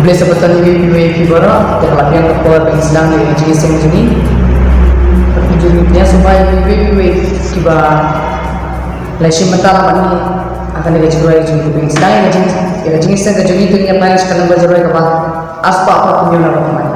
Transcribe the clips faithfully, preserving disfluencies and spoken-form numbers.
Khublei shibun ïa phi, phi baroh, te ka la biang ka por ban sdang ïa ka jingïaseng jong ngi. Ka jingïaseng jong ngi, ïa sngewbha ïa phi, phi kiba la shim bynta lang bad ngi ha kane ka jingrwai jong ngi, ban sdang ïa ka jing, ïa ka jingïaseng ka jong ngi, to ngin ïa plie sha ka number jingrwai kaba ar spah arphew hynñiew na ka thymmai.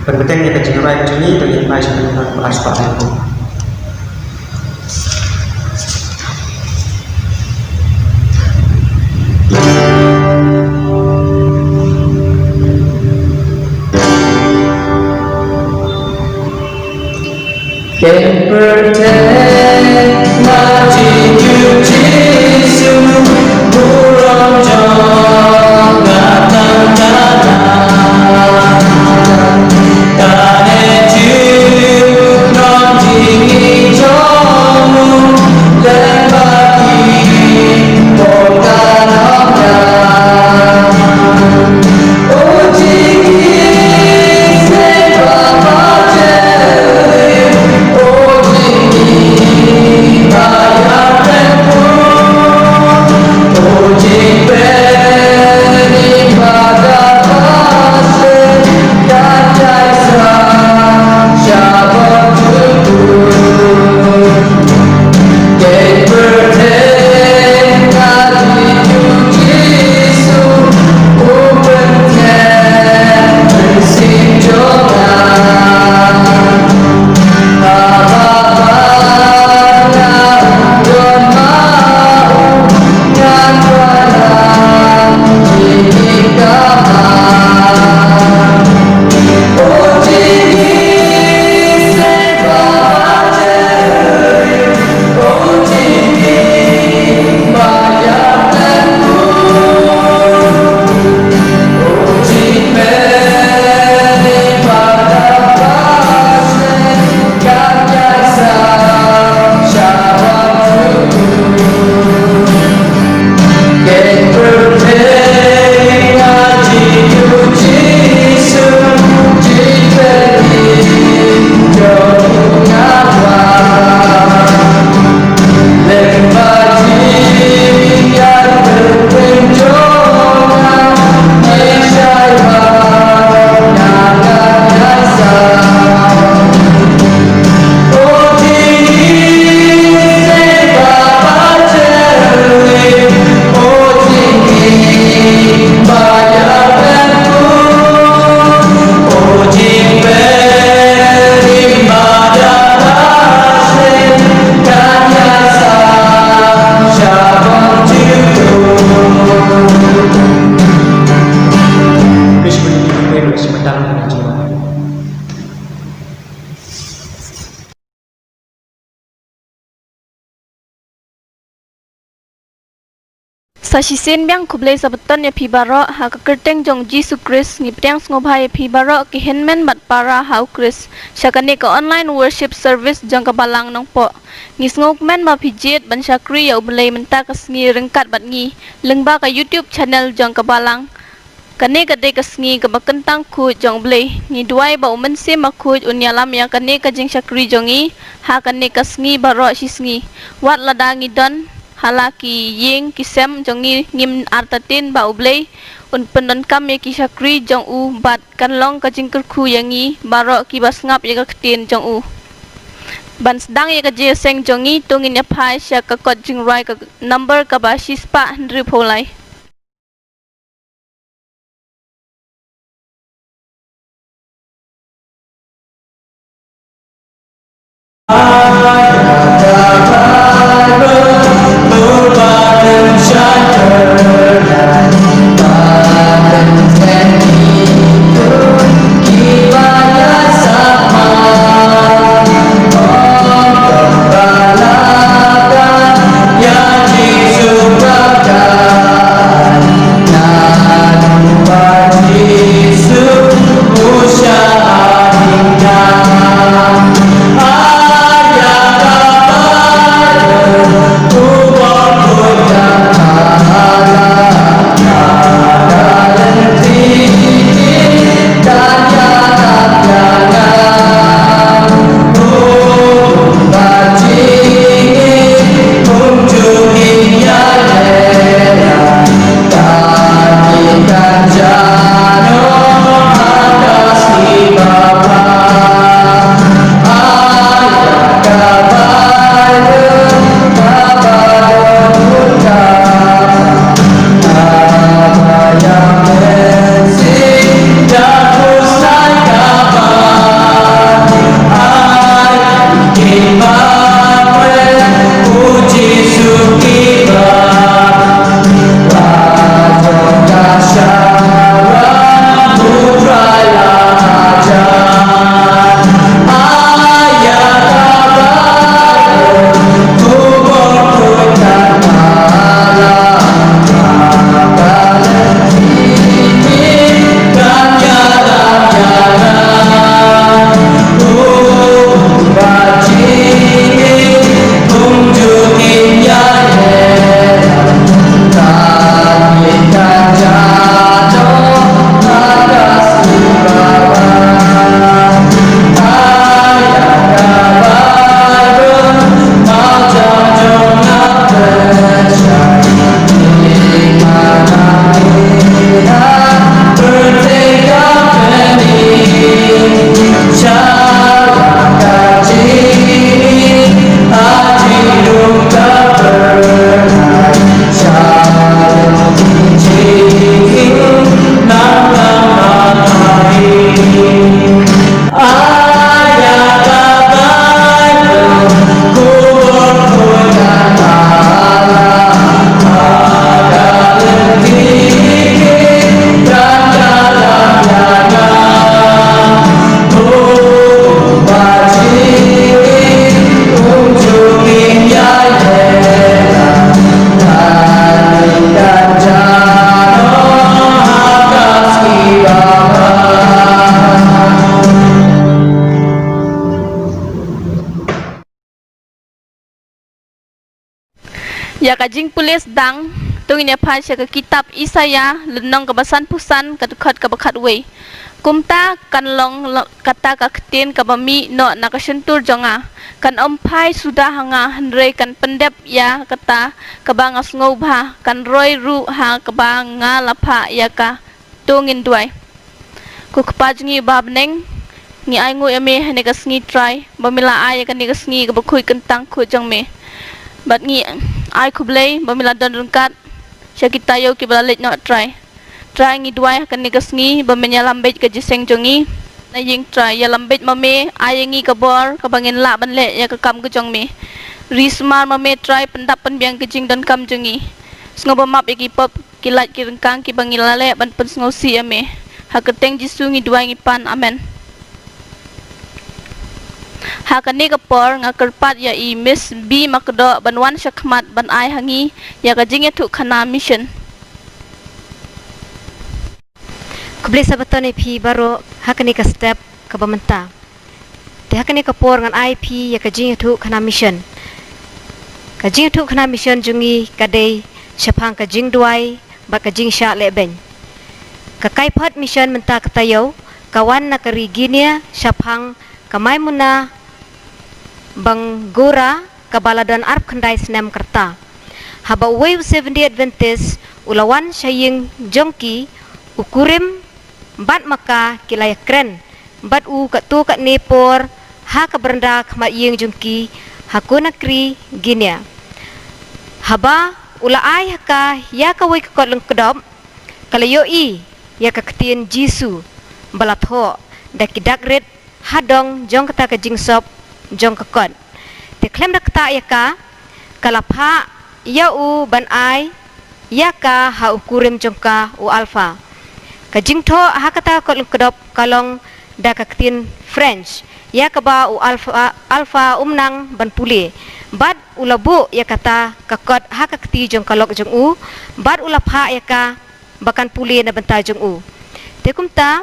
Ban bteng ïa ka jingrwai ka jong ngi, to ngin ai sha ka number kaba ar spah hynñiew. Can protect my Jisu, burom jong nga tang tang. Kane jingmut jong u, lem bad ngi, pynban ong nga. O Jisu, Baba jong ngi, o Jisu. Sa shisien biang khublei Sabbaton ïa phi baroh, ha ka kyrteng jong Jisu Khrist, ngi pdiang sngewbha ïa phi baroh ki hynmen bad para ha u Khrist, sha kane ka online worship service jong ka Balang Nongpoh. Ngi sngewkmen ba phi jied ban shakri ïa U Blei mynta ka sngi ryngkat bad ngi, lyngba ka YouTube channel jong ka Balang. Kane ka dei ka sngi kaba kyntang khuid jong U Blei. Ngi duwai ba U Mynsiem Bakhuid un ïalam ïa kane ka jingshakri jong ngi, ha kane ka sngi baroh shi sngi. Wat lada ngi don ha la ki ïing ki sem jong ngi, ngim artatien ba U Blei un pyndonkam ïa ki shakri jong u bad kan long ka jingkyrkhu ïa ngi baroh kiba sngap ïa ka ktien jong u. Ban sdang ïa ka jingïaseng jong ngi, to ngin ïa phai sha ka kot jingrwai ka number kaba shispah hynriewphew lai. Ïa ka jingpule sdang, to ngin ïa phai sha ka kitab Isaïah, lynnong kaba sanphew san, ka dkhot kaba khatwei. Kumta kan long lo-, kata ka ktien kaba mih noh na ka shyntur jong nga. Kan ym phai suda ha nga, hynrei kan pyndep ïa kata kaba nga sngewbha, kan roi ruh ha kaba nga la phah ïa ka. To ngin duwai. Ko Kpa jong ngi uba ha bneng, ngi ai nguh ïa me ha kane ka sngi Trai, ba me la ai ïa kane ka sngi kaba khuid kyntang khuid jong me. Bad ngi ai khublei ba me la don ryngkat sha kita ïa kiba la leit noh Trai. Trai ngi duwai ha kane ka sngi ba men ïalam beit ka jingïaseng jong ngi. Na ïing Trai ïalam beit ma me, ai ïa ngi ka bor kaba ngin lah ban leh ïa ka kam ka jong me. Ri sumar ma me Trai, pyndap pynbiang ka jingdonkam jong ngi. Sngewbha map ïa ki pop, ki lait ki ryngkang kiba ngi la leh ban pynsngewsih ïa me. Ha ka kyrteng Jisu ngi duwai ngi pan. Amen. Ha kane ka por nga kyrpad ïa i Miss B Makdoh ban wan shakhmat ban ai ha ngi ïa ka jingïathuhkhana mission. Khublei Sabaton ïa phi baroh ha kane ka step kaba mynta. Te ha kane ka por ngan ai phi ïa ka jingïathuhkhana mission. Ka jingïathuhkhana mission jong ngi ka dei shaphang ka jingduwai bad ka jingshah lehbeiñ. Ka kaiphod mission mynta ka taïew ka wan na ka ri Guinea shaphang ka Maimuna Bangura kaba la don arphew khyndai snem ka rta. Haba uwei u Seventh Day Adventist u la wan sha ïing jong ki, u kurim bad ma ka ki la ïakren bad u katto katne por ha ka baranda khmat ïing jong ki ha Conakry, Guinea. Haba u la ai ha ka ïa kawei ka kot lyngkdop, ka la ïohi ïa ka ktien Jisu ba la thoh da ki dak rit ha dong jong kata ka jingsop jong ka kot. Te khlem da ktah ïa ka, ka la phah ïa u ban ai ïa ka ha u kurim jong ka u Alpha. Ka jingthoh ha kata ka kot lyngkdop ka long da ka ktien French ïa kaba u Alpha, Alpha um nang ban pule. Bad u la buh ïa kata ka kot ha ka kti jong ka lok jong u bad u la phah ïa ka ba kan pule na bynta jong u. Te kumta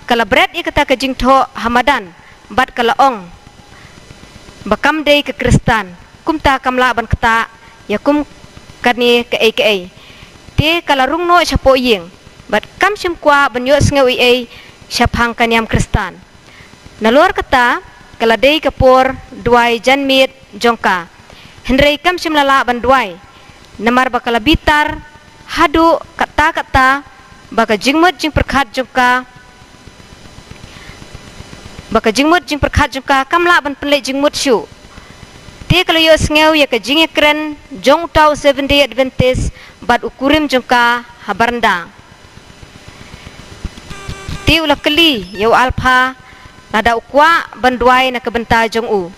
ka la bret ïa kata ka jingthoh ha madan bad ka la ong ba kam dei ka Khristan, kumta kam lah ban ktah ïa kum kane kaei kaei. Te ka la rung noh shapoh ïing bad kam shym kwah ban ïohsngew ei ei shaphang ka niam Khristan. Nalor kata ka la dei ka por duwai janmiet jong ka. Hynrei kam shym la lah ban duwai namar ba ka la bitar haduh katta katta ba ka jingmut jingpyrkhat jong ka, ba ka jingmut jingpyrkhat jong ka kam lah ban pynleit jingmut shuh. Te ka la ïohsngew ïa ka jingïakren jong uta u Seventh Day Adventist bad u kurim jong ka ha baranda. Te u la kylli ïa u Alpha lada u kwah ban duwai na ka bynta jong u.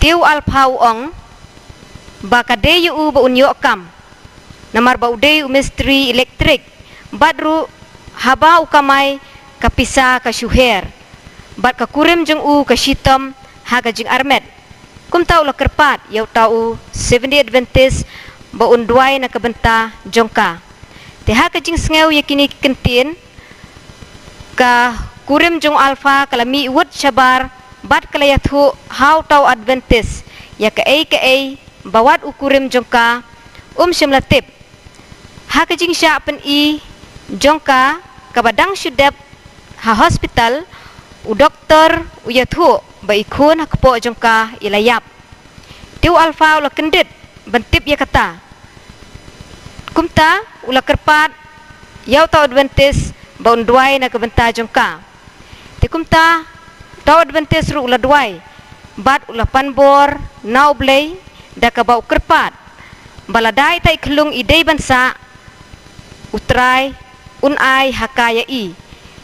Te u Alpha u ong ba ka dei ïa u ba un ïoh kam namar ba u dei u mistri elektrik bad ruh haba u kamai ka pisa ka shu her bad ka kurim jong u ka shitom ha ka jingarmet. Kumta u la kyrpad ïa uta u Seventh Day Adventist ba un duwai na ka bynta jong ka. Te ha ka jingsngew ïa kine ki kyntien, ka kurim jong u Alpha ka la mih wut shabar bad ka la ïathuh ha uta u Adventist ïa kaei kaei ba wat u kurim jong ka um shym la tip. Ha ka jingshah pyni jong ka kaba dang shu dep ha hospital, u doktor u ïathuh ba i khun ha kpoh jong ka i la ïap. Te u Alpha u la kyndit ban tip ïa kata. Kumta u la kyrpad ïa uta u Adventist ba un duwai na ka bynta jong ka. Te kumta uta u Adventist ruh u la duwai bad u la pan bor na U Blei da kaba u kyrpad ba lada ita i khyllung i dei ban sah, U Trai un ai ha ka ïa i.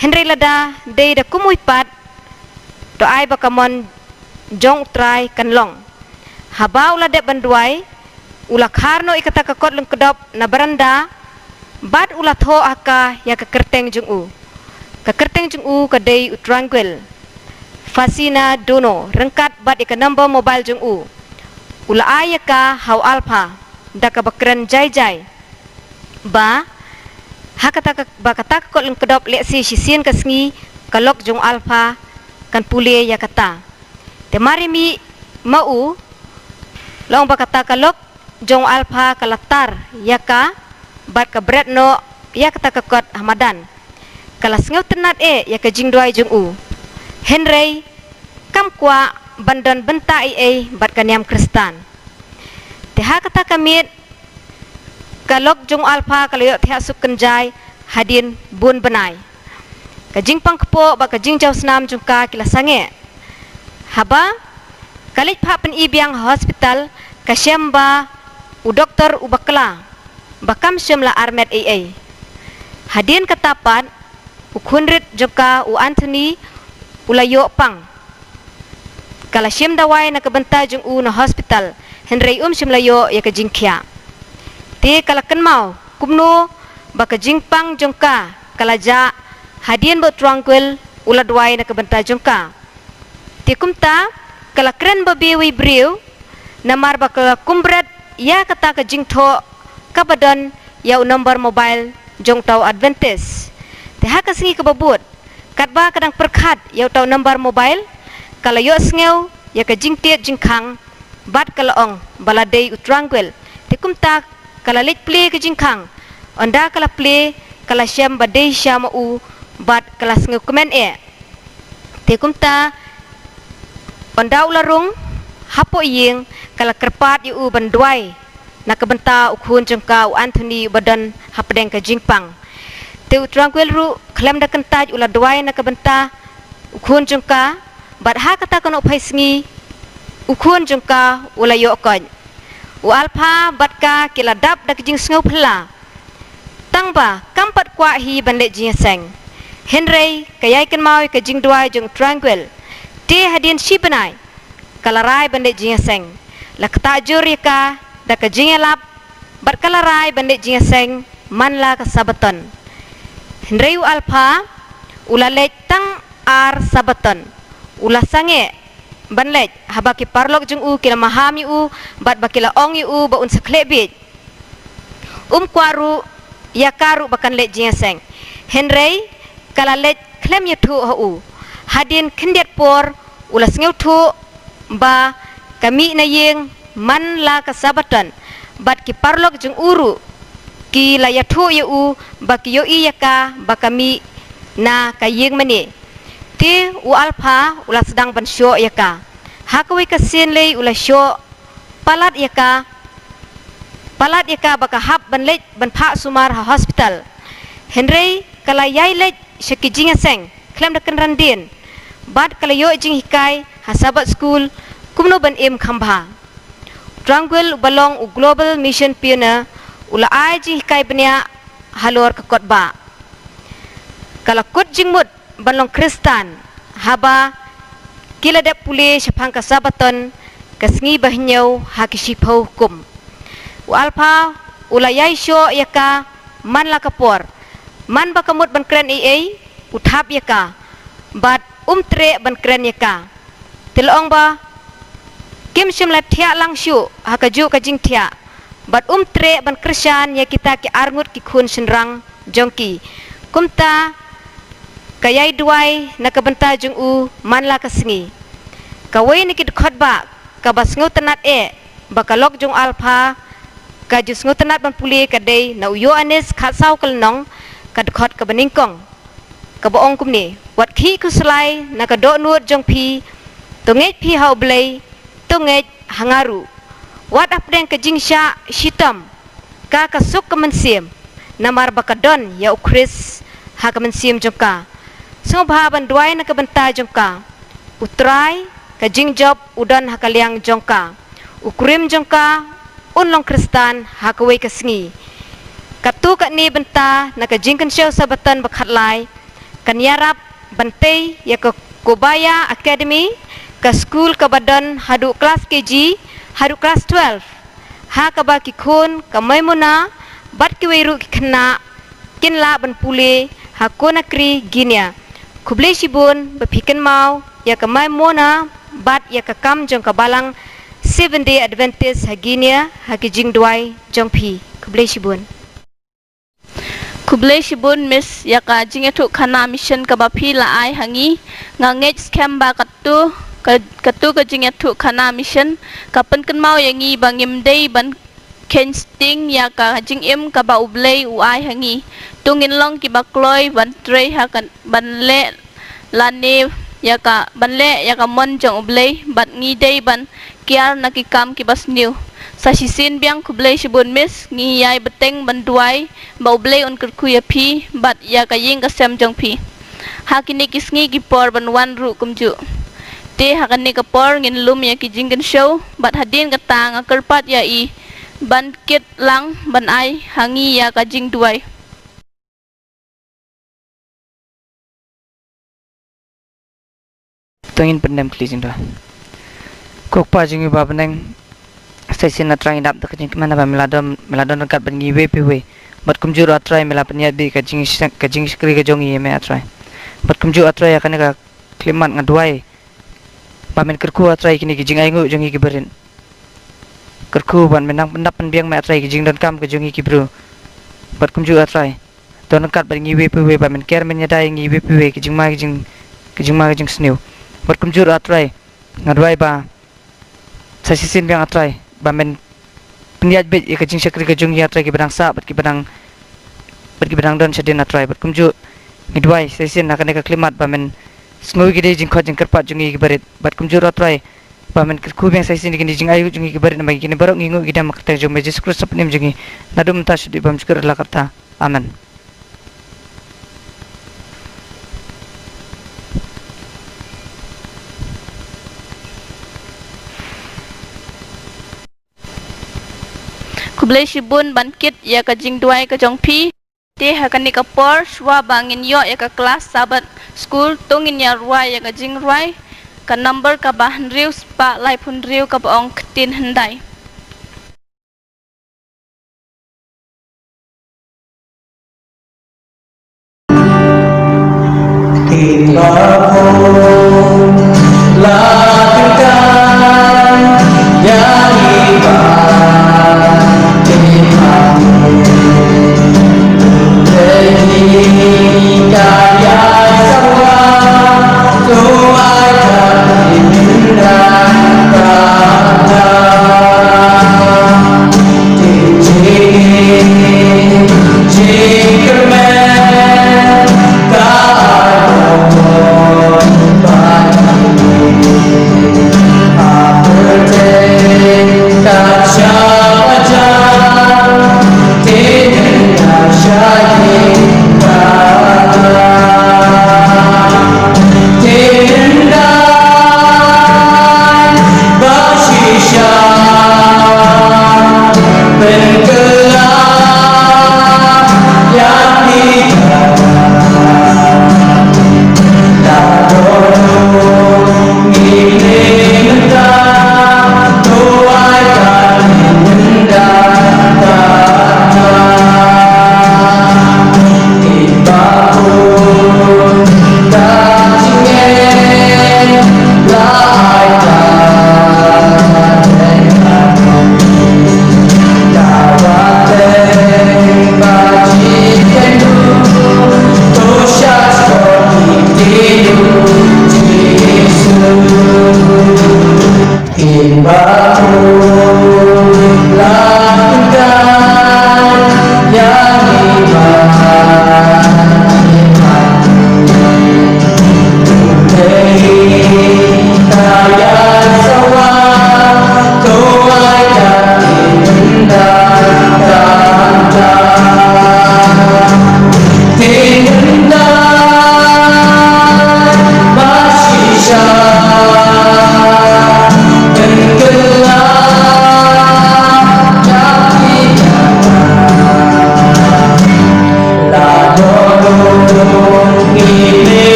Hynrei lada dei da kumwei pat, to ai ba ka mon jong U Trai kan long. Haba u la dep ban duwai, u la khar noh ïa kata ka kot lyngkdop na baranda bad u la thoh ha ka ïa ka kyrteng jong u. Ka kyrteng jong u ka dei u Tranquil Fasina Dono, ryngkat bad ïa ka number mobile jong u. U la ai ïa ka ha u Alpha da kaba kren jai jai ba ha kata ka, ba kata ka kot lyngkdop lehse shisien ka sngi ka lok jong u Alpha kan pule ïa kata. Te mar i mih ma u, la ong ba kata ka lok jong u Alpha ka la tar ïa ka bad ka bret noh ïa kata ka kot ha madan. Ka la sngewtynnad eh ïa ka jingduwai jong u. Hynrei kam kwah ban don bynta ei ei bad ka niam Khristan. Te ha kata ka miet ka lok jong u Alpha ka la ïoh thiah suk kynjai hadien bun bnai. Ka jingpang kpoh bad ka jingjaw snam jong ka ki la sangeh. Haba ka leit phah pyni biang ha hospital, ka shem ba u doktor u bakla ba kam shym la armet ei ei. Hadien kata pat u khun rit jong ka u Anthony u la ïoh pang. Ka la shim dawai na ka bynta jong u na hospital, hynrei um shym la ïoh ïa ka jingkhiah. Te ka la kynmaw kumno ba ka jingpang jong ka ka la jah hadien ba u Tranquil u la duwai na ka bynta jong ka. Te kumta ka la kren ba biang wei briew, namar ba ka la kumbret ïa kata ka jingthoh kaba don ïa u number mobile jong uta u Adventist. Te ha ka sngi kaba bud, katba ka dang pyrkhat ïa uta u number mobile, ka la ïohsngew ïa ka jingtied jingkhang, bad ka la ong ba la dei u Tranquil. Te kumta ka la leit plie ka jingkhang. Ynda ka la plie, ka la shem ba dei sha ma u, bad ka la sngewkmen eh. Te kumta ynda u la rung hapoh ïing, ka la kyrpad ïa u ban duwai na ka bynta u khun jong ka u Anthony uba don hapdeng ka jingpang. Te u Tranquil ruh khlem da kyntait u la duwai na ka bynta u khun jong ka, bad ha kata ka nohphai sngi u khun jong ka u la ïoh koit. U Alpha bad ka ki la dap da ka jingsngew phylla, tang ba kam pat kwah hi ban leit jingïaseng. Hynrei ka ïai kynmaw ïa ka jingduwai jong u Tranquil. Te hadien shi bnai ka la rai ban leit jingïaseng. La ktah jur ïa ka da ka jingïalap, bad ka la rai ban leit jingïaseng man la ka Sabaton. Hynrei u Alpha u la leit tang ar Sabaton. U la sangeh ban leit haba ki paralok jong u ki la maham ïa u, bad ba ki la ong ïa u ba un sa khleh bieit. Um kwah ruh ïa ka ruh ba kan leit jingïaseng. Hynrei ka la leit khlem ïathuh ha u. Hadien khyndiat por u la sngewthuh ba ka mih na ïing man la ka Sabaton, bad ki paralok jong u ruh ki la ïathuh ïa u ba ki ïohi ïa ka ba ka mih na ka ïing mane. Te u Alpha u la sdang ban shoh ïa ka. Ha kawei ka sien lei u la shoh palat ïa ka, palat ïa ka ba ka hap ban leit ban phah sumar ha hospital. Hynrei ka la ïai leit sha ki jingïaseng khlem da kynran dien, bad ka la ïoh jinghikai ha Sabbath School kumno ban im kham bha. Tranquil uba long u Global Mission Pioneer u la ai jinghikai bniah halor ka kot bah. Ka la kut jingmut ban long Khristan haba ki la dep pule shaphang ka Sabaton ka sngi ba hynñiew ha ki shiphew hukum. U Alpha u la ïai shoh ïa ka man la ka por. Man ba ka mut ban kren ei ei, u thap ïa ka, bad um treh ban kren ïa ka. Te la ong ba kim shym la thiah lang shuh ha kajuh ka jingthiah, bad um treh ban kyrshan ïa kita ki arngut ki khun shynrang jong ki. Kumta ka ïai duwai na ka bynta jong u man la ka sngi. Kawei na ki dkhot bah kaba sngewtynnat eh ba ka lok jong u Alpha ka ju sngewtynnat ban pule ka dei na u Ïoannis khatsaw ka lynnong, ka dkhot kaba nyngkong, kaba ong kumne: Wat khih khuslai na ka dohnud jong phi, to ngeit phi ha U Blei, to ngeit ha nga ruh. Wat hapdeng ka jingshah shitom ka ka suk ka mynsiem, namar ba ka don ïa U Khrist ha ka mynsiem jong ka. Sngewbha ban duwai na ka bynta jong ka. U Trai ka jingjop u don ha ka liang jong ka. U kurim jong ka un long Khristan ha kawei ka sngi. Katto katne bynta na ka jingkynshew Sabaton ba khatlai kan ïarap ban tei ïa ka Kobaya Academy, ka skul kaba don haduh klas K G haduh klas twelve, ha kaba ki khun ka Maimuna bad kiwei ruh ki khynnah kin lah ban pule ha Conakry, Guinea. Khublei shibun ba phi kynmaw ïa ka Maimuna bad ïa ka kam jong ka balang Seventh Day Adventist ha Guinea ha ki jingduwai jong phi. Khublei shibun. Khublei shibun Miss ïa ka jingïathuhkhana mission kaba phi la ai ha ngi. Nga ngeit skhem ba katto ka, katto ka jingïathuhkhana mission ka pynkynmaw ïa ngi ba ngim dei ban kheiñ sting ïa ka jingim kaba U Blei u ai ha ngi. To ngin long kiba kloi ban trei ha ka, ban leh lane ïa ka, ban leh ïa ka mon jong U Blei, bad ngi dei ban kiar na ki kam kiba sniew. Sa shisien biang khublei shibun Miss, ngi ïai bteng ban duwai ba U Blei un kyrkhu ïa phi bad ïa ka ïing ka sem jong phi ha kine ki sngi ki por ban wan ruh kumjuh. Te ha kane ka por ngin lum ïa ki jingkynshew, bad hadien kata nga kyrpad ïa i ban kit lang ban ai ha ngi ïa ka jingduwai. To ngin pyndem khlieh jingduwai. Ko Kpa jong ngi ba ha bneng, sa shisien A Trai ngi dap da ka jingkmen ba me la don, me la don ryngkat bad ngi iwei pa iwei. Bad kumjuh ruh A Trai me la pynïaid beit ka jing, ka jingshakri ka jong ngi ïa me A Trai. Bad kumjuh, A Trai, ha kane ka khyllipmat nga duwai ba men kyrkhu, A Trai, kine ki jingainguh jong ngi ki barit. Kyrkhu ban men nang pyndap pynbiang me, A Trai, ki jingdonkam ka jong ngi ki briew. Bad kumjuh, A Trai, don ryngkat bad ngi iwei pa iwei, ba men ker men ïada ïa ngi iwei pa iwei, ki jingma ki jing, ki jingma ki jingsniew. Bad kumjuh, A Trai, nga duwai ba sa shisien biang, A Trai, ba men pynïaid beit ïa ka jingshakri ka jong ngi, A Trai, kiba dang sah bad kiba dang, bad kiba dang don shadien, A Trai. Bad kumjuh, ngi duwai sa shisien ha kane ka khyllipmat ba men sngew ïa ki dei jingkhot jingkyrpad jong ngi ki barit. Bad kumjuh, A Trai, ba men kyrkhu biang sa shisien ïa kine ki jingainguh jong ngi ki barit, namar kine baroh ngi ainguh ïa ki da ha ka kyrteng jong me Jisu Khrist, ha ka bynta jong me, naduh mynta shaduh ban ym jukut, la karta. Amen. Khublei shibun ban kit ïa ka jingduwai ka jong phi. Te ha kane ka por, shuwa ba ngin ïoh ïa ka klas Sabbath School, to ngin ïa rwai ïa ka jingrwai, ka number kaba hynriew spah laiphew hynriew, kaba ong Ktien Hyndai.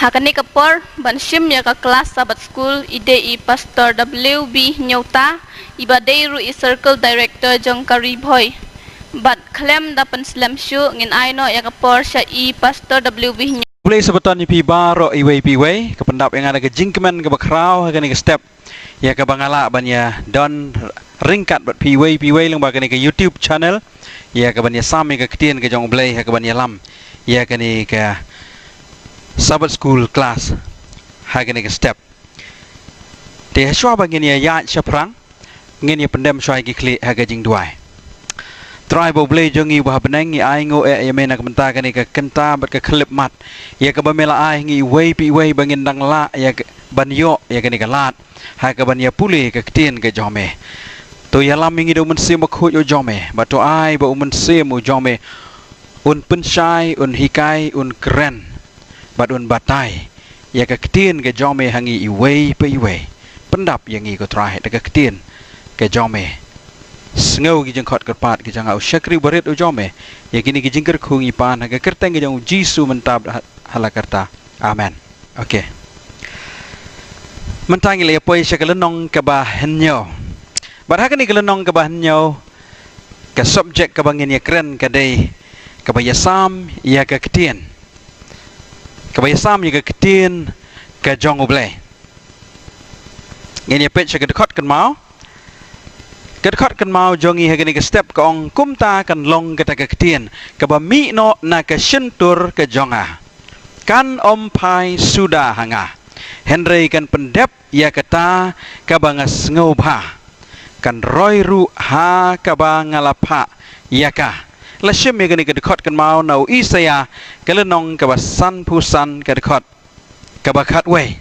Ha kane ka por ban shim ïa ka klas Sabbath School, i dei i Pastor W B Hynñiewta, iba dei ruh i Circle Director jong ka Ri Bhoi. Bad khlem da pynslem shuh, ngin ai noh ïa ka por sha i Pastor W B Hynñiewta. Khublei sabaton ïa phi baroh iwei pa iwei, ka pyndap ïa nga da ka jingkmen kaba khraw ha kane ka step, ïa kaba nga lah ban ïa don ryngkat bad phi iwei pa iwei lyngba kane ka YouTube channel, ïa kaban ïasam ïa ka ktien ka jong U Blei, ha kaban ïalam ïa kane ka Sabbath School class ha kane ka step. Te hashwa ba ngin ïa ïaid shaphrang, ngin ïa pyndem shwa ïa ki khlieh ha ka jingduwai. Trai ba U Blei jong ngi uba ha bneng, ngi ainguh eh ïa me na ka bynta kane ka kynta bad ka khyllipmat, ïa kaba me la ai ha ngi iwei pa iwei ba ngin dang lah ïa ka, ban ïoh ïa kane ka lad ha kaban ïa pule ka ktien ka jong me. To ïalam ïa ngi da U Mynsiem Bakhuid u jong me, bad to ai ba U Mynsiem u jong me un pynshai, un hikai, un kren bad un batai ïa ka ktien ka jong me ha ngi iwei pa iwei. Pyndap ïa ngi, ko Trai, da ka ktien ka jong me. Sngew ki jingkhot kyrpad ki jong nga, u shakri barit u jong me. Ïa kine ki jingkyrkhu ngi pan ha ka kyrteng ka jong U Jisu mynta bad ha, ha la karta. Amen. Okay. Mynta ngi la ïa poi sha ka lynnong kaba hynñiew. Bad ha kane ka lynnong kaba hynñiew, ka subject kaba ngin ïa kren ka dei kaba ïasam ïa ka ktien. Kaba ïasam ïa ka ktien ka jong U Blei. Ngin ïa peit sha ka dkhot kynmaw. Ka dkhot kynmaw jong ngi ha kane ka step ka ong, kumta kan long kata ka ktien kaba mih noh na ka shyntur ka jong nga. Kan ym phai suda ha nga. Hynrei kan pyndep ïa kata kaba nga sngewbha. Kan roi ruh ha kaba nga la phah ïa ka. La shim ïa kane ka dkhot kynmaw na u Isaïah ka lynnong kaba sanphew san, ka dkhot kaba khatwei.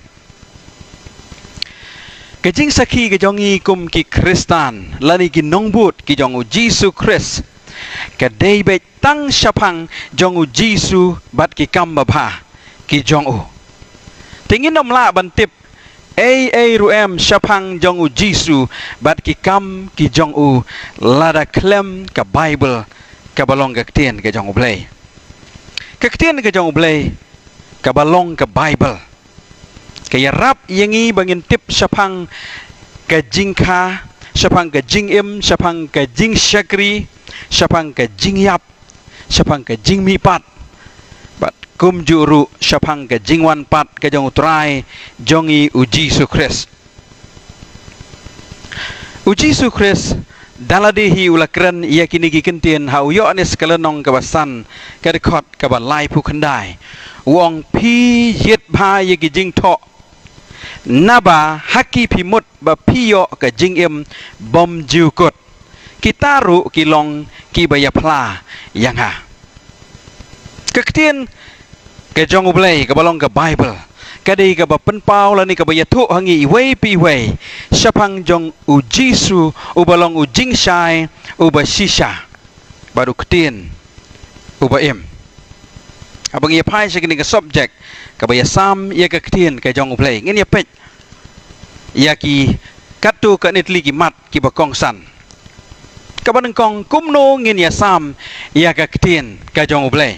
Ka jingsakhi ka jong ngi kum ki Khristan lane ki nongbud ki jong U Jisu Khrist ka dei beit tang shaphang jong U Jisu bad ki kam babha ki jong u. Te ngin ym lah ban tip ei ei ruh em shaphang jong U Jisu bad ki kam ki jong u lada khlem ka Baibl kaba long ka ktien ka jong U Blei. Ka ktien ka jong U Blei kaba long ka Baibl ka ïarap ïa ngi ba ngin tip shaphang ka jingkha, shaphang ka jingim, shaphang ka jingshakri, shaphang ka jingïap, shaphang ka jingmihpat, bad kumjuh ruh shaphang ka jingwan pat ka jong U Trai jong ngi U Jisu Khrist. U Jisu Khrist da lade hi u la kren ïa kine ki kyntien ha u Ïoannis ka lynnong kaba san, ka dkhot kaba laiphew khyndai. U ong, phi ïit bha ïa ki jingthoh, naba ha ki phi mut ba phi ïoh ka jingim bymjukut. Kita ruh ki long kiba ïaphla ïa nga. Ka ktien ka jong U Blei kaba long ka Baibl ka dei kaba pynpaw lane kaba ïathuh ha ngi iwei pa iwei shaphang jong U Jisu uba long u jingshai, uba shisha, bad u ktien uba im. Haba ngi ïa phai sha kane ka subject kaba ïasam ïa ka ktien ka jong U Blei, ngin ïa peit ïa ki katto katne tylli ki mat kiba kongsan. Kaba nyngkong, kumno ngin ïasam ïa ka ktien ka jong U Blei?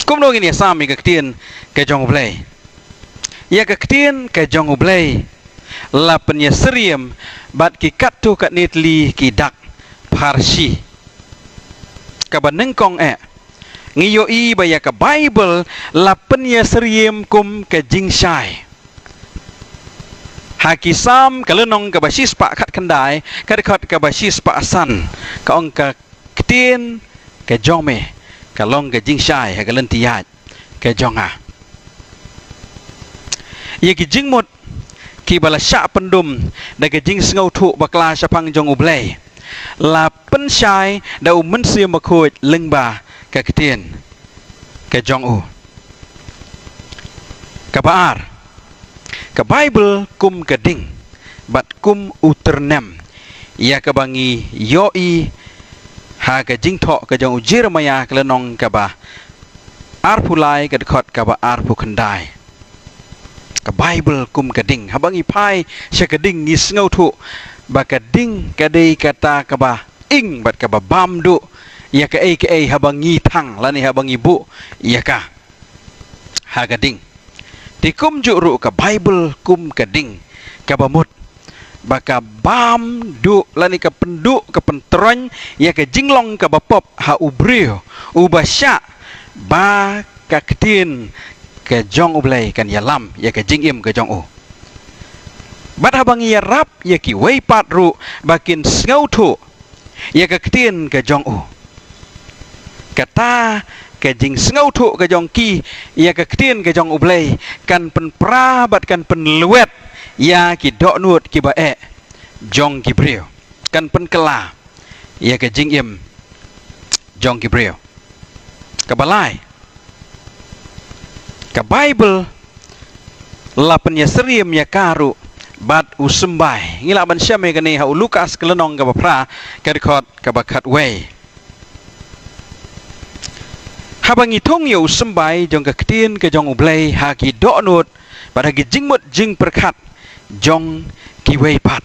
Kumno ngin ïasam ïa ka ktien ka jong U Blei? Ïa ka ktien ka jong U Blei la pynïasyriem bad ki katto katne tylli ki dak pharshi. Kaba nyngkong eh, ngi ïohi ba ïa ka Baibl la pynïasyriem kum ka jingshai. Ha Ki Salm ka lynnong kaba shispah khatkhyndai, ka dkhot kaba shispah san, ka ong, ka ktien ka jong me ka long ka jingshai ha ka lynti ïaid ka jong nga. Ïa ki jingmut kiba la shah pyndum da ka jingsngewthuh bakla shaphang jong U Blei la pynshai da U Mynsiem Bakhuid lyngba ka ktien ka jong u. Kaba ar, ka Baibl kum ka ding bad kum u tyrnem, ïa kaba ngi ïohi ha ka jingthoh ka jong u Jeremaïah ka lynnong kaba arphew lai, ka dkhot kaba arphew khyndai. Ka Baibl kum ka ding. Haba ngi phai sha ka ding, ngi sngewthuh ba ka ding ka dei kata kaba ing bad kaba bam duh ïa kaei kaei haba ngi thang lane haba ngi buh ïa ka ha ka ding. Te kumjuh ruh ka Baibl kum ka ding kaba mut ba ka bam duh lane ka pynduh, ka pyntroiñ ïa ka jinglong kaba pop ha u briew uba shah ba ka ktien ka jong U Blei kan ïalam ïa ka jingim ka jong u. Bad haba ngi ïarap ïa kiwei pat ruh ba kin sngewthuh ïa ka ktien ka jong u, kata ka jingsngewthuh ka jong ki ïa ka ktien ka jong U Blei kan pynpra bad kan pynlwet ïa ki dohnud kiba eh jong ki briew, kan pynkylla ïa ka jingim jong ki briew. Kaba lai, ka Baibl la pynïasyriem ïa ka ruh bad u symbai. Ngi lah ban shem ïa kane ha u Lukas ka lynnong kaba phra, ka dkhot kaba khatwei. Haba ngi thung ïa u symbai jong ka ktien ka jong U Blei ha ki dohnud bad ha ki jingmut jingpyrkhat jong kiwei pat,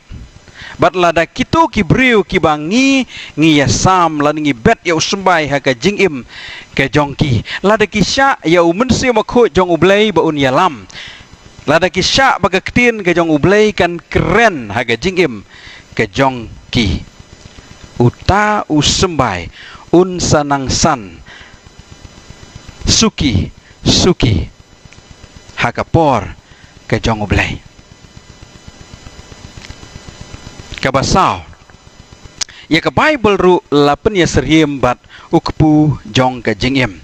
Bad lada kito ki briew kiba ngi, ngi ïasam, lada ngi bet ïa u symbai ha ka jingim ka jong ki, lada ki shah ïa u Mynsiem Bakhuid jong U Blei ba un ïalam, lada ki shah ba ka ktien ka jong U Blei kan kren ha ka jingim ka jong ki, uta u symbai un sa nang san suki suki ha ka por ka jong U Blei. Kaba saw, ïa ka Baibl ruh la pynïasyriem bad u kpu jong ka jingim.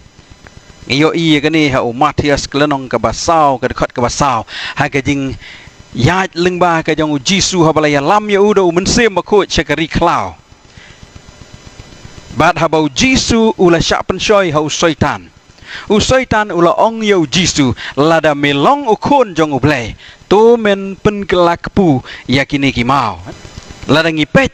Ngi ïohi ïa kane ha u Mathaios ka lynnong kaba saw, ka dkhot kaba saw, ha ka jingïaid lyngba ka jong U Jisu haba la ïalam ïa u da u Mynsiem Bakhuid sha ka ri khlaw. Bad haba U Jisu u la shah pynshoi ha u Soitan, u Soitan u la ong ïa U Jisu, lada me long u Khun jong U Blei, to men pynkylla kpu ïa kine ki maw. Lada ngi peit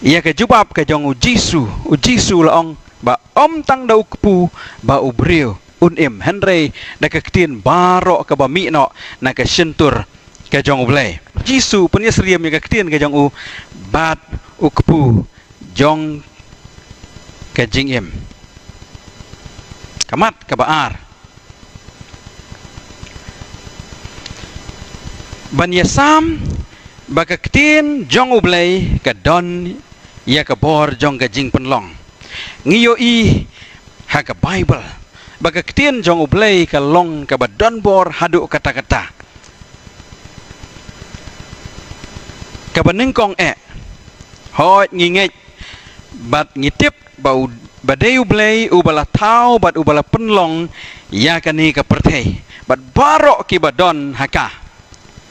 ïa ka jubab ka jong U Jisu, U Jisu u la ong ba ym tang da u kpu ba u briew un im, hynrei da ka ktien baroh kaba mih noh na ka shyntur ka jong U Blei. Jisu u pynïasyriem ïa ka ktien ka jong u bad u kpu jong ka jingim. Ka mat kaba ar, ban ïasam ba ka ktien jong U Blei ka don ïa ka bor jong ka jingpynlong. Ngi ïohi ha ka Baibl ba ka ktien jong U Blei ka long kaba don bor haduh katta katta. Kaba nyngkong eh, hooid ngi ngeit bad ngi tip ba u, ba dei U Blei uba la thaw bad uba la pynlong ïa kane ka pyrthei bad baroh kiba don ha ka.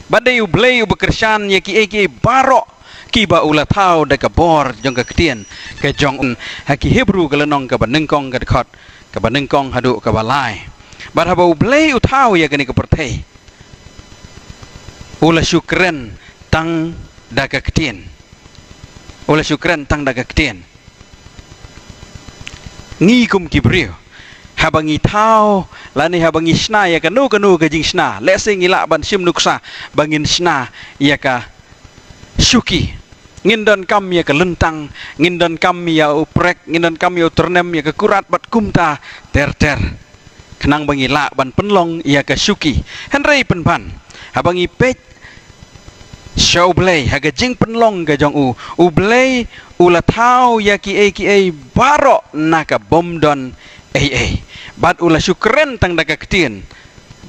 Ba dei U Blei uba kyrshan ïa kiei kiei baroh kiba u la thaw da ka bor jong ka ktien ka jong u. Ha ki Hebru ka lynnong kaba nyngkong ka dkhot kaba nyngkong haduh kaba lai. Bad haba U Blei u thaw ïa kane ka pyrthei, u la shu kren tang da ka ktien. U la shu kren tang da ka ktien. Ngi kum ki briew, haba ngi thaw lane haba ngi shna ïa kano kano ka jingshna, lehse ngi lah ban shim nuksa ba ngin shna ïa ka shuki. Ngin donkam ïa ka lyntang, ngin donkam ïa u prek, ngin donkam ïa u tyrnem, ïa ka kurat bad kumta ter ter, khnang ba ngi lah ban pynlong ïa ka shuki. Hynrei pynban, haba ngi peit sha U Blei ha ka jingpynlong ka jong u, U Blei u la thaw ïa kiei kiei baroh na ka bym don ei ei, bad u la shu kren tang da ka ktien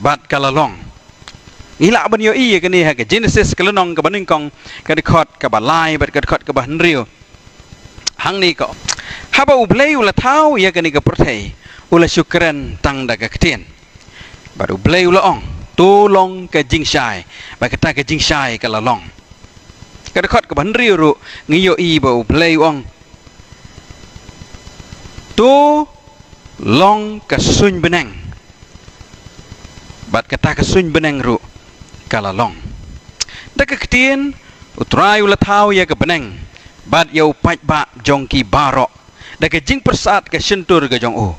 bad ka la long. Ngi lah ban ïohi ïa kane ha ka Genesis ka lynnong kaba nyngkong ka dkhot kaba lai bad ka dkhot kaba hynriew. Hangne ka ong, haba U Blei u la thaw ïa kane ka pyrthei, u la shu kren tang da ka ktien. Bad U Blei u la ong, to long ka jingshai. Bad kata ka jingshai ka la long. Ka dkhot kaba hynriew ruh ngi ïohi ba U Blei u ong, to long ka suiñ bneng. Bad kata ka suiñ bneng ruh ka la long. Da ka ktien U Trai u la thaw ïa ka bneng bad ïa u paidbah jong ki baroh. Da ka jingpyrsad ka shyntur ka jong u,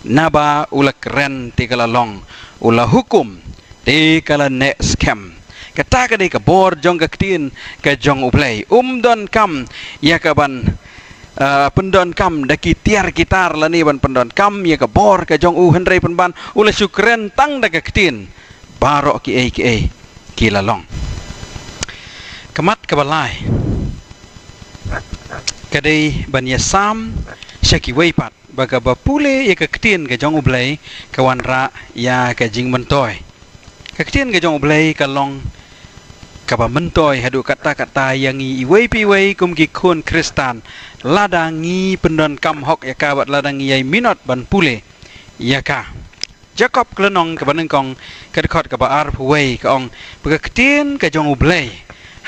naba u la kren te ka la long, u la hukum te ka la neh skhem. Kata ka dei ka bor jong ka ktien ka jong U Blei. Um donkam ïa ka ban, ah, pyndonkam da ki tiar ki tar lane ban pyndonkam ïa ka bor ka jong u, hynrei pynban u la shu kren tang da ka ktien, baroh kiei kiei ki la long. Ka mat kaba lai ka dei ban ïasam sha kiwei pat ba kaba pule ïa ka ktien ka jong U Blei ka wanrah ïa ka jingmyntoi. Ka ktien ka jong U Blei ka long kaba myntoi haduh katta katta ïa ngi iwei pa iwei kum ki khun Khristan, lada ngi pyndonkam hok ïa ka bad lada ngi ïai minot ban pule ïa ka. Jakob ka lynnong kaba nyngkong ka dkhot kaba arphew wei ka ong ba ka ktien ka jong U Blei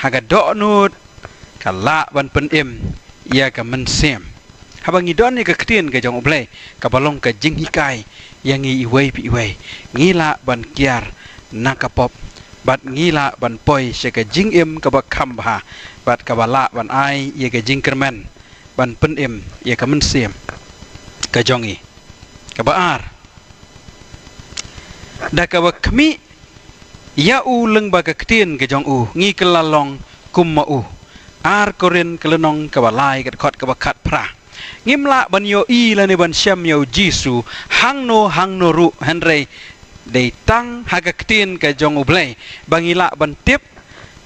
ha ka dohnud ka lah ban pynim ïa ka mynsiem. Haba ngi don ïa ka ktien ka jong U Blei kaba long ka jinghikai ïa ngi iwei pa iwei, ngi lah ban kiar na ka pop bad ngi lah ban poi sha ka jingim kaba kham bha bad kaba lah ban ai ïa ka jingkyrmen ban pynim ïa ka mynsiem ka jong ngi. Kaba ar, da kaba khmih ïa u lyngba ka ktien ka jong u, ngi kylla long kum ma u. Ar Korinth ka lynnong kaba lai ka dkhot kaba khatphra. Ngim lah ban ïohi lane ban shem ïa u Jisu hangno hangno ruh, hynrei dei tang ha ka ktien ka jong U Blei ba ngi lah ban tip,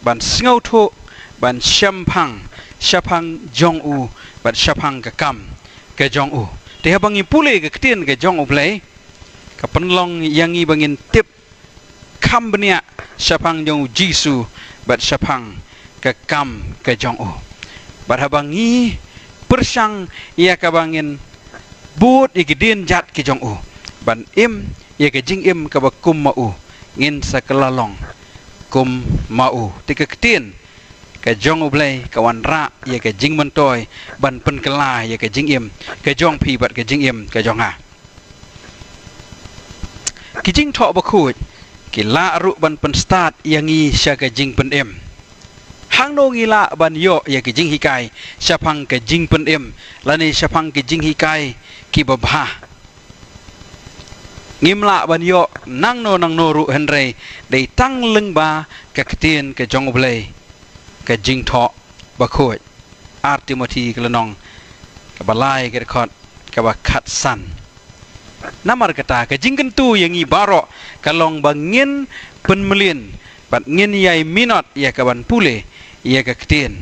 ban sngewthuh, ban shemphang shaphang jong u bad shaphang ka kam ka jong u. Te haba ngi pule ka ktien ka jong U Blei, ka pynlong ïa ngi ba ngin tip kham bniah shaphang jong u Jisu bad shaphang ka kam ka jong u. Bad haba ngi pyrshang ïa kaba ngin bud ïa ki dienjat ki jong u ban im ïa ka jingim kaba kum ma u, ngin sa kylla long kum ma u. Te ka ktien ka jong U Blei ka wanrah ïa ka jingmyntoi ban pynkylla ïa ka jingim ka jong phi bad ka jingim ka jong nga. Ki jingthoh bakhuid ki lah ruh ban pynstad ïa ngi sha ka jingpynim. Hangno ngi lah ban ïoh ïa ki jinghikai shaphang ka jingpynim lane shaphang ki jinghikai kiba bha? Ngim lah ban ïoh nangno nangno ruh, hynrei dei tang lyngba ka ktien ka jong U Blei, ka jingthoh bakhuid. Ar Timothi ka lynnong kaba lai ka dkhot kaba khatsan. Namar kata ka jingkyntu ïa ngi baroh ka long ba ngin pynmlien bad ngin ïai minot ïa kaban pule ïa ka ktien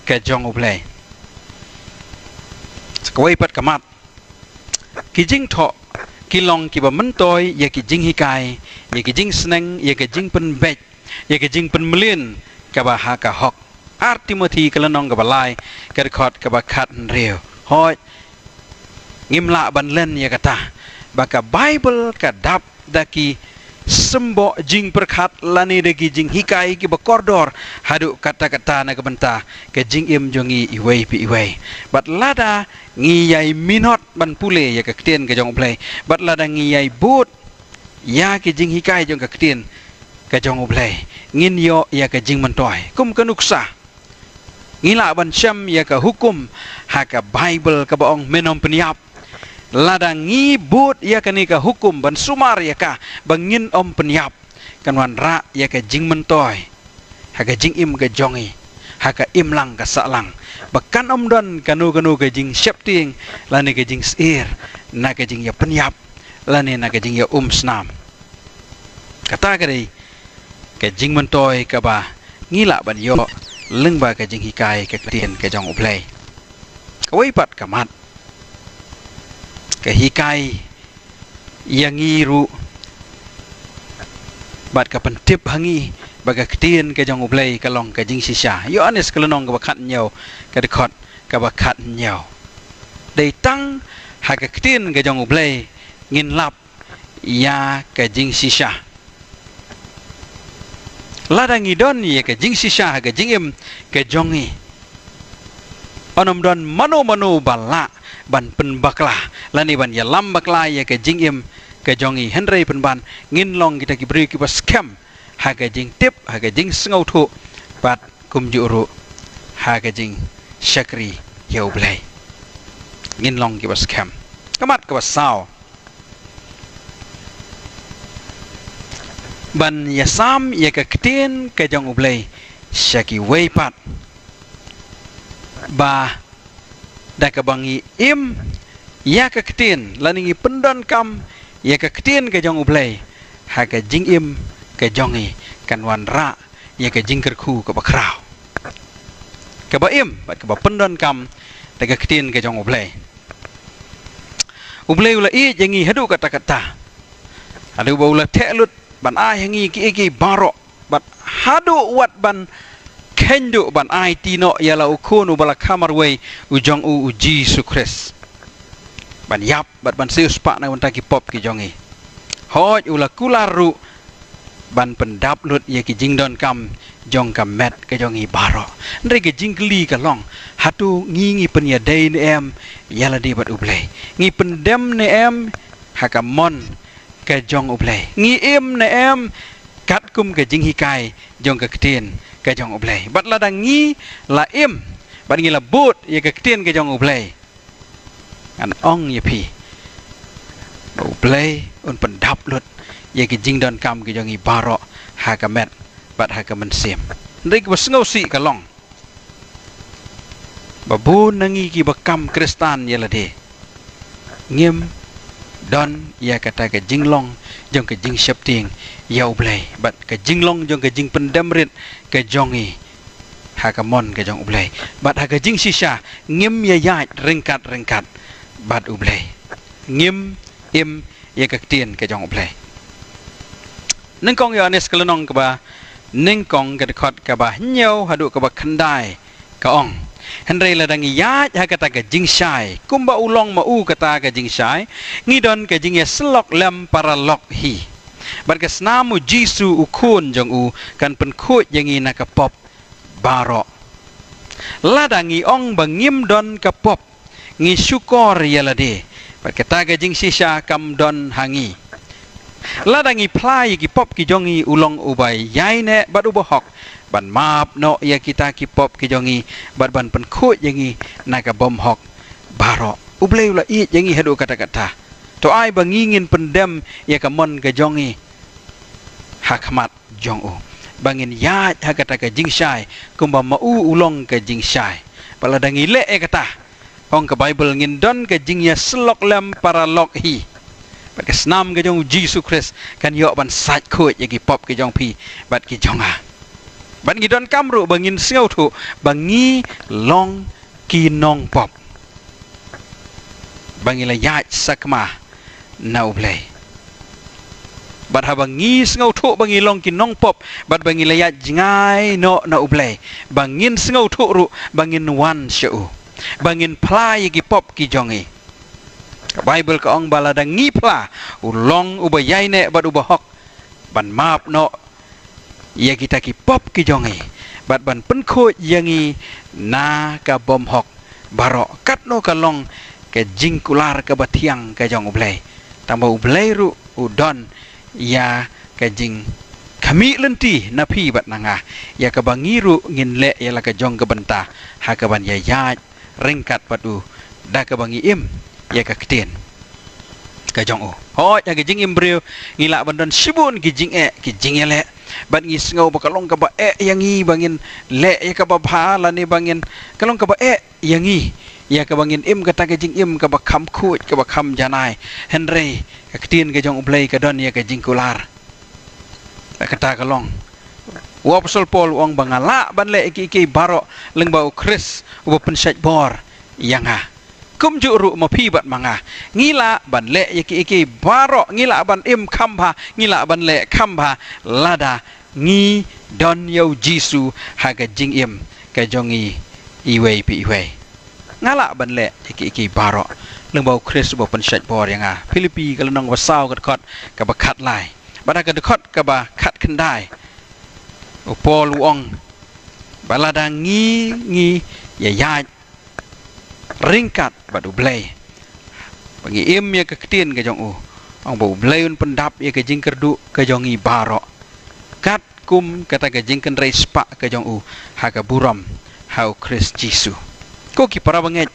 ka jong U Blei. Sa kawei pat ka mat, ki jingthoh ki long kiba myntoi ïa ki jinghikai, ïa ki jingsneng, ïa ka jingpynbeit, ïa ka jingpynmlien kaba ha ka hok. Ar Timothi ka lynnong kaba lai ka dkhot kaba khathynriew. Hooid, ngim lah ban len ïa kata ba ka Baibl ka dap da ki symboh jingpyrkhat lane da ki jinghikai kiba kordor haduh katta katta na ka bynta ka jingim jong ngi iwei pa iwei. Bad lada ngi ïai minot ban pule ïa ka ktien ka jong U Blei, bad lada ngi ïai bud ïa ki jinghikai jong ka ktien ka jong U Blei, ngin ïoh ïa ka jingmyntoi. Kum ka nuksa, ngi lah ban shem ïa ka hukum ha ka Baibl kaba ong men ym pynïap. Lada ngi bud ïa kane ka hukum ban sumar ïa ka ba ngin ym pynïap, kan wanrah ïa ka jingmyntoi ha ka jingim ka jong ngi, ha ka imlang ka sahlang, ba kan ym don kano kano ka jingsheptieng lane ka jingsyier na ka jingïapynïap lane na ka jingïaumsnam. Kata ka dei ka jingmyntoi kaba ngi lah ban ïoh lyngba ka jinghikai ka ktien ka jong U Blei. Kawei pat ka mat, ka hikai ïa ngi ruh bad ka pyntip ha ngi ba ka ktien ka jong U Blei ka long ka jingshisha. Ïoannis ka lynnong kaba khathynñiew ka dkhot kaba khathynñiew. Dei tang ha ka ktien ka jong U Blei ngin lap ïa ka jingshisha. Lada ngi don ïa ka jingshisha ha ka jingim ka jong ngi, un ym don mano mano ba lah ban pynbakla lane ban ïalam bakla ïa ka jingim ka jong ngi, hynrei pynban ngin long kita ki briew kiba skhem ha ka jingtip, ha ka jingsngewthuh, bad kumjuh ruh ha ka jingshakri ïa U Blei. Ngin long kiba skhem. Ka mat kaba saw, ban ïasam ïa ka ktien ka jong U Blei sha kiwei pat, ba da kaba ngi im ïa ka ktien lane ngi pyndonkam ïa ka ktien ka jong U Blei ha ka jingim ka jong ngi, kan wanrah ïa ka jingkyrkhu kaba khraw, kaba im bad kaba pyndonkam da ka ktien ka jong U Blei. U Blei u la ïeit ïa ngi haduh katta katta, haduh ba u la theh lut ban ai ha ngi kiei kiei baroh, bad haduh wat ban kheiñ duh ban aiti noh ïa la u Khun uba la kha marwei, u jong u, u Jisu Khrist, ban ïap bad ban siewspah na ka bynta ki pop ki jong ngi. Hooid, u la kular ruh ban pyndap lut ïa ki jingdonkam jong ka met ka jong ngi baroh. Hynrei ka jingkylli ka long, hato ngi, ngi pynïadei ne em ïa lade bad U Blei? Ngi pyndem ne em ha ka mon ka jong U Blei? Ngi im ne em katkum ka jinghikai jong ka ktien ka jong U Blei? Bad lada ngi la im bad ngi la bud ïa ka ktien ka jong U Blei, ngan ong ïa phi ba U Blei un pyndap lut ïa ki jingdonkam ki jong ngi baroh ha ka met bad ha ka mynsiem. Hynrei kaba sngewsih ka long ba bun na ngi kiba kam Khristan ïa lade ngim don ïa kata ka jinglong jong ka jingsheptieng ïa U Blei bad ka jinglong jong ka jingpyndem rit ka jong ngi ha ka mon ka jong U Blei. Bad ha ka jingshisha ngim ïaid ryngkat ryngkat bad U Blei. Ngim im ïa ka ktien ka jong U Blei. Nyngkong Ïoannis ka lynnong kaba nyngkong, ka dkhot kaba hynñiew haduh kaba khyndai ka ong: Hynrei lada ngi ïaid ha kata ka jingshai kumba u long ma u kata ka jingshai, ngi don ka jingïasyllok lem paralok hi. Bad ka snam U Jisu U Khun jong u kan pynkhuid ïa ngi na ka pop baroh. Lada ngi ong ba ngim don ka pop, ngi shukor ïa lade bad kata ka jingshisha kam don ha ngi. Lada ngi phla ïa ki pop ki jong ngi, u long uba ïaineh bad uba hok ban map noh ïa kita ki pop ki jong ngi bad ban pynkhuid ïa ngi na ka bymhok baroh. U Blei u la ïeit ïa ngi haduh katta katta. To ai ba ngi ngin pyndem ïa ka mon ka jong ngi ha khmat jong u, ba ngin ïaid ha kata ka jingshai kumba ma u u long ka jingshai. Bad lada ngi leh ïa kata, ong ka Baibl, ngin don ka jingïasyllok lem paralok hi. Bad ka snam ka jong U Jisu Khrist kan ïoh ban sait khuid ïa ki pop ki jong phi bad ki jong nga. Bad ngi donkam ruh ba ngin sngewthuh ba ngi long ki nongpop, ba ngi la ïaid sakma na U Blei. Bad haba ngi sngewthuh ba ngi long ki nongpop bad ba ngi la ïaid jngai noh na U Blei, ba ngin sngewthuh ruh ba ngin wan sha u, ba ngin phla ïa ki pop ki jong ngi. Ka Baibl ka ong ba lada ngi phla, u long uba ïaineh bad uba hok ban map noh ïa kita ki pop ki jong ngi bad ban pynkhuid ïa ngi na ka bymhok baroh. Katno ka long ka jingkular kaba thiang ka jong U Blei. Tangba U Blei ruh u don ïa ka jingkhmih lynti na phi bad na nga, ïa kaba ngi ruh ngin leh ïa la ka jong ka bynta ha kaban ïaid ryngkat bad u da kaba ngi im ïa ka ktien ka jong u. Hooid, ha ka jingim briew ngi lah ban don shibun ki jingeh, ki jingïaleh, bad ngi sngew ba ka long kaba eh ïa ngi ba ngin leh ïa kaba bha lane ba ngin, ka long kaba eh ïa ngi ïa kaba ngin im kata ka jingim kaba kham khuid, kaba kham janai. Hynrei ka ktien ka jong U Blei ka don ïa ka jingkular. Kata ka long, u Apostol Paul u ong ba nga lah ban leh ïa kiei kiei baroh lyngba U Khrist uba pynshait bor ïa nga. Kumjuh ruh ma phi bad ma nga, ngi lah ban leh ïa kiei kiei baroh, ngi lah ban im kham bha, ngi lah ban leh kham bha lada ngi don ïa U Jisu ha ka jingim ka jong ngi iwei pa iwei. Nga lah ban leh ïa kiei kiei baroh lyngba U Khrist uba pynshait bor ïa nga. Philippi ka lynnong ba saw, ka dkhot kaba khatlai. Bad ha ka dkhot kaba khatkhyndai, u Paul u ong ba lada ngi, ngi ïaid ryngkat bad U Blei, ba ngi im ïa ka ktien ka jong u, ong ba U Blei un pyndap ïa ka jingkyrduh ka jong ngi baroh, katkum kata ka jingkynrei spah ka jong u ha ka burom ha U Khrist Jisu. Ko ki para bangeit,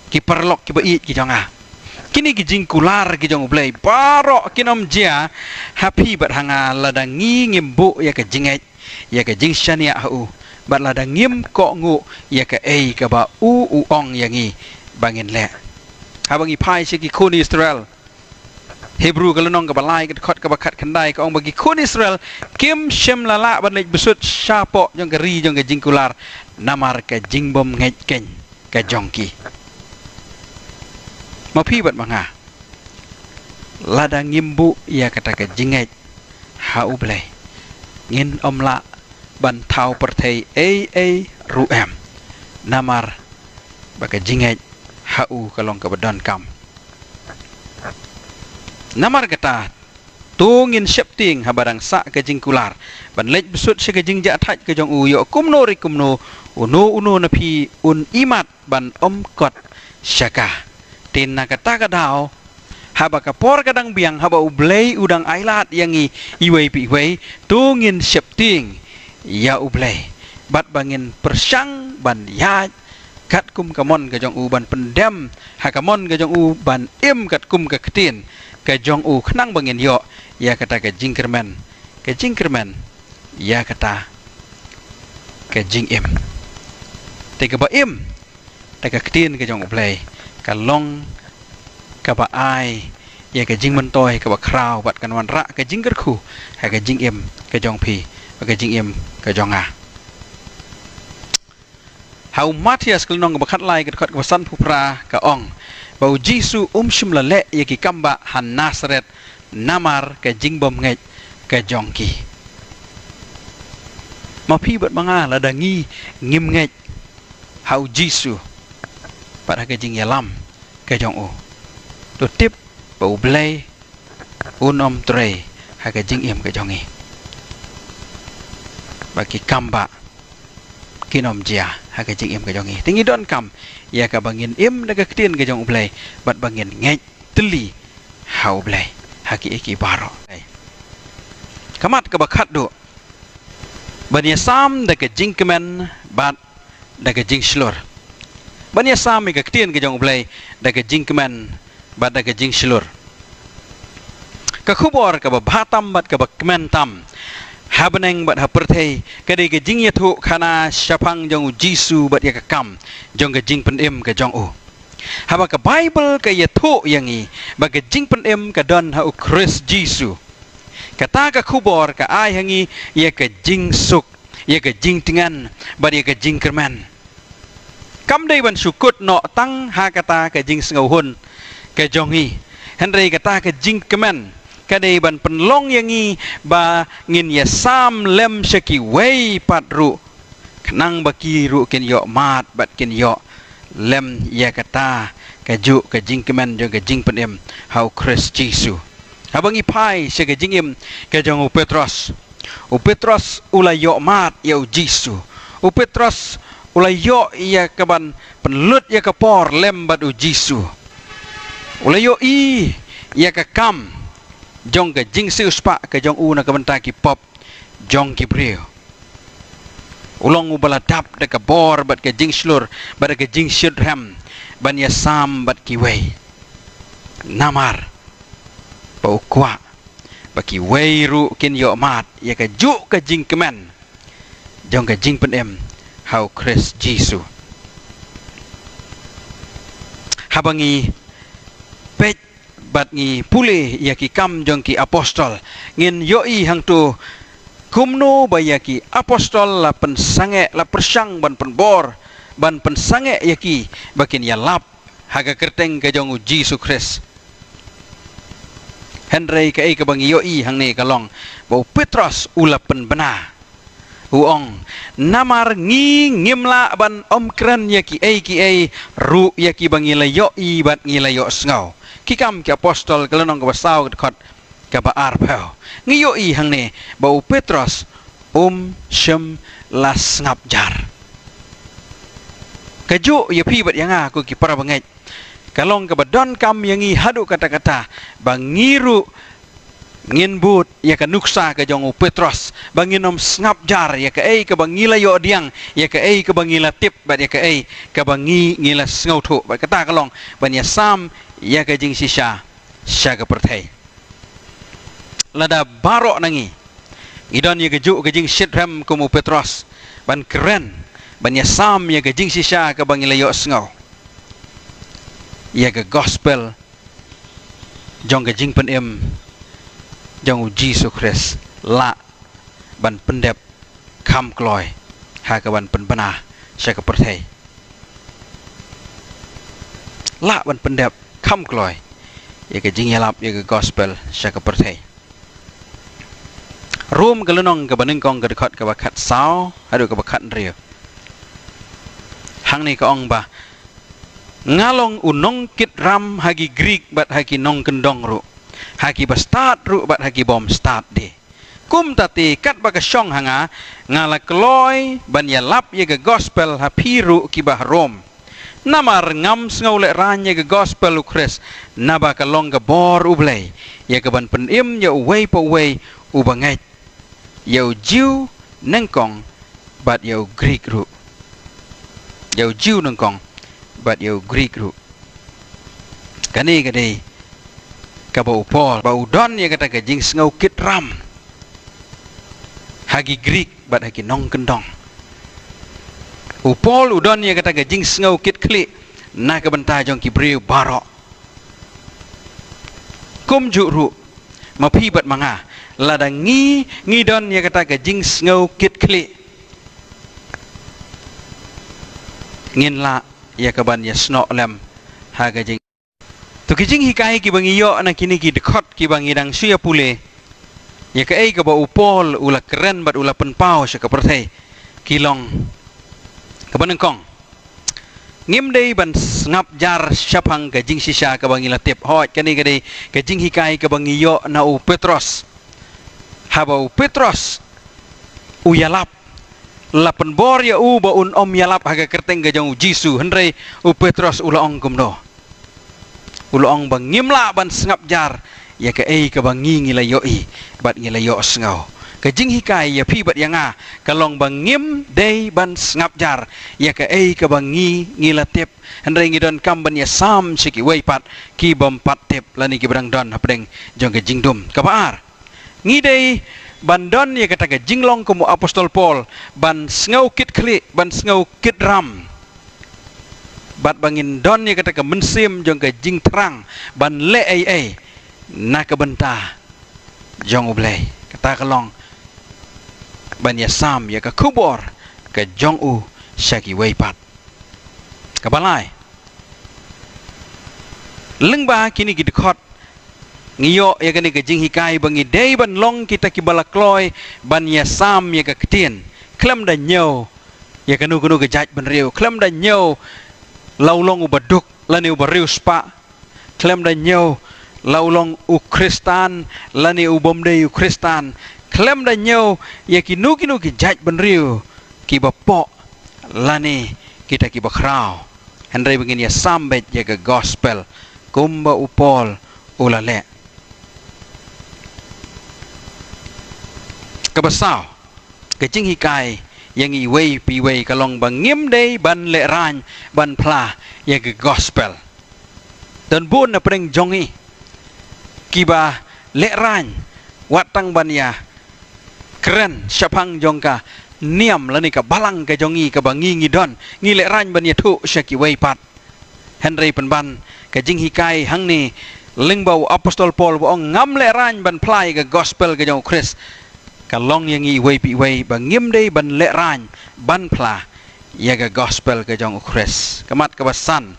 ki paralok kiba ïeit ki jong nga, kine ki jingkular ki jong U Blei baroh kin ym jia ha phi bad ha nga lada ngi ngim buh ïa ka jingngeit, ïa ka jingshaniah ha u, bad lada ngim kohnguh ïa kaei kaba u u ong ïa ngi ba ngin leh. Haba ngi phai sha ki khun Israel, Hebru ka lynnong kaba lai, ka dkhot kaba khatkhyndai, ka ong ba ki khun Israel kim shym la lah ban leit bsut shapoh jong ka ri jong ka jingkular namar ka jingbymngeit keiñ ka jong ki. Ma phi bad ma nga, lada ngim buh ïa kata ka jingngeit ha U Blei, ngin ym lah ban thaw pyrthei ei ei ruh em, namar ba ka jingngeit ha u ka long kaba donkam. Namar kata, to ngin sheptieng haba dang sah ka jingkular ban leit bsut sha ka jingjahthait ka jong u, ïoh kumno re kumno, uno uno na phi un imat ban ym kot sha ka. Te na kata ka daw, haba ka por ka dang biang, haba U Blei u dang ailad ïa ngi iwei pa iwei, to ngin sheptieng ïa U Blei bad ba ngin pyrshang ban ïaid katkum ka mon ka jong u, ban pyndem ha ka mon ka jong u, ban im katkum ka ktien ka jong u, khnang ba ngin ïoh ïa kata ka jingkyrmen, ka jingkyrmen ïa kata ka jingim. Te kaba im da ka ktien ka jong U Blei ka long kaba ai ïa ka jingmyntoi kaba khraw bad kan wanrah ka jingkyrkhu ha ka jingim ka jong phi bad ka jingim ka jong nga. Ha u Mathaios ka lynnong kaba khatlai ka dkhot kaba sanphew phra ka ong ba U Jisu um shym la leh ïa ki kambah ha Nasareth namar ka jingbymngeit ka jong ki. Ma phi bad ma nga lada ngi ngim ngeit ha U Jisu bad ha ka jingïalam ka jong u, to tip ba U Blei un ym trei ha ka jingim ka jong ngi. Ba ki kambah kin ym jia ha ka jingim ka jong ngi. Te ngi donkam ïa kaba ngin im da ka ktien ka jong U Blei bad ba ngin ngeit tylli ha U Blei ha kiei kiei baroh. Ka mat kaba khatduh, ban ïasam da ka jingkmen bad da ka jingshlur. Ban ïasam ïa ka ktien ka jong U Blei da ka jingkmen bad da ka jingshlur. Ka khubor kaba bha tam bad kaba kmen tam ha bneng bad ha pyrthei ka dei ka jingïathuhkhana shaphang jong U Jisu bad ïa ka kam jong ka jingpynim ka jong u. Haba ka Baibl ka ïathuh ïa ngi ba ka jingpynim ka don ha U Khrist Jisu, kata ka khubor ka ai ha ngi ïa ka jingsuk, ïa ka jingtngen bad ïa ka jingkyrmen. Kam dei ban shu kut noh tang ha kata ka jingsngewhun ka jong ngi, hynrei kata ka jingkmen ka dei ban pynlong ïa ngi ba ngin ïasam lem sha kiwei pat ruh, khnang ba ki ruh kin ïoh mad bad kin ïoh lem ïa kata kajuh ka jingkmen jong ka jingpynim ha U Khrist Jisu. Haba ngi phai sha ka jingim ka jong u Petros, u Petros u la ïoh mad ïa U Jisu. U Petros u la ïoh ïa ka ban pynlut ïa ka por lem bad U Jisu. U la ïohi ïa ka kam jong ka jingsiewspah ka jong u na ka bynta ki pop jong ki briew. U long uba la dap da ka bor bad ka jingshlur bad da ka jingshitrhem ban ïasam bad kiwei. Namar ba u kwah ba kiwei ruh kin ïoh mad ïa kajuh ka jingkmen jong ka jingpynim ha U Khrist Jisu. Haba ngi peit bad ngi pule ïa ki Kam jong ki Apostol, ngin ïohi hangto kumno ba ïa ki apostol la pynsangeh, la pyrshang ban pynbor, ban pynsangeh ïa ki ba kin ïalap ha ka kyrteng ka jong U Jisu Khrist. Hynrei kaei kaba ngi ïohi hangne ka long ba u Petros u la pynbna. U ong, namar ngi ngim lah ban ym kren ïa kiei kiei ruh ïa kiba ngi la ïohi bad ngi la ïohsngew. Ki Kam ki Apostol ka lynnong kaba saw ka dkhot kaba arphew. Ngi ïohi hangne ba u Petros um shym la sngap jar. Kajuh ïa phi bad ïa nga ko ki para bangeit, ka long kaba donkam ïa ngi haduh katta katta ba ngi ruh ngin bud ïa ka nuksa ka jong u Petros, ba ngin ym sngap jar ïa kaei kaba ngi la ïoh diang, ïa kaei kaba ngi la tip bad ïa kaei kaba ngi, ngi la sngewthuh. Bad kata ka long ban ïasam ïa ka jingshisha sha ka pyrthei. Lada baroh na ngi ngi don ïa kajuh ka jingshitrhem kum u Petros ban kren, ban ïasam ïa ka jingshisha kaba ngi la ïohsngew ïa ka gospel jong ka jingpynim jong U Jisu Khrist, lah ban pyndep kham kloi ha ka ban pynbna sha ka pyrthei. Lah ban pyndep kham kloi ïa ka jingïalap ïa ka gospel sha ka pyrthei. Rom ka lynnong kaba nyngkong ka dkhot kaba khatsaw haduh kaba khathynriew. Hangne ka ong ba, nga long u nongkitram ha ki Grik bad ha ki nongkyndong ruh, ha ki bastad ruh bad ha ki bym stad de. Kumta te katba ka shong ha nga, nga la kloi ban ïalap ïa ka gospel ha phi ruh kiba ha Rom. Namar ngam sngew lehraiñ ïa ka gospel U Khrist, naba ka long ka bor U Blei ïa ka ban pynim ïa uwei pa uwei uba ngeit, ïa u Jiw nyngkong bad ïa u Grik ruh. Ïa u Jiw nyngkong bad ïa u Grik ruh. Kane ka dei kaba u Paul ba u don ïa kata ka jingsngew kitram ha ki Grik bad ha ki nongkyndong. U Paul u don ïa kata ka jingsngew kit khlieh na ka bynta jong ki briew baroh. Kumjuh ruh ma phi bad ma nga, lada ngi ngi don ïa kata ka jingsngew kit khlieh, ngin lah ïa ka ban ïasnoh lem ha ka jing To ki jinghikai kiba ngi ïoh na kine ki dkhot kiba ngi dang shu ïa pule ïa kaei kaba u Paul u la kren bad u la pynpaw sha ka pyrthei ki long kaba nyngkong. Ngim dei ban sngap jar shaphang ka jingshisha kaba ngi la tip. Hooid, kane ka dei ka jinghikai kaba ngi ïoh na u Petros. Haba u Petros u ïalap, la pynbor ïa u ba un ym ïalap ha ka kyrteng ka jong u Jisu, hynrei u Petros u la ong kumno? U la ong ba ngim lah ban sngap jar ïa kaei kaba ngi ngi la ïohi bad ngi la ïohsngew. Ka jinghikai ïa phi bad ïa nga ka long ba ngim dei ban sngap jar ïa kaei kaba ngi ngi la tip, hynrei ngi donkam ban ïasam sha kiwei pat ki bym pat tip lane kiba dang don hapdeng jong ka jingdum. Kaba ar, ngi dei ban don ïa kata ka jinglong kum u apostol Paul, ban sngew kit khlieh, ban sngew kit ram, bad ba ngin don ïa kata ka mynsiem jong ka jingthrang ban leh ei ei na ka bynta jong U Blei. Kata ka long ban ïasam ïa ka khubor ka jong u sha kiwei pat. Kaba lai, lyngba kine ki dkhot ngi ïoh ïa kane ka jinghikai ba ngi dei ban long kita kiba la kloi ban ïasam ïa ka ktien khlem da ñiew ïa kano kano ka jaitbynriew, khlem da ñiew la u long uba duk lane uba riewspah, khlem da ñiew la u long u Khristan lane u bym dei u Khristan, khlem da ñiew ïa kino kino ki jaitbynriew kiba poh lane kita kiba khraw, hynrei ba ngin ïasam beit ïa ka gospel kumba u Paul u la leh. Kaba saw, ka jinghikai ïa ngi iwei pa iwei ka long ba ngim dei ban lehraiñ ban phla ïa ka gospel. Don bun na pdeng jong ngi kiba lehraiñ wat tang ban ïa kren shaphang jong ka niam lane ka balang ka jong ngi kaba ngi ngi don, ngi lehraiñ ban ïathuh sha kiwei pat. Hynrei pynban ka jinghikai hangne lyngba u apostol Paul ba ong ngam lehraiñ ban phla ïa ka gospel ka jong u Khrist, ka long ïa ngi iwei pa iwei ba ngim dei ban lehraiñ ban phla ïa ka gospel ka jong u Khrist. Ka mat kaba san,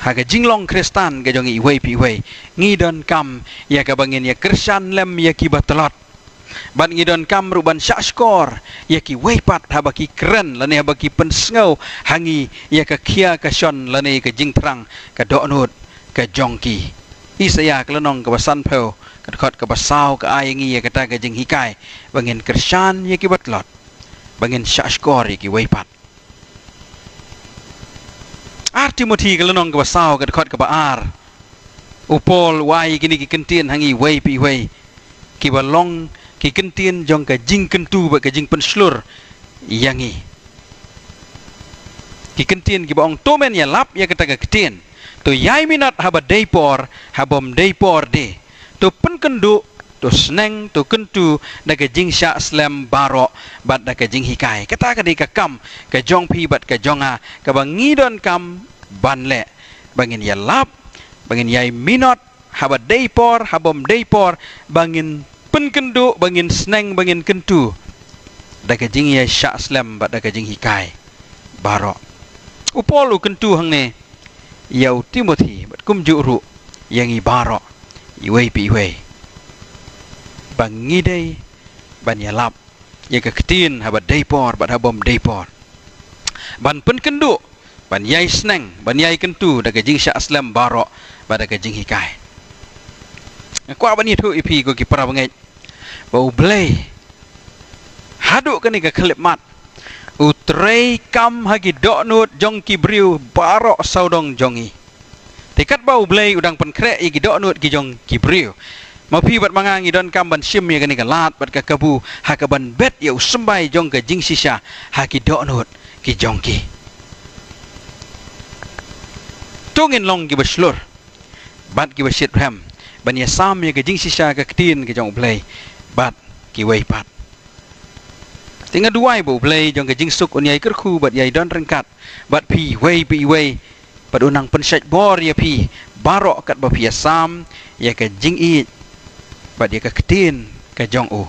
ha ka jinglong Khristan ka jong ngi iwei pa iwei, ngi donkam ïa kaba ngin ïa kyrshan lem ïa kiba tlot. Bad ngi donkam ruh ban shahshkor ïa kiwei pat haba ki kren lane haba ki pynsngew ha ngi ïa ka khia ka shon lane ka jingthrang ka dohnud ka jong ki. Isaïah ka lynnong kaba sanphew, ka dkhot kaba saw ka ai ïa ngi ïa kata ka jinghikai ba ngin kyrshan ïa kiba tlot, ba ngin shahshkor ïa kiwei pat. Ar Timothi ka lynnong kaba saw, ka dkhot kaba ar, u Paul u ai kine ki kyntien ha ngi iwei pa iwei kiba long ki kyntien jong ka jingkyntu bad ka jingpynshlur ïa ngi. Ki kyntien kiba ong, to men ïalap ïa kata ka ktien, to ïai minot haba dei por, ha bym dei por de, to pynkynduh, to sneng, to kyntu da ka jingshah slem baroh bad da ka jinghikai. Kata ka dei ka kam ka jong phi bad ka jong nga kaba ngi donkam ban leh, ba ngin ïalap, ba ngin ïai minot haba dei por, ha bym dei por, ba ngin pynkynduh, ba ngin sneng, ba ngin kyntu da ka jingïashah slem bad da ka jinghikai baroh. U Paul u kyntu hangne ïa u Timothi bad kumjuh ruh ïa ngi baroh iwei pa iwei ba ngi dei ban ïalap ïa ka ktien haba dei por bad ha bym dei por, ban pynkynduh, ban ïai sneng, ban ïai kyntu da ka jingshah slem baroh bad da ka jinghikai. Nga kwah ban ïathuh ïa phi ko ki para bangeit ba U Blei haduh kane ka khyllipmat u trei kam ha ki dohnud jong ki briew baroh sawdong jong ngi. Te katba U Blei u dang pynkhreh ïa ki dohnud ki jong ki briew, ma phi bad ma nga ngi donkam ban shim ïa kane ka lad bad ka kabu ha kaban bet ïa u symbai jong ka jingshisha ha ki dohnud ki jong ki. To ngin long kiba shlur bad kiba shitrhem ban ïasam ïa ka jingshisha ka ktien ka jong U Blei bad kiwei pat. Te nga duwai ba U Blei jong ka jingsuk un ïai kyrkhu bad ïai don ryngkat bad phi iwei pa iwei, bad un nang pynshait bor ïa phi baroh katba phi ïasam ïa ka jingïeit bad ïa ka ktien ka jong u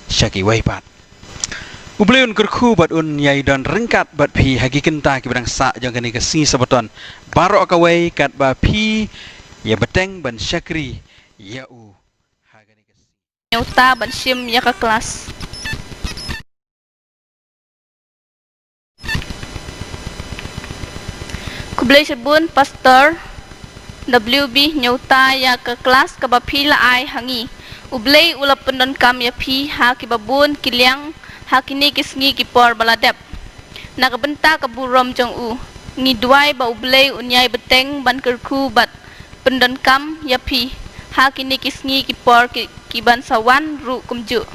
sha kiwei pat. U Blei un kyrkhu bad un ïai don ryngkat bad phi ha ki kynta kiba dang sah jong kane ka sngi Sabbaton baroh kawei, katba phi ïa bteng ban shakri ïa u ha kane ka sngi. Ñiewta ban shim ïa ka klas. Khublei shibun Pastor W B, ñiewta ïa ka klas kaba phi la ai ha ngi. U Blei u la pyndonkam ïa phi ha kiba bun ki liang ha kine ki sngi ki por ba la dep. Na ka bynta ka burom jong u, ngi duwai ba U Blei un ïai bteng ban kyrkhu bad pyndonkam ïa phi ha kine ki sngi ki por ki, ki ban sa wan ruh kumjuh.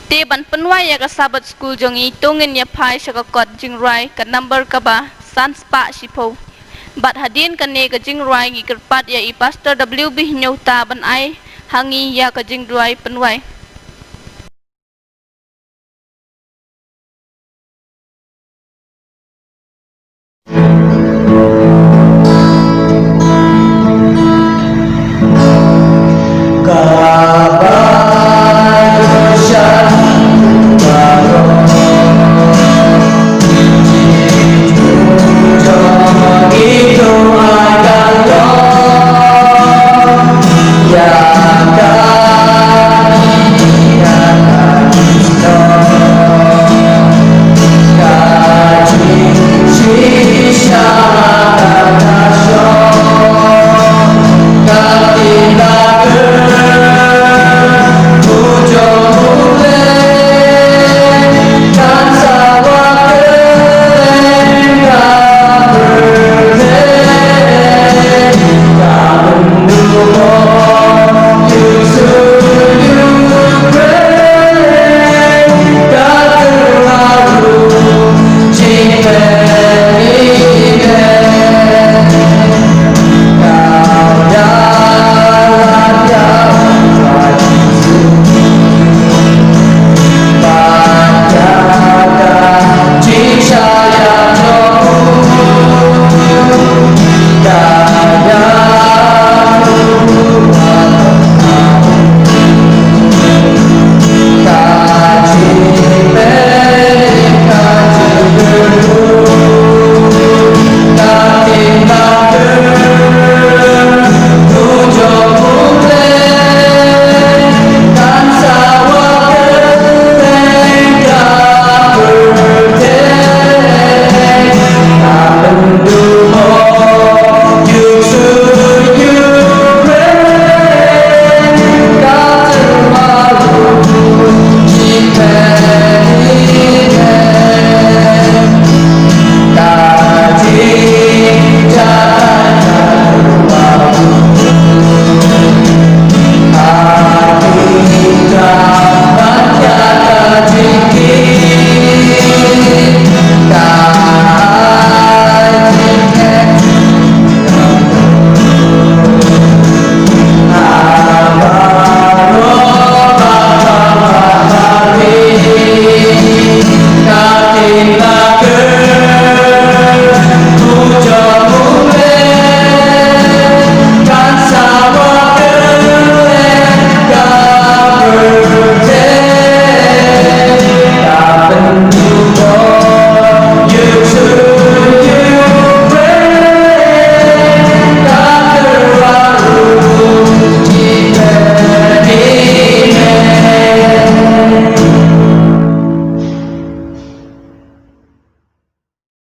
Te ban pynwai ïa ka Sabbath School jong ngi, to ngin ïa phai sha ka kot jingrwai ka number kaba san spah shiphew. Bad hadien kane ka jingrwai ngi kyrpad ïa i Pastor W B Hynñiewta ban ai ha ngi ïa ka jingrwai pynwai.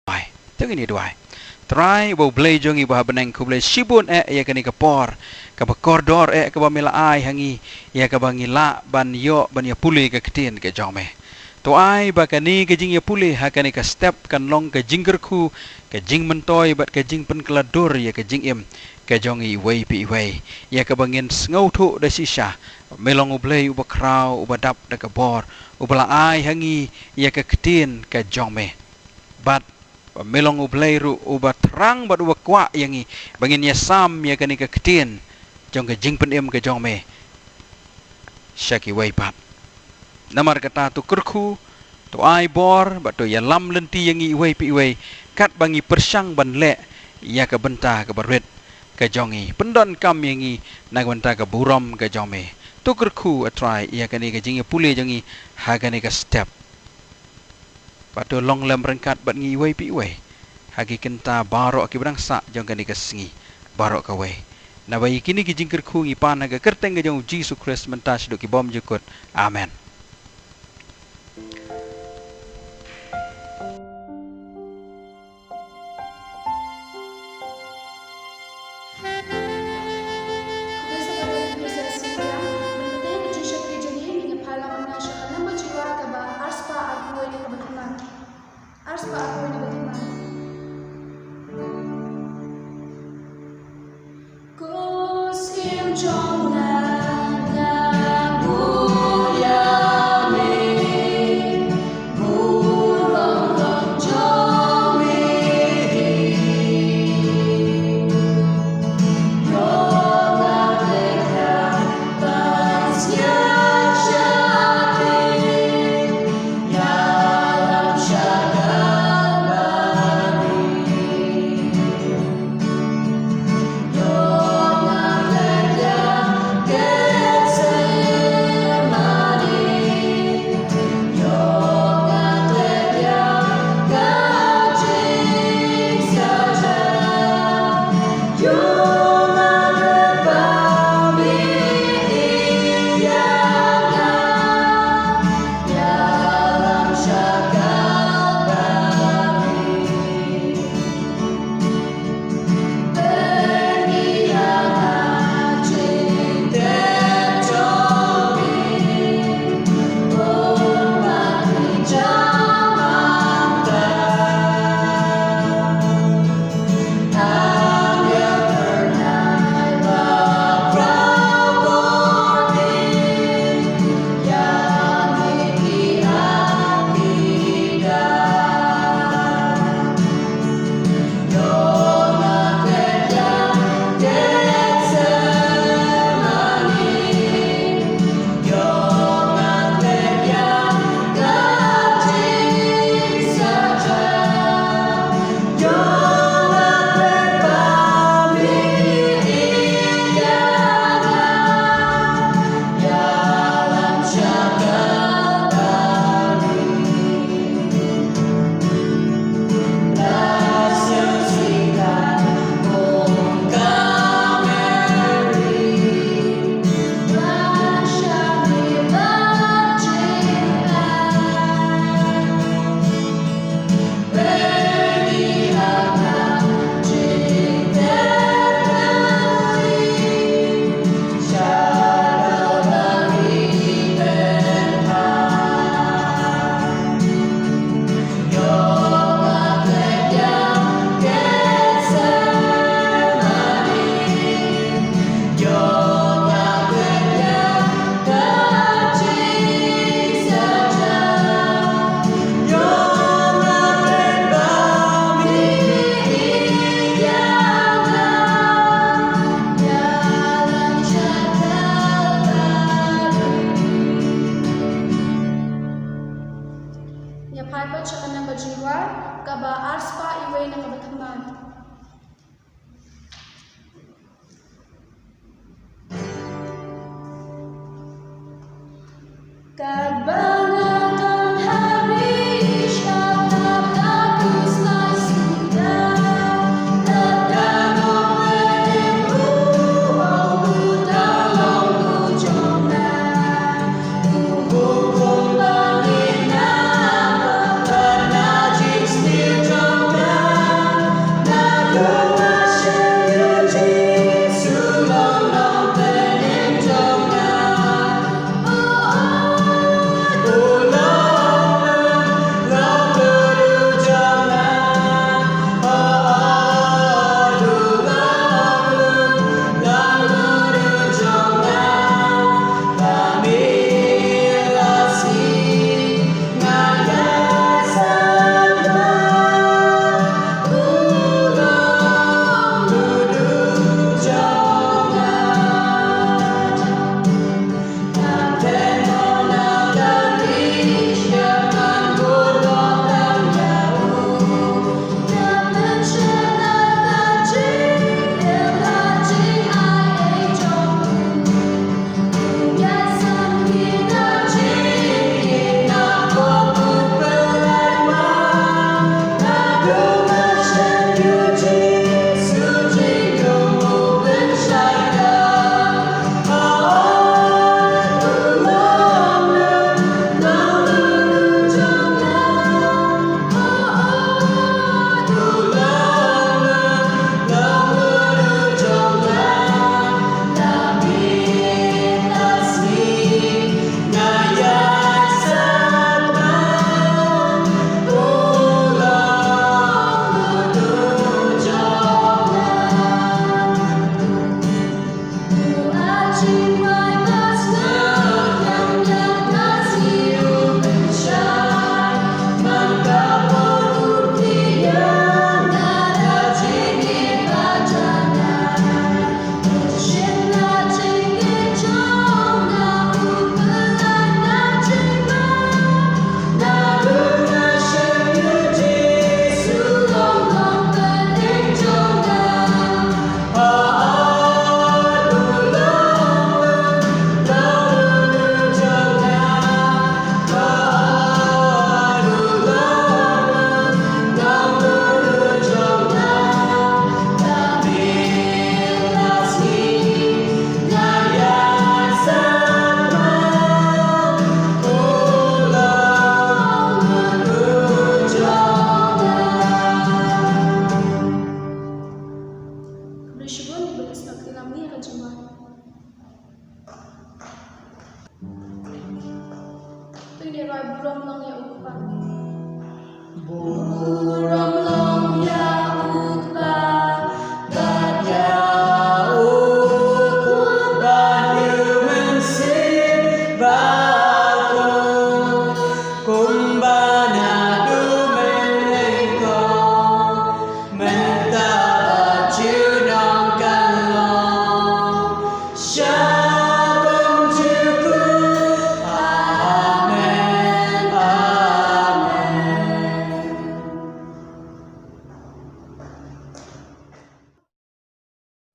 Ai, to ngin ïa duwai. Trai, uba U Blei jong ngi uba ha bneng, khublei shibun eh ïa kane ka por kaba kordor eh kaba me la ai ha ngi, ïa kaba ngi lah ban ïoh ban ïa pule ka ktien ka jong me. To ai ba kane ka jingïapule ha kane ka step kan long ka jingkyrkhu, ka jingmyntoi bad ka jingpynkylla dur ïa ka jingim ka jong ngi iwei pa iwei, ïa kaba ngin sngewthuh da shisha ba me long U Blei uba khraw, uba dap da ka bor, uba la ai ha ngi ïa ka ktien ka jong me. Bad ba me long U Blei ruh uba thrang bad uba kwah ïa ngi ba ngin ïasam ïa kane ka ktien jong ka jingpynim ka jong me sha kiwei pat. Namar kata to kyrkhu, to ai bor, bad to ïalam lynti ïa ngi iwei pa iwei, katba ngi pyrshang ban leh ïa ka bynta kaba rit ka jong ngi. Pyndonkam ïa ngi na ka bynta ka burom ka jong me. To kyrkhu, A Trai, ïa kane ka jingïapule jong ngi ha kane ka step. Bad to long lem ryngkat bad ngi iwei pa iwei ha ki kynta baroh kiba dang sah jong kane ka sngi baroh kawei. Naba ïa kine ki jingkyrkhu ngi pan ha ka kyrteng ka jong U Jisu Khrist mynta shaduh ki bymjukut. Amen. Khublei sa kyrpang ïa phi sa shisha. Mynta ka jingshakri jong ngi ngin ïa phai lang mynta sha ka lyngba jingwan kaba arspah arphew wei na ka bynta. Arspah arphew wei na ka bynta. Ko Syiem jong nga, nga buh ïa me, burom jong me hi. Ïoh nga khlem ïa ban sngewsih sha phi, ïalam sha Kalbari. Ïa phai pat sha ka namba jingduwai kaba arspah iwei na kaba thymmai.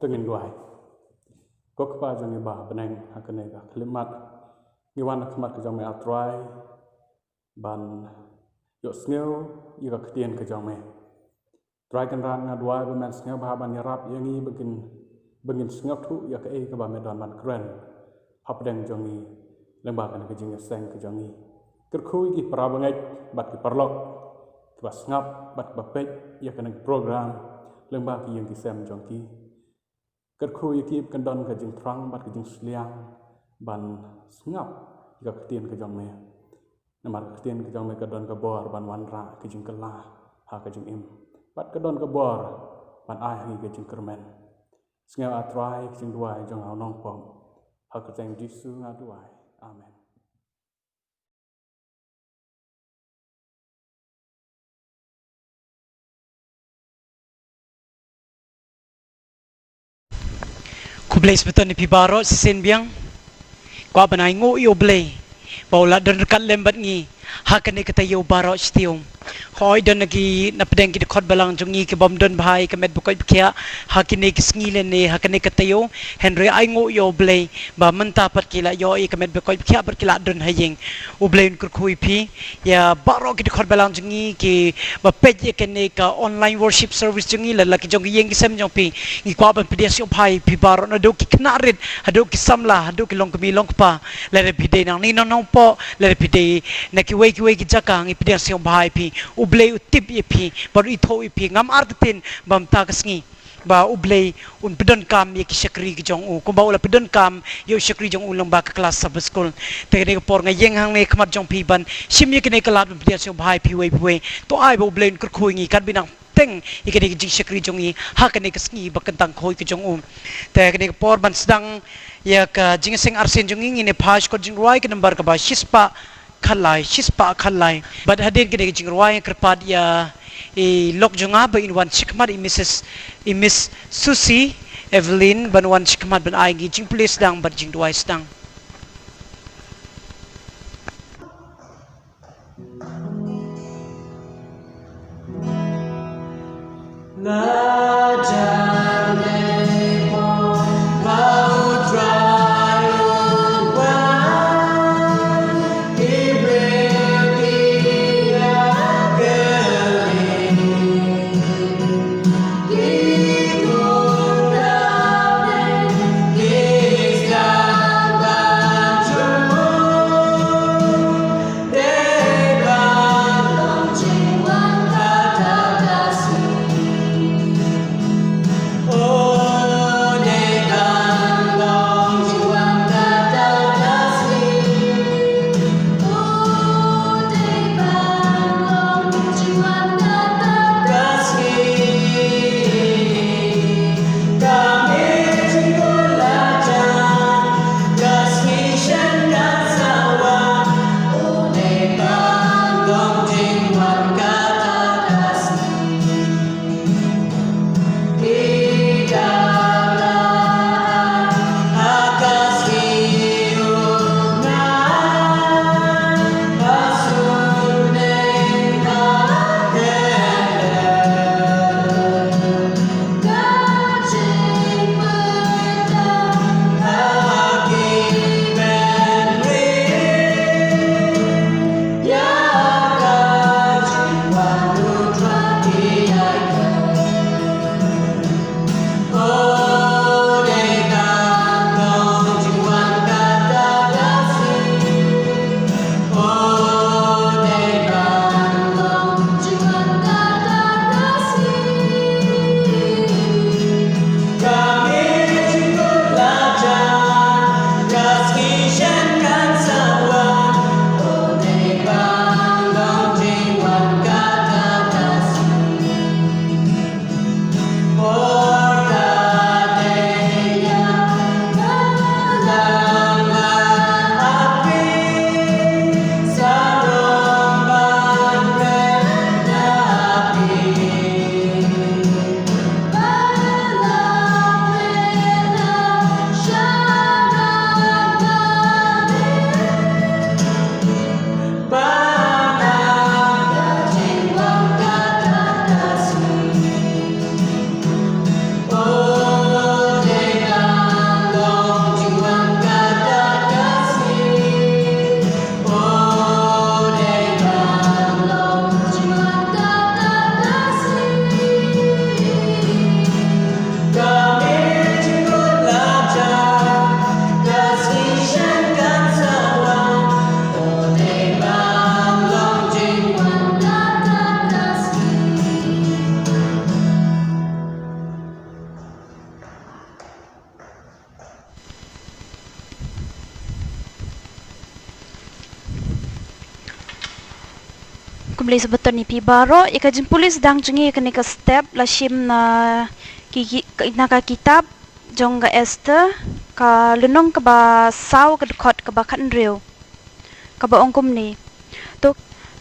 To ngin duwai. Ko Kpa jong ngi ba ha bneng, ha kane ka khyllipmat ngi wan ha khmat ka jong me, A Trai, ban ïohsngew ïa ka ktien ka jong me. Trai Kynrad, nga duwai ba men sngewbha ban ïarap ïa ngi ba ngin, ba ngin sngewthuh ïa kaei kaba me don ban kren hapdeng jong ngi lyngba kane ka jingïaseng ka jong ngi. Kyrkhu ïa ki para bangeit bad ki paralok kiba sngap bad kiba peit ïa kane ka program lyngba ki ïing ki sem jong ki. Kyrkhu ïa ki ba kin don ka jingthrang bad ka jingsliang ban sngap ïa ka ktien ka jong me. Namar ka ktien ka jong me ka don ka bor ban wanrah ka jingkylla ha ka jingim, bad ka don ka bor ban ai ha ngi ka jingkyrmen. Sngew, A Trai, ka jingduwai jong nga u nongpop. Ha ka kyrteng Jisu nga duwai. Amen. Khublei shibun ïa phi baroh shisien biang. Kwah ban ainguh ïa U Blei ba u la don ryngkat lem bad ngi ha kane ka taïew baroh shi taïew. Hooid, don na ki, na pdeng ki dkhot balang jong ngi ki bym don bha ïa ka met ba koit ba khiah ha kine ki sngi lane ha kane ka taïew. Hynrei ainguh ïa U Blei ba mynta pat ki la ïoh ïa ka met ba koit ba khiah bad ki la don ha ïing. U Blei un kyrkhu ïa phi, ïa baroh ki dkhot balang jong ngi kiba peit ïa kane ka online worship service jong ngi, lada la ki jong ki ïing ki sem jong phi. Ngi kwah ban pdiang sngewbha ïa phi baroh, naduh ki khynnah rit haduh ki samla, haduh ki longkmie longkpa. Lada phi dei nangne na Nongpoh, lada phi dei na kiwei kiwei ki jaka, ngi pdiang sngewbha ïa phi. U Blei u tip ïa phi bad u ithuh ïa phi. Ngam artatien ba mynta ka sngi ba U Blei un pyndonkam ïa ki shakri ki jong u kumba u la pyndonkam ïa u shakri jong u lyngba ka klas Sabbath School. Te kane ka por nga ïeng hangne ha khmat jong phi ban shim ïa kane ka lad ban pdiang sngewbha ïa phi uwei pa uwei. To ai ba U Blei un kyrkhu ïa ngi katba nang teng ïa kane ka jingshakri jong ngi ha kane ka sngi ba kyntang khuid ka jong u. Te kane ka por ban sdang ïa ka jingïaseng arsien jong ngi, ngin ïa phai sha ka kot jingrwai ka number kaba shispah khatlai, shispah khatlai. Bad hadien kane ka jingrwai nga kyrpad ïa i lok jong nga ba in wan shakhmat, i Mrs, i Miss Susie Evelyn, ban wan shakhmat ban ai ngi jingpule sdang bad jingduwai sdang. Khublei shibun ïa phi baroh, ïa ka jingpule sdang jong ngi ïa kane ka step la shim na ki, ki, na ka kitab jong ka Esther, ka lynnong kaba saw, ka dkhot kaba khathynriew, kaba ong kumne. To,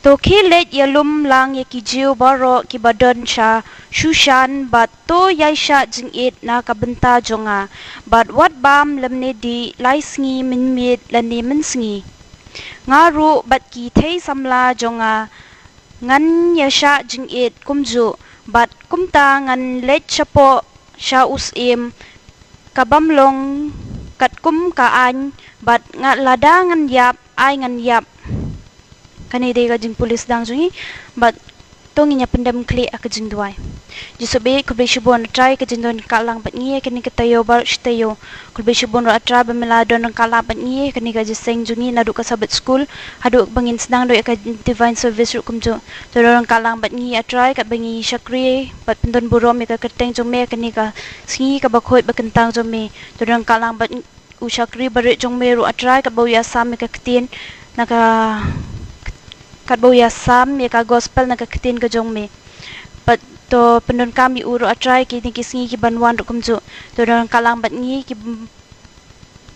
to khie leit ïalum lang ïa ki Jiw baroh kiba don sha Shushan, bad to ïaishah jingit na ka bynta jong nga, bad wat bam lymne dih lai sngi mynmiet lane mynsngi. Nga ruh bad ki thei samla jong nga ngan ïashah jingit kumjuh, bad kumta ngan leit shapoh sha u syiem, ka bym long katkum ka aiñ, bad nga, lada ngan ïap, ai ngan ïap. Kane dei ka jingpule sdang jong ngi, bad to ngin ïa pyndem khlieh ha ka jingduwai. Jisu bad khublei shibun A Trai ka jingdon ryngkat lang bad ngi ha kane ka taïew baroh shi taïew. Khublei shibun ruh A Trai ba me la don ryngkat lang bad ngi ha kane ka jingïaseng jong ngi naduh ka Sabbath School haduh ba ngin sdang duh ïa ka Divine Service ruh kumjuh. To don ryngkat lang bad ngi A Trai katba ngi shakri bad pyndon burom ïa ka kyrteng jong me ha kane ka sngi kaba khuid ba kyntang jong me. To don ryngkat lang bad u shakri barit jong me ruh A Trai, katba u ïasam ïa ka ktien na ka, katba u ïasam ïa ka gospel na ka ktien ka jong me. Bad to pyndonkam ïa u ruh A Trai kine ki sngi kiban wan ruh kumjuh. To don ryngkat lang bad ngi ki,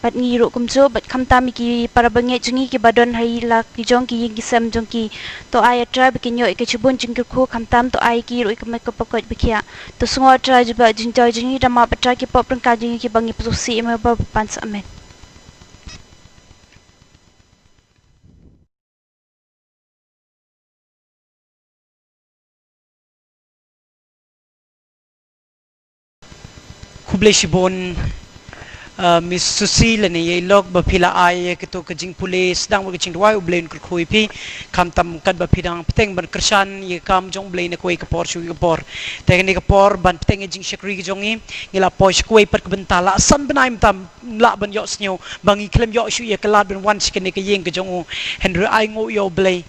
bad ngi ruh kumjuh, bad khamtam ïa ki para bangeit jong ngi kiba don ha ïing la ki jong ki, ïing ki sem jong ki. To ai A Trai ba kin ïoh ïa ka shibun jingkyrkhu, khamtam to ai ki ruh ïa ka met ka pyrkhat ba khiah. To sngew A Trai jubab jingduwai jong ngi, da map A Trai ki pop ryngkat jong ngi kiba ngi pynsngewsih ïa me ba ban sa. Amen. Khublei shibun, ah, Miss Susi lane ïa i lok ba phi la ai ïa kito ka jingpule sdang bad ka jingduwai, U Blei un kyrkhu ïa phi. Khamtam katba phi dang bteng ban kyrshan ïa ka kam jong U Blei na kawei ka por sha kawei ka por. Te kane ka por ban bteng ïa jingshakri ka jong ngi, ngi la poi sha kawei pat ka bynta la san bnai mynta lah ban ïohsngew ba ngi khlem ïoh shuh ïa ka lad ban wan sha kane ka ïing ka jong u. Hynrei ai nguh ïa U Blei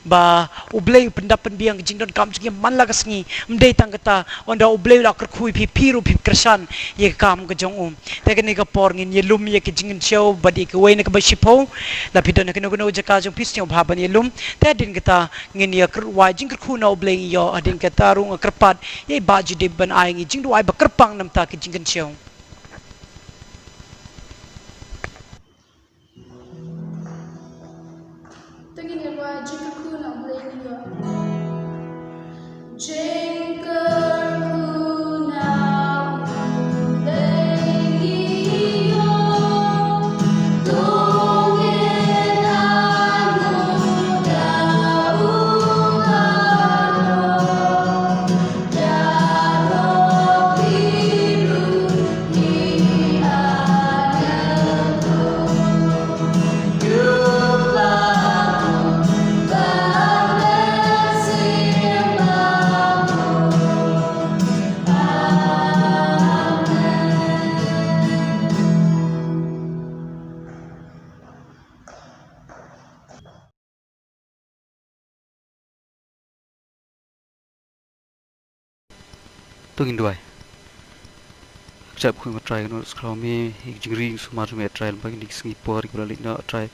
ba U Blei u pyndap pynbiang ka jingdonkam jong ngi man la ka sngi. Ym dei tang kata, ynda U Blei u la kyrkhu ïa phi, phi ruh phi kyrshan ïa ka kam ka jong u. Te kane ka por ngin ïalum ïa ka jingkynshew bad ïa kawei na kaba shiphew. La phi don ha kano kano jaka jong phi, sngewbha ban ïalum. Te hadien kata ngin ïa kyr-, wai jingkyrkhu na U Blei, ngi ïoh hadien kata ruh nga kyrpad ïa i Bah Judip ban ai ngi jingduwai ba kyrpang na ka bynta ka jingkynshew. To ngin ïa wai jingkyrkhu na U Blei, ngi ïoh. Jingkyrkhu na U Blei ngi ïoh. To ngin ïa wai da u baroh. To ngin duwai. Kjap khun A Trai, kynnoh skhem ïa ka jingri jingsumar jong me A Trai, lem bad kine ki sngi por kiba la leit noh A Trai.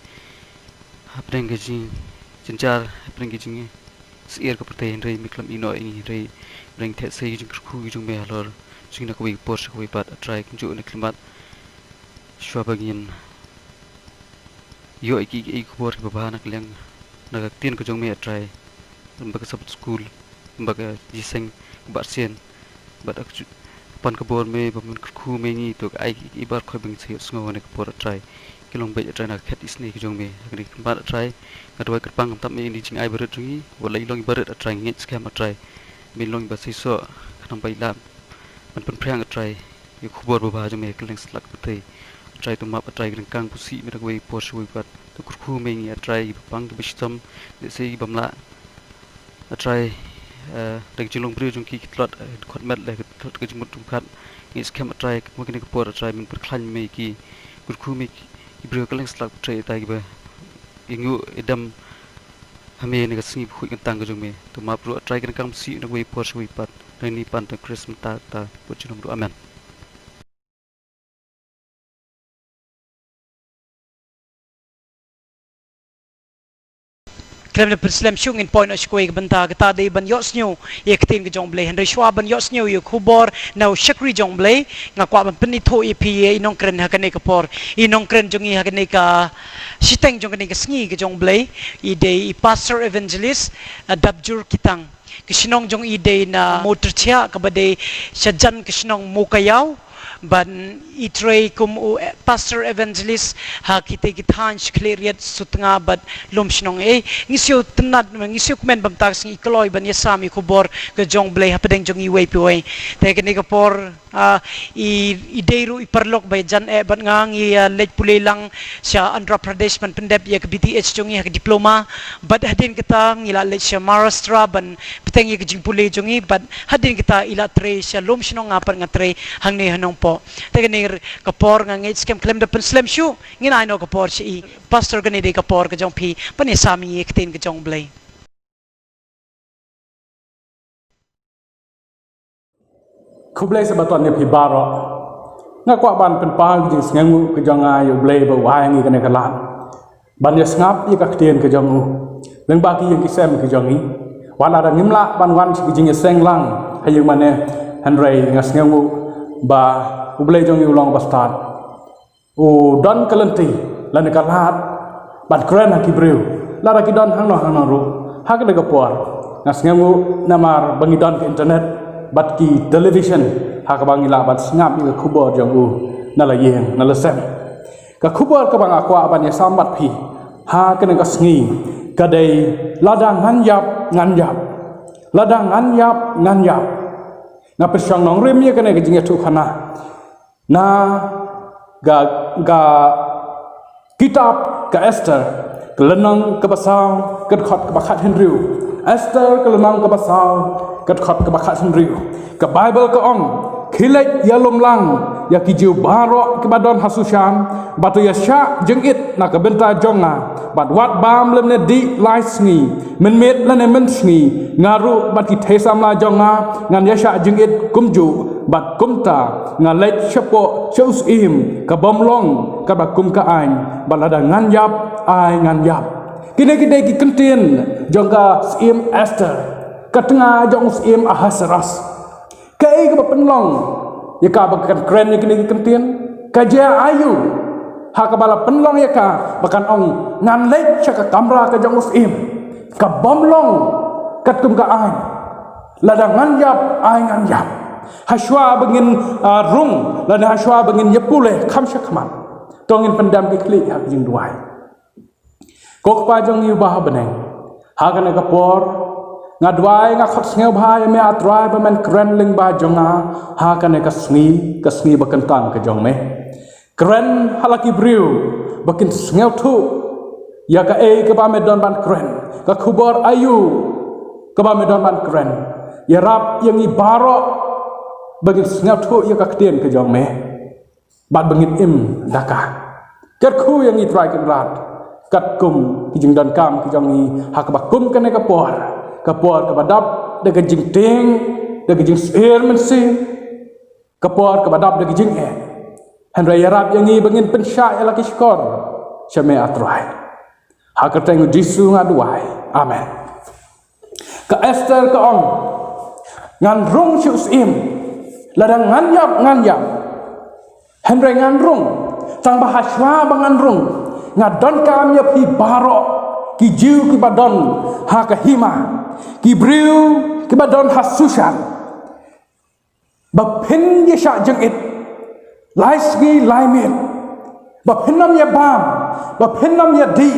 Hapdeng ka jingjynjar, hapdeng ka jingsheptieng ka pyrthei, hynrei me khlem ïehnoh ïa ngi, hynrei me theh sei ka jingkyrkhu ka jong me halor jong ngi na kawei ka por sha kawei pat A Trai, kumjuh na ka khyllipmat. Shuwa ba ngin ïoh ïa ki, ïa ki khubor kiba bha na ka liang, na ka ktien ka jong me A Trai, lem bad ka Sabbath School, lem bad ka jingïaseng kaba arsien, bad ha ka ju-, pan ka bor me ba men kyrkhu me ïa ngi, to ai ïa ki baroh kiba ngin sa ïohsngew ha kane ka por A Trai. Ki long beit A Trai na ka khet isynei ka jong me. Ha kane ka khyllipmat A Trai, nga duwai kyrpang khamtam ïa kine ki jingai barit jong ngi, wat la i long i barit A Trai, ngi ngeit skhem A Trai, me long iba seisoh, khnang ba i lah ban pynphriang A Trai ïa ka khubor babha jong me ha kylleng satlak ka pyrthei. A Trai to map A Trai, ki ryngkang pusi me da kawei por sha kawei pat. To kyrkhu me ïa ngi A Trai, kiba pang kiba shitom, lehse ki bym lah A Trai, eh, da ka jinglong briew jong ki, ki tlot, eh, dkhot met leh ki tlot ka jingmut jingpyrkhat. Ngi ngeit skhem A Trai, mo kine ki por A Trai men pyrkhlaiñ me ïa ki, kyrkhu me ïa ki briew ha kylleng satlak ka pyrthei A Trai, kiba ïanguh ïadem ha me na ka sngi bakhuid kyntang ka jong me. To map ruh A Trai, ki ryngkang pusi na kawei por sha kawei pat. Nangne pat ha ka kyrteng Khrist mynta, ta bad junom ruh. Amen. Lem da pynslem shuh ngin poi noh sha kawei ka bynta, kata dei ban ïohsngew ïa ka ktien ka jong U Blei. Hynrei shuwa ban ïohsngew ïa ka khubor na u shakri jong U Blei, nga kwah ban pynithuh ïa phi ïa i nongkren ha kane ka por. I nongkren jong i ha kane ka shiteng jong kane ka sngi ka jong U Blei, i dei i Pastor Evangelist, ah, Dapjur Kitang. Ka shnong jong i dei na Motirchia, kaba dei shajan ka shnong Mokaïaw. Ban i trei kum u, eh, Pastor Evangelist ha kita ki thaiñ sha Khliehriat, Sutnga bad Lumshnong. Eh, ngi shu tynnad, ngi shu kmen bam tak sngi i kloi ban ïasam ïa ka khubor ka jong U Blei hapdeng jong iwei pa iwei. Te kane ka por, ah, i, i dei ruh i paralok ba ïajan eh bad nga, ngi, ah, leit pule lang sha Andhra Pradesh ban pyndep ïa ka B Th jong ngi ha ka diploma. Bad hadien kata ngi la leit sha Maharashtra ban bteng ïa ka jingpule jong ngi, bad hadien kata i la trei sha Lumshnong, nga pat nga trei hangne ha Nongpoh. Te kane ka por nga ngeit skhem khlem da pynslem shuh, ngin ai noh ka por sha i. Pastor, kane dei ka por ka jong phi ban ïasam ïa ka ktien ka jong U Blei. Khublei Sabaton ïa phi baroh. Nga kwah ban pynpaw ka jingsngewnguh ka jong nga ïa U Blei ba u ai ngi kane ka lad ban ïasngap ïa ka ktien ka jong u lyngba ki ïing ki sem ka jong ngi. Wat la da ngim lah ban wan sha ka jingïaseng lang ha ïing mane, hynrei nga sngewnguh ba U Blei jong ngi u long ba stad. U don ka lynti lane ka lad ban kren ha ki briew, lada ki don hangno hangno ruh. Ha kane ka por nga sngewnguh namar ba ngi don ka internet bad ki television, ha kaba ngi lah ban sngap ïa ka khubor jong u na la ïing na la sem. Ka khubor kaba nga kwah ban ïasam bad phi ha kane ka sngi ka dei, lada ngan ïap, ngan ïap. Lada ngan ïap, ngan ïap. Nga pyrshang nongrim ïa kane ka jingïathuhkhana na ka, ka kitab ka Esther, ka lynnong kaba saw, ka dkhot kaba khathynriew. Esther, ka lynnong kaba saw, ka dkhot kaba khathynriew. Ka Baibl ka ong, khie leit ïalum lang ïa ki Jiw baroh kiba don ha Sushan, bad to ïashah jingit na ka bynta jong nga, bad wat bam lymne dih lai sngi, mynmiet lane mynsngi, nga ruh bad ki thei samla jong nga ngan ïashah jingit kumjuh. Bad kumta nga leit shapoh sha u syiem ka bym long kaba kum ka aiñ, bad lada ngan ïap, ai ngan ïap. Kine ki dei ki kyntien jong ka syiem Esther, ka tnga jong u syiem Ahasuerus. Kaei kaba pynlong ïa ka ba kan kren ïa kine ki kyntien? Ka jia aiu ha kaba la pynlong ïa ka ba kan ong, ngan leit sha ka kamra ka jong u syiem ka bym long katkum ka aiñ, lada ngan ïap, ai ngan ïap. Hashwa ba ngin, ah, rung lane hashwa ba ngin ïapule kham shakhmat, to ngin pyndem ki khlieh ha ka jingduwai. Ko Kpa jong ngi uba ha bneng, ha kane ka por nga duwai, nga khot sngewbha ïa me A Trai ba men kren lyngba jong nga ha kane ka sngi, ka sngi ba kyntang ka jong me. Kren ha la ki briew ba kin sngewthuh ïa kaei kaba me don ban kren, ka khubor aiu kaba me don ban kren. Ïarap ïa ngi baroh ba ngin sngewthuh ïa ka ktien ka jong me bad ba ngin im da ka. Kyrkhu ïa ngi Trai Kynrad katkum ki jingdonkam ki jong ngi, ha kaba kum kane ka por, ka por kaba dap da ka jingtieng, da ka jingsyier mynsiem, ka por kaba dap da ka jingeh. Hynrei ïarap ïa ngi ba ngin pynshah ïa la ki shkor sha me A Trai. Ha ka kyrteng u Jisu nga duwai. Amen. Ka Esther ka ong, ngan rung sha u syiem, lada ngan ïap ngan ïap. Hynrei ngan rung, tang ba hashwa ba ngan rung, nga donkam ïa phi baroh ki Jiw kiba don ha ka hima, ki briew kiba don ha Sushan, ba phin ïashah jingit lai sngi lai miet, ba phin ym ïabam, ba phin ym ïadih,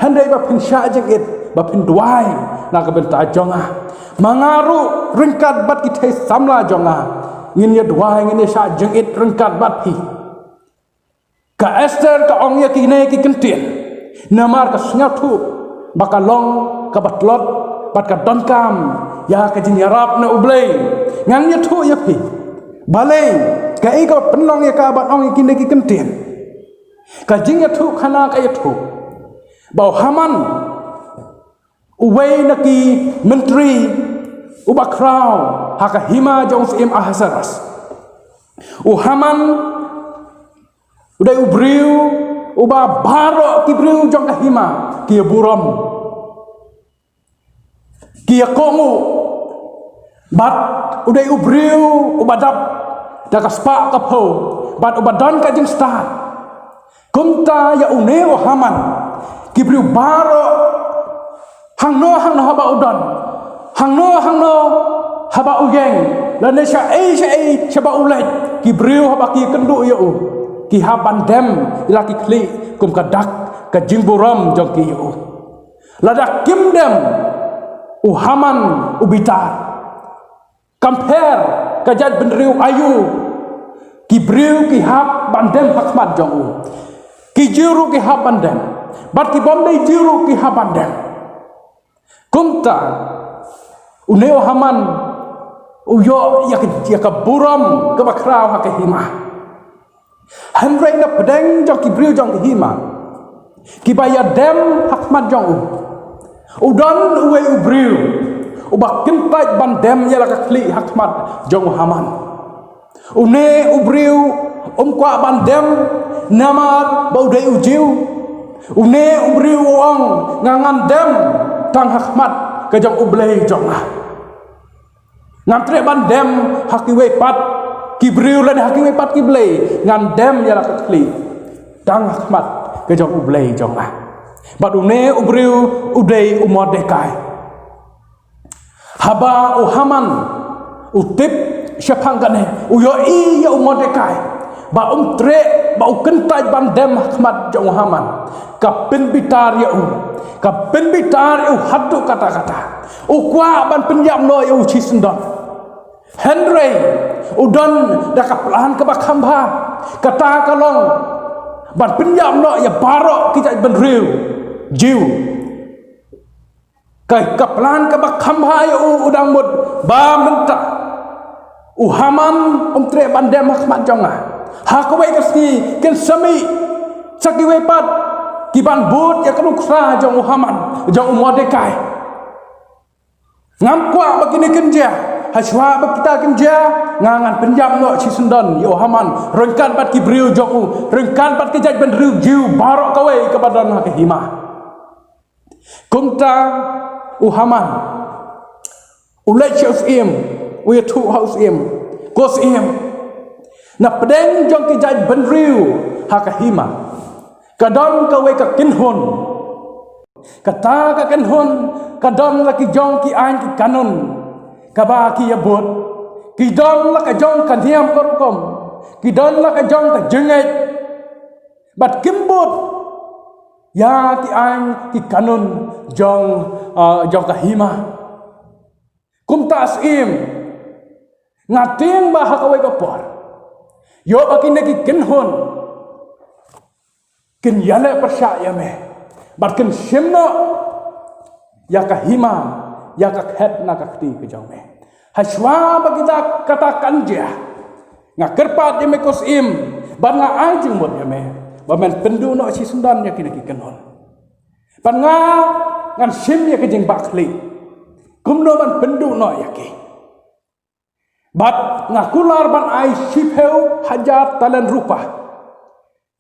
hynrei ba phin shah jingit, ba phin duwai na ka bynta jong nga. Ma nga ruh ryngkat bad ki thei samla jong nga ngin ïaduwai, ngin ïashah jingit ryngkat bad phi. Ka Esther ka ong ïa kine ki kyntien namar ka sngewthuh ba ka long kaba tlot bad ka donkam ïa ka jingïarap na U Blei. Ngan ïathuh ïa phi balei, kaei ka pynlong ïa ka ban ong ïa kine ki kyntien. Ka jingïathuhkhana ka ïathuh ba u Haman, uwei na ki myntri uba khraw ha ka hima jong u syiem Ahasuerus. U Haman u dei u briew uba baroh ki briew jong ka hima ki ïaburom. Ki ïa kohnguh, bad u dei u briew uba dap da ka spah ka phew, bad uba don ka jingstad. Kumta ïa une u Haman, ki briew baroh, hangno hangno haba u don, hangno hangno haba u ïeng, lane shaei shaei shaba u leit, ki briew haba ki kynduh ïa u, ki hap ban dem ïa la ki khlieh kum ka dak ka jingburom jong ki ïa u. Lada kim dem, u Haman u bitar. Kam pher ka jaitbynriew aïu, ki briew ki hap ban dem ha khmat jong u. Ki Jiw ruh ki hap ban dem, bad ki bym dei Jiw ruh ki hap ban dem. Kumta une u Haman u ïoh ïa ka, ïa ka burom kaba khraw ha ka hima. Hynrei na pdeng jong ki briew jong ka hima, kiba ïa dem ha khmat jong u, u don uwei u briew uba kyntait ban dem ïa la ka khlieh ha khmat jong u Haman. Une u briew um kwah ban dem namar ba u dei u Jiw. Une u briew u ong, nga ngan dem tang ha khmat ka jong U Blei jong nga. Ngan treh ban dem ha kiwei pat ki briew lane ha kiwei pat ki blei, ngan dem ïa la ka khlieh tang ha khmat ka jong U Blei jong nga. Bad une u briew u dei u Mordekai. Haba u Haman u tip shaphang kane, u ïohi ïa u Mordekai ba um treh, ba u kyntait ban dem ha khmat jong u Haman, ka pynbitar ïa u, ka pynbitar ïa u haduh katta katta. U kwah ban pynïap noh ïa u shisyndon. Hynrei u don da ka plan kaba kham bha, kata ka long ban pynïap noh ïa baroh ki jaitbynriew Jiw. Ka, ka plan kaba kham bha ïa u, u dang mut ba mynta u Haman um treh ban dem ha khmat jong nga. Ha kawei ka sngi kin sa mih sa kiwei pat ki ban bud ïa ka nuksa jong u Haman, jong u Mordekai. Ngam kwah ba kine kin jia. Hashwa ba kita kin jia, nga ngan pynïap noh shisyndon ïa u Haman ryngkat bad ki briew jong u, ryngkat bad ki jaitbynriew Jiw baroh kawei kaba don ha ka hima. Kumta u Haman u leit sha u syiem, u ïathuh ha u syiem, ko syiem, na pdeng jong ki jaitbynriew ha ka hima ka don kawei ka kynhun. Kata ka kynhun ka don la ki jong ki aiñ ki kanun kaba ki ïa bud. Ki don la ka jong ka niam ka rukom, ki don la ka jong ka jingngeit. Bad kim bud ïa ki aiñ ki kanun jong, ah, jong ka hima. Kumta syiem, nga tieng ba ha kawei ka por ïoh ba kine ki kynhun kin ïaleh pyrshah ïa me bad kin shim noh ïa ka hima, ïa ka khet na ka kti ka jong me. Hashwa ba kita kata kan jia, nga kyrpad ïa me ko syiem, bad nga ai jingmut ïa me ba men pynduh noh shisyndon ïa kine ki kynhun. Bad nga ngan shim ïa ka jingbakla kumno ban pynduh noh ïa ki. Bad nga kular ban ai shiphew hajar talent rupa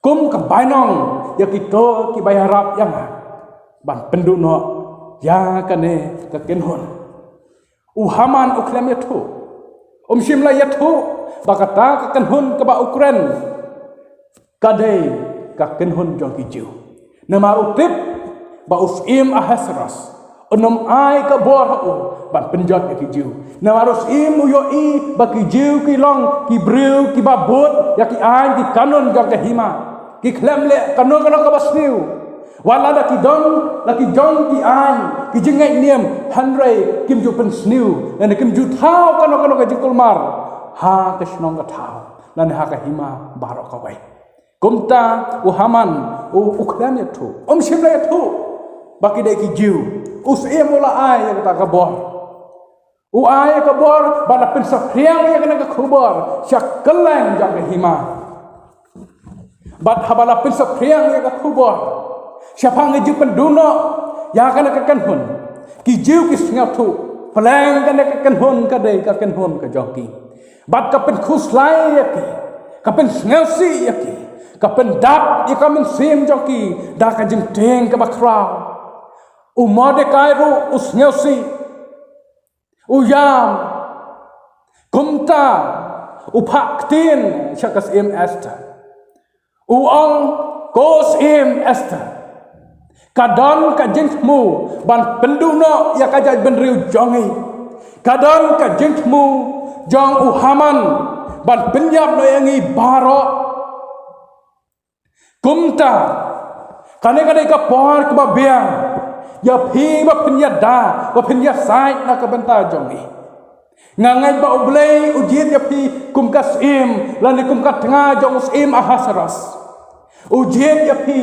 kum ka bainong ïa kito kiba ïarap ïa nga ban pynduh noh ïa kane ka kynhun. U Haman u khlem ïathuh, um shym la ïathuh ba kata ka kynhun kaba u kren ka dei ka kynhun jong ki Jiw. Namar u tip ba u syiem Ahasuerus un ym ai ka bor ha u ban pynjot ïa ki Jiw. Namar u syiem u ïohi ba ki Jiw ki long ki briew kiba bud ïa ki aiñ ki kanun jong ka hima. Ki khlem leh kano kano kaba sniew. Wat la da ki don la ki jong ki aiñ ki jingngeit niam, hynrei kim ju pynsniew lane kim ju thaw kano kano ka jingkulmar ha ka shnong ka thaw lane ha ka hima baroh kawei. Kumta u Haman u, u khlem ïathuh, um shym la ïathuh ba ki dei ki Jiw. U syiem u la ai ïa kata ka bor. U ai ïa ka bor bad la pynsaphriang ïa kane ka khubor sha kylleng jong ka hima. Bad haba la pynsaphriang ïa ka khubor shaphang ka jingpynduh noh ïa kane ka kynhun, ki Jiw ki sngewthuh pleng kane ka kynhun ka dei ka kynhun ka jong ki. Bad ka pynkhuslai ïa ki, ka pynsngewsih ïa ki, ka pyndap ïa ka mynsiem jong ki da ka jingtieng kaba khraw. U Mordekai ruh u sngewsih U ïam. Kumta u phah ktien sha ka Syiem Esther. U ong, ko Syiem Esther, ka don ka jingthmu ban pynduh noh ïa ka jaitbynriew jong ngi. Ka don ka jingthmu jong u Haman ban pynïap noh ïa ngi baroh. Kumta, kane ka dei ka por kaba biang ïa phi ba phin ïada, ba phin ïasaid na ka bynta jong ngi. Nga ngeit ba U Blei u jied ïa phi kum ka syiem lane kum ka tnga jong u syiem Ahasuerus. U jied ïa phi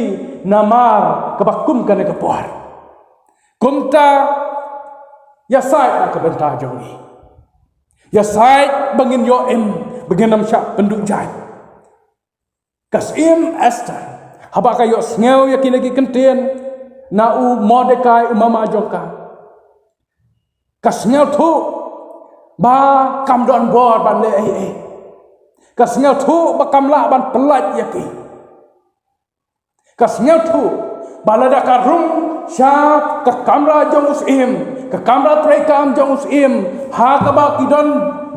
namar kaba kum kane ka por. Kumta, ïasaid na ka bynta jong ngi. Ïasaid ba ngin ïoh im, ba ngin ym shah pynduh jait. Ka Syiem Esther, haba ka ïohsngew ïa kine ki kyntien na u Mordekai u mama jong ka, ka sngewthuh ba kam don bor ban leh ei ei. Ka sngewthuh ba kam lah ban pyllait ïa ki. Ka sngewthuh ba lada ka rung sha ka kamra jong u syiem, ka kamra treikam jong u syiem, ha kaba ki don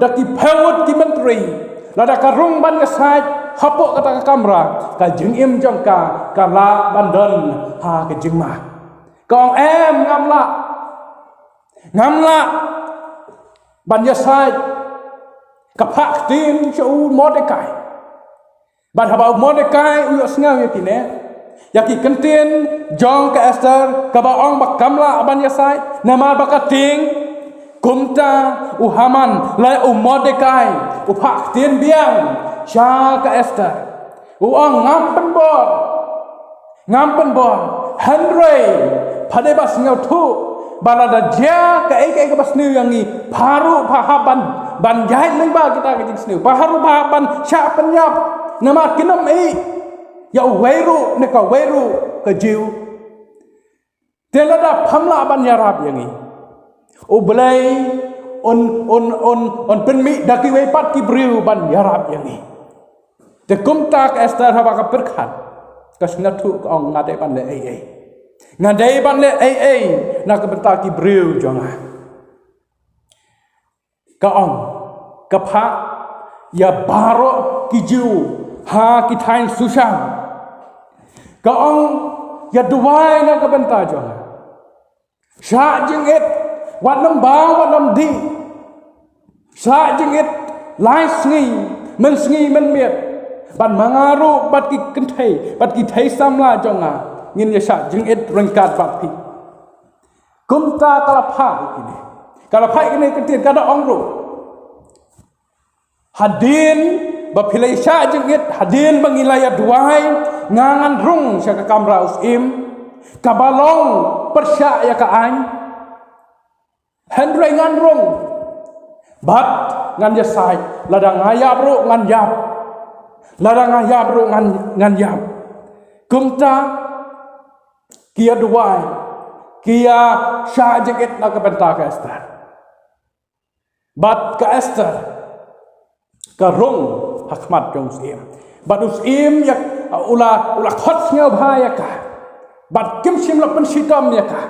da ki phew ngut ki myntri, lada ka rung ban ïasaid hapoh kata ka kamra, ka jingim jong ka ka lah ban don ha ka jingma. Ka ong, em, ngam lah. Ngam lah ban ïasaid. Ka phah ktien sha u Mordekai. Bad haba u Mordekai u ïohsngew ïa kine, ïa ki kyntien jong ka Esther kaba ong ba kam lah ban ïasaid namar ba ka tieng, kumta u Haman lane u Mordekai u phah ktien biang sha ka Esther. U ong, ngam pynbor. Ngam pynbor. Hynrei pha dei ba sngewthuh ba lada jia kaei kaei kaba sniew ïa ngi, pha ruh pha hap ban, ban ïaid lyngba kita ki jingsniew. Pha ruh pha hap ban shah pynïap. Namar kin ym ïeh ïa uwei ruh ne kawei ruh ka Jiw. Te lada pham lah ban ïarap ïa ngi, U Blei un, un, un, un pynmih da kiwei pat ki briew ban ïarap ïa ngi. Te kumta ka Esther haba ka pyrkhat, ka sngewthuh, ka ong, nga dei ban leh ei ei. Nga dei ban leh ei ei na ka bynta ki briew jong nga. Ka ong, ka phah ïa baroh ki Jiw ha ki thaiñ Sushan. Ka ong, ïa duwai na ka bynta jong nga. Shah jingit, wat nym baw, wat nym dih. Shah jingit lai sngi, mynsngi mynmiet. Bad ma nga ruh bad ki kynthei, bad ki thei samla jong nga, ngin ïa shah jingit ryngkat bad phi. Kumta ka la phah ïa kine. Ka la phah ïa kine ki kyntien, ka da ong ruh, hadien ba phi la ïa shah jingit, hadien ba ngi la ïa duwai, nga ngan rung sha ka kamra u syiem kaba long pyrshah ïa ka aiñ. Hynrei ngan rung bad ngan ïasaid, lada nga ïap ruh ngan ïap, lada nga ïap ruh ngan, ngan ïap. Kumta ki ïa duwai, ki ïa shah jingit na ka bynta ka Esther. Bad ka Esther ka rung ha khmat jong u syiem. Bad u syiem ïa, u la, u la khot sngewbha ïa ka. Bad kim shym la pynshitom ïa ka.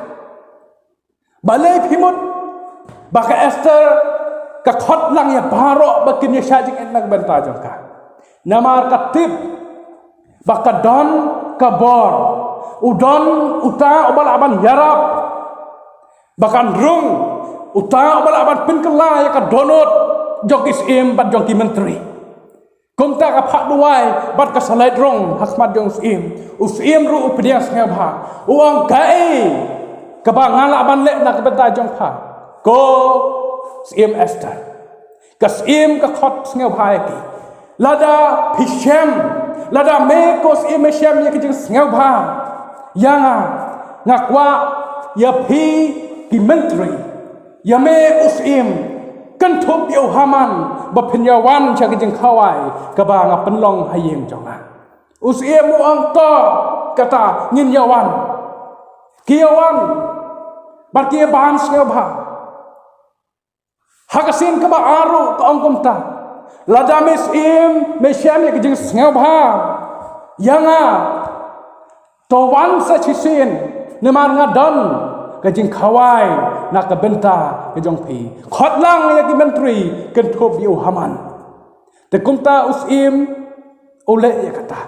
Balei phi mut ba ka Esther ka khot lang ïa baroh ba kin ïa shah jingit na ka bynta jong ka? Namar ka tip ba ka don ka bor. U don uta uba lah ban ïarap. Ba kan rung uta uba lah ban pynkylla ïa ka dohnud jong ki syiem bad jong ki myntri. Kumta ka phah duwai bad ka sa leit rung ha khmat jong u syiem. U syiem ruh u pdiang sngewbha. U ong, kaei kaba nga lah ban leh na ka bynta jong pha, ko Syiem Esther? Ka syiem ka khot sngewbha ïa ki. Lada phi shem, lada me ko syiem me shem ïa ki jingsngewbha ïa nga, nga kwah ïa phi ki myntri, ïa me u syiem, kynthup ïa u Haman ba phin ïa wan sha ki jingkhawai kaba nga pynlong ha ïing jong nga. U syiem u ong, to, kata ngin ïa wan. Ki ïa wan bad ki ïa bam sngewbha. Ha ka sien kaba ar ruh ka ong kumta, lada me syiem me shem ïa ka jingsngewbha ïa nga, to wan sa shisien, namar nga don ka jingkhawai na ka bynta jong phi. Khot lang ïa ki myntri, kynthup ïa u Haman. Te kumta u syiem u leh ïa kata.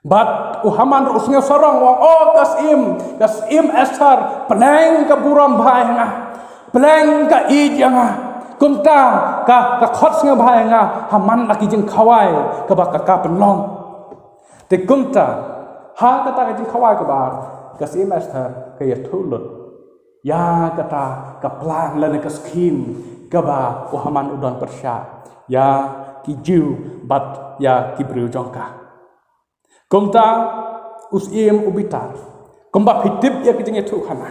Bad u Haman ruh u sngewsarong, u ong, "O ka syiem, ka syiem Esther, pynlong ka burom bha ïa nga, pynlong ka ïeit ïa nga. Kumta ka, ka khot sngewbha ïa nga ha man la ki jingkhawai kaba ka, ka pynlong." Te kumta ha kata ka jingkhawai kaba ar, ka syiem Esther ka ïathuh lut ïa kata ka plan lane ka skhim kaba u Haman u don pyrshah ïa ki Jiw bad ïa ki briew jong ka. Kumta u syiem u bitar, kumba phi tip ïa ka jingïathuhkhana.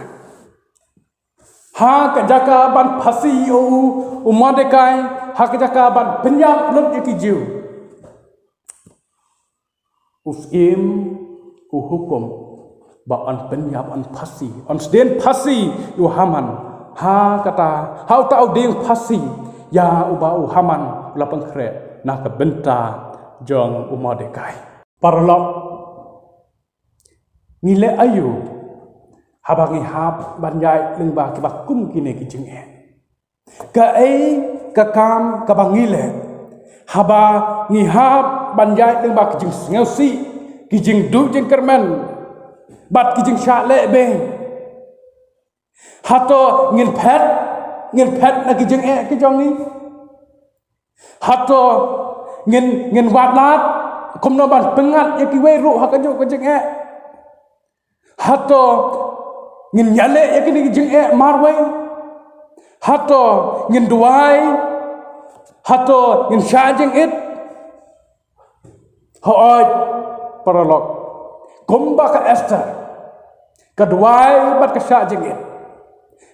Ha ka jaka ban phasi ïa u, u Mordekai, ha ka jaka ban pynïap lut ïa ki Jiw, u syiem u hukum ba yn pynïap, yn phasi, yn sdien phasi ïa u Haman. Ha kata, ha uta u dieng phasi ïa uba u Haman u la pynkhreh na ka bynta jong u Mordekai. Paralok, ngi leh aïu haba ngi hap ban ïaid lyngba kiba kum kine ki jingeh? Kaei ka kam kaba ngi leh haba ngi hap ban ïaid lyngba ki jingsngewsih, ki jingduh jingkyrmen bad ki jingshah leh beiñ? Hato ngin phet, ngin phet na ki jingeh ki jong ngi? Hato ngin, ngin wad lad kumno ban pyngngad ïa kiwei ruh ha kajuh ka jingeh? Hato ngin ïaleh ïa kine ki jingeh marwei? Hato ngin duwai? Hato ngin shah jingit? Hooid, paralok, kumba ka Esther, ka duwai bad ka shah jingit,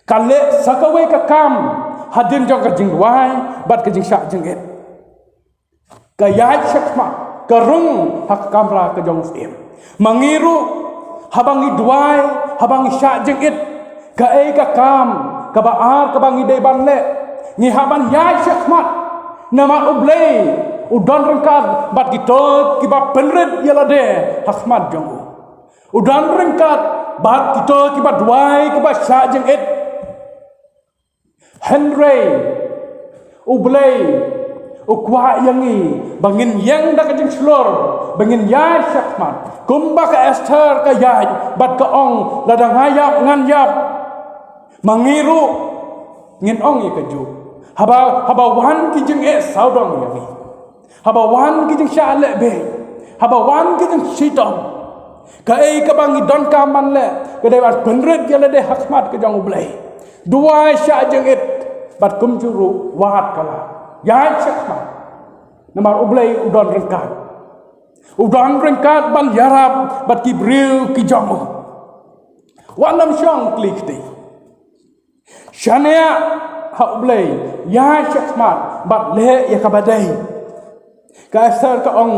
ka leh sa kawei ka kam hadien jong ka jingduwai bad ka jingshah jingit. Ka ïaid shakhmat, ka rung ha ka kamra ka jong u syiem. Ma ngi ruh, haba ngi duwai, haba ngi shah jingit, kaei ka kam kaba ar kaba ngi dei ban leh? Ngi hap ban ïaid shakhmat, namar U Blei u don ryngkat bad kito kiba pynrit ïalade ha khmat jong u. U don ryngkat bad kito kiba duwai, kiba shah jingit. Hynrei U Blei u kwah ïa ngi ba ngin ïeng da ka jingshlur, ba ngin ïaid shakhmat kumba ka Esther ka ïaid bad ka ong, lada nga ïap ngan ïap. Ma ngi ruh ngin ong ïa kajuh. Haba, haba wan ki jingeh sawdong ïa ngi, haba wan ki jingshah leh beiñ, haba wan ki jingshitom, kaei kaba ngi donkam ban leh ka dei ban pynrit ïalade ha khmat ka jong U Blei. Duwai, shah jingit bad kumjuh ruh wad ka lad, ïaid shakhmat. Namar U Blei u don ryngkat. U don ryngkat ban ïarap bad ki briew ki jong u. Wat nym shong kli kti. Shaniah ha U Blei, ïaid shakhmat bad leh ïa kaba dei. Ka Esther ka ong,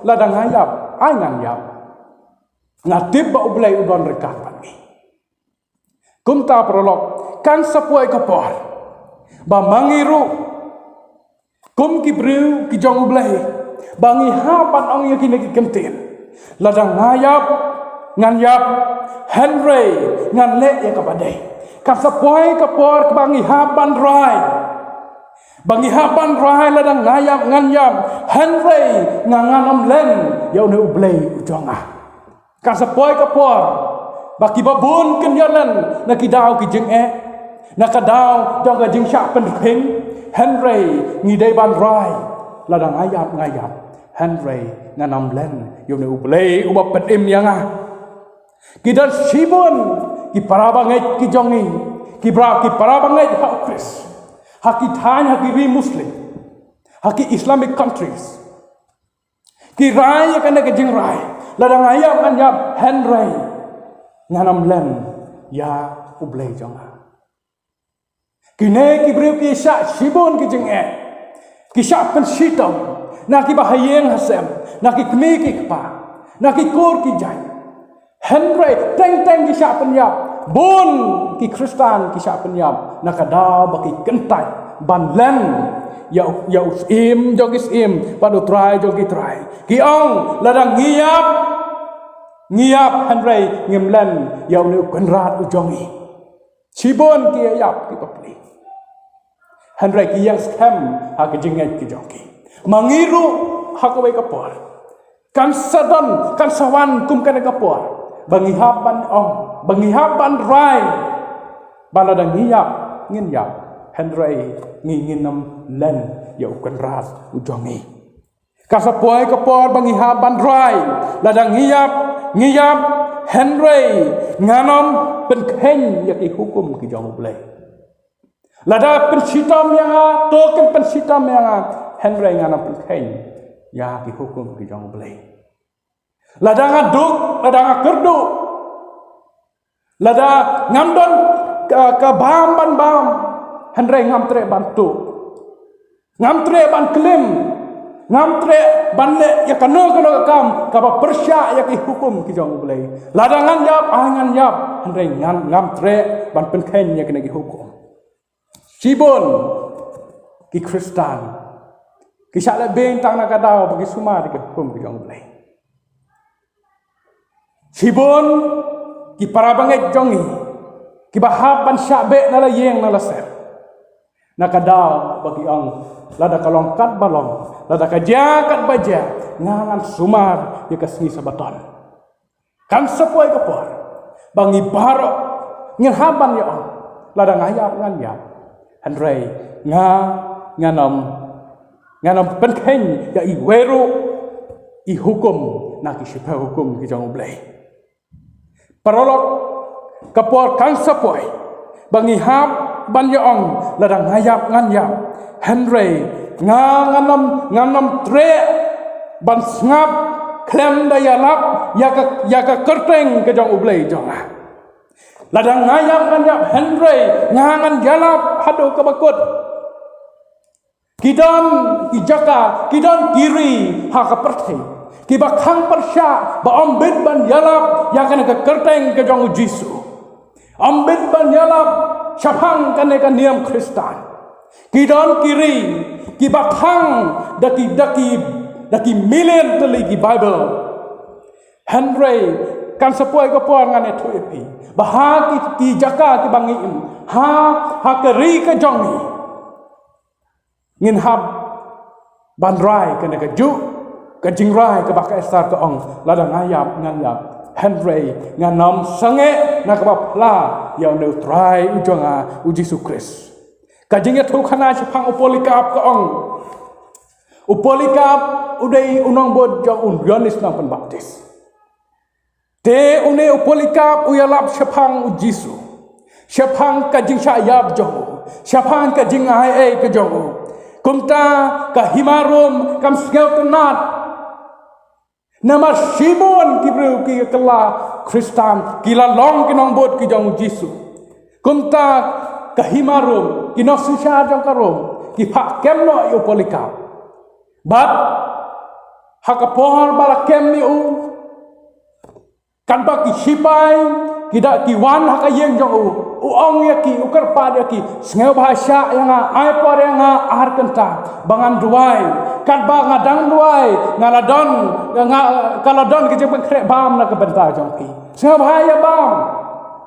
lada nga ïap, ai ngan ïap. Nga tip ba U Blei u don ryngkat bad ngi. Kumta paralok, kan sa poi ka por ba ma ngi ruh kum ki briew ki jong U Blei, ba ngi hap ban ong ïa kine ki kyntien, lada nga ïap ngan ïap, hynrei ngan leh ïa kaba dei. Kan sa poi ka por ba ngi hap ban rai, ba ngi hap ban rai, lada nga ïap ngan ïap, hynrei nga, ngan ym len ïa une U Blei u jong nga. Kan sa poi ka por ba kiba bun kin ïalam na ki daw ki jingeh, na ka daw jong ka jingshah pynrkhing, hynrei ngi dei ban rai, lada nga ïap nga ïap, hynrei ngan ym len ïa une U Blei uba pynim ïa nga. Ki don shibun ki para bangeit ki jong ngi, ki bra, ki para bangeit ha U Khrist, ha ki thaiñ, ha ki ri Muslim, ha ki Islamic countries. Ki rai ïa kane ka jingrai, lada nga ïap ngan ïap, hynrei ngan ym len ïa U Blei jong nga. Kine ki briew ki shah shibun ki jingeh, ki shah pynshitom na kiba ha ïing ha sem, na ki kmie ki kpa, na ki kur ki jaiñ. Hynrei teng teng ki shah pynïap, bun ki Khristan ki shah pynïap na ka daw ba ki kyntait ban len ïa u, ïa u Syiem jong ki syiem bad u Trai jong ki trai. Ki ong, lada ngi ïap, ngi ïap, hynrei ngim len ïa une u Kynrad u jong ngi. Shibun ki ïa ïap ki bapli. Hynrei ki ïeng skhem ha ka jingngeit ki jong ki. Ma ngi ruh ha kawei ka por, kan sa don, kan sa wan kum kane ka por ba ngi hap ban ong, ba ngi hap ban rai ba lada ngi ïap, ngin ïap, hynrei ngi, ngin ym len ïa u Kynrad u jong ngi. Kan sa poi ka por ba ngi hap ban rai, lada ngi ïap, ngi ïap, hynrei ngan ym pynkheiñ ïa ki hukum ki jong U Blei. Lada pynshitom ïa nga, to kin pynshitom ïa nga, hynrei ngan ym pynkheiñ ïa ki hukum ki jong U Blei. Lada nga duk, lada nga kyrduh, lada ngam don ka, ka bam ban bam, hynrei ngam treh ban tuh, ngam treh ban klim, ngam treh ban leh ïa kano kano ka kam kaba pyrshah ïa ki hukum ki jong U Blei. Lada ngan ïap, ai ngan ïap, hynrei ngan, ngam treh ban pynkheiñ ïa kine ki hukum. Shibun ki Khristan ki shah leh biang tang na ka daw ba ki sumar ïa ki hukum ki jong U Blei. Shibun ki para bangeit jong ngi kiba hap ban shah beh na la ïing na la sem, na ka daw ba ki ong, lada ka long kat ba long, lada ka jia kat ba jia, nga ngan sumar ïa ka sngi Sabaton. Kan sa poi ka por ba ngi baroh ngin hap ban ïa ong, lada nga ïap ngan ïap, hynrei nga, ngan ym, ngan ym pynkheiñ ïa iwei ruh i hukum na ki shipai hukum ki jong U Blei. Paralok, ka por kan sa poi ba ngi hap ban ïa ong, lada nga ïap ngan ïap, hynrei nga, ngan ym, ngan ym treh ban sngap khlem da ïalap ïa ka, ïa ka kyrteng ka jong U Blei jong nga. Lada nga ïap ngan ïap, hynrei nga ngan ïalap haduh kaba kut. Ki don ki jaka, ki don ki ri ha ka pyrthei kiba khang pyrshah ba ym bit ban ïalap ïa kane ka kyrteng ka jong U Jisu. Ym bit ban ïalap shaphang kane ka niam Khristan. Ki don ki ri kiba khang da ki, da ki, da ki million tylli ki Baibl. Hynrei kan sa poi ka por, ngan ïathuh ïa phi ba ha ki, ki jaka kiba ngi im, ha, ha ka ri ka jong ngi, ngin hap ban rai kane kajuh ka jingrai kaba ka Esther ka ong, lada nga ïap ngan ïap, hynrei ngan ym sangeh na kaba pla ïa une U Trai u jong nga U Jisu Khrist. Ka jingïathuhkhana shaphang u Polycarp ka ong, u Polycarp u dei u nongbud jong u Ïoannis Nongpynbaptis. Te une u Polycarp u ïalap shaphang U Jisu, shaphang ka jingshah ïap jong u, shaphang ka jingai ei ka jong u. Kumta ka hima Rom kam sngewtynnat. Namar shibun ki briew ki kylla Khristan ki la long ki nongbud ki jong U Jisu. Kumta ka hima Rom, ki nongsynshar jong ka Rom, ki phah kem noh ïa u Polycarp. Bad ha ka por ba la kem ïa u, katba ki shipai ki da ki wan ha ka ïing jong u, u ong ïa ki, u kyrpad ïa ki, sngewbha shah ïa nga, ai por ïa nga ar kynta ba ngan duwai. Katba nga dang duwai, nga la don, nga, ka la don ka jingpynkhreh bam na ka bynta jong phi. Sngewbha ïa bam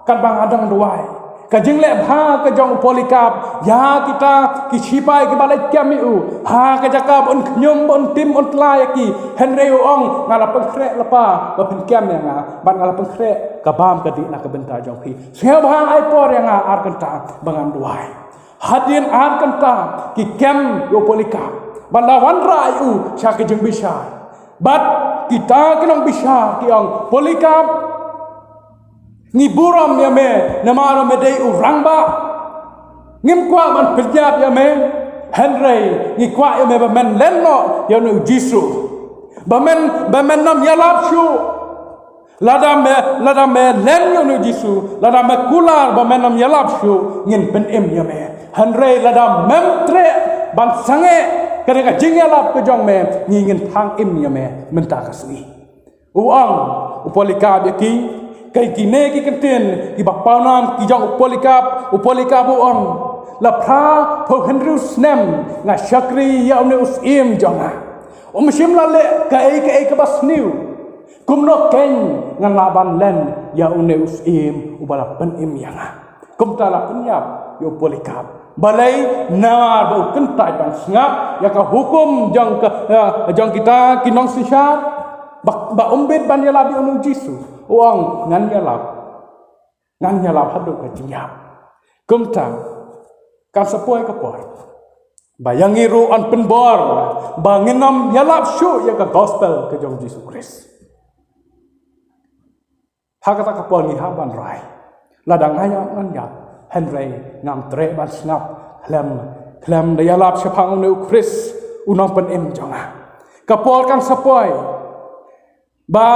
katba nga dang duwai. Ka jingleh bha ka jong u Polycarp ïa kita ki shipai kiba leit kem ïa u ha ka jaka ba un khñium, ba un tim, un tla ïa ki. Hynrei u ong, nga la pynkhreh lypa ba phin kem ïa nga, bad nga la pynkhreh ka bam ka dih na ka bynta jong phi. Sngewbha ai por ïa nga ar kynta ba ngan duwai. Hadien ar kynta ki kem ïa u Polycarp bad la wanrah ïa u sha ka jingbishar. Bad kita ki nongbishar ki ong, Polycarp, ngi burom ïa me namar me dei u rangbah. Ngim kwah ban pynïap ïa me, hynrei ngi kwah ïa me ba men len noh ïa une U Jisu, ba men, ba men nym ïalap shuh. Lada me, lada me len ïa une U Jisu, lada me kular ba men nym ïalap shuh, ngin pynim ïa me. Hynrei lada mem treh ban sangeh kane ka jingïalap ka jong me, ngi ngin thang im ïa me mynta ka sngi. U ong u Polycarp ïa ki, kei kine ki kyntien kiba pawnam ki jong u Polycarp. U Polycarp u ong, la phra phew hynriew snem nga shakri ïa une u syiem jong nga, um shym la leh kaei kaei kaba sniew. Kumno keiñ ngan lah ban len ïa une u syiem uba la pynim ïa nga? Kumta la pynïap ïa u Polycarp. Balei? Namar ba u kyntait ban sngap ïa ka hukum jong ka, eh, jong kita ki nongshisha. Ba, ba um bit ban ïalap ïa une u Jisu. U ong ngan ïalap. Ngan ïalap haduh ka jingïap. Kumta kan sa poi ka por ba ïa ngi ruh yn pynbor ba ngin ym ïalap shuh ïa ka gospel ka jong u Jisu Khrist. Ha kata ka por ngi hap ban rai. Lada nga ïap ngan ïap, hynrei ngam treh ban sngap khlem, khlem da ïalap shaphang une u Khrist u nongpynim jong nga. Ka por kan sa poi ba,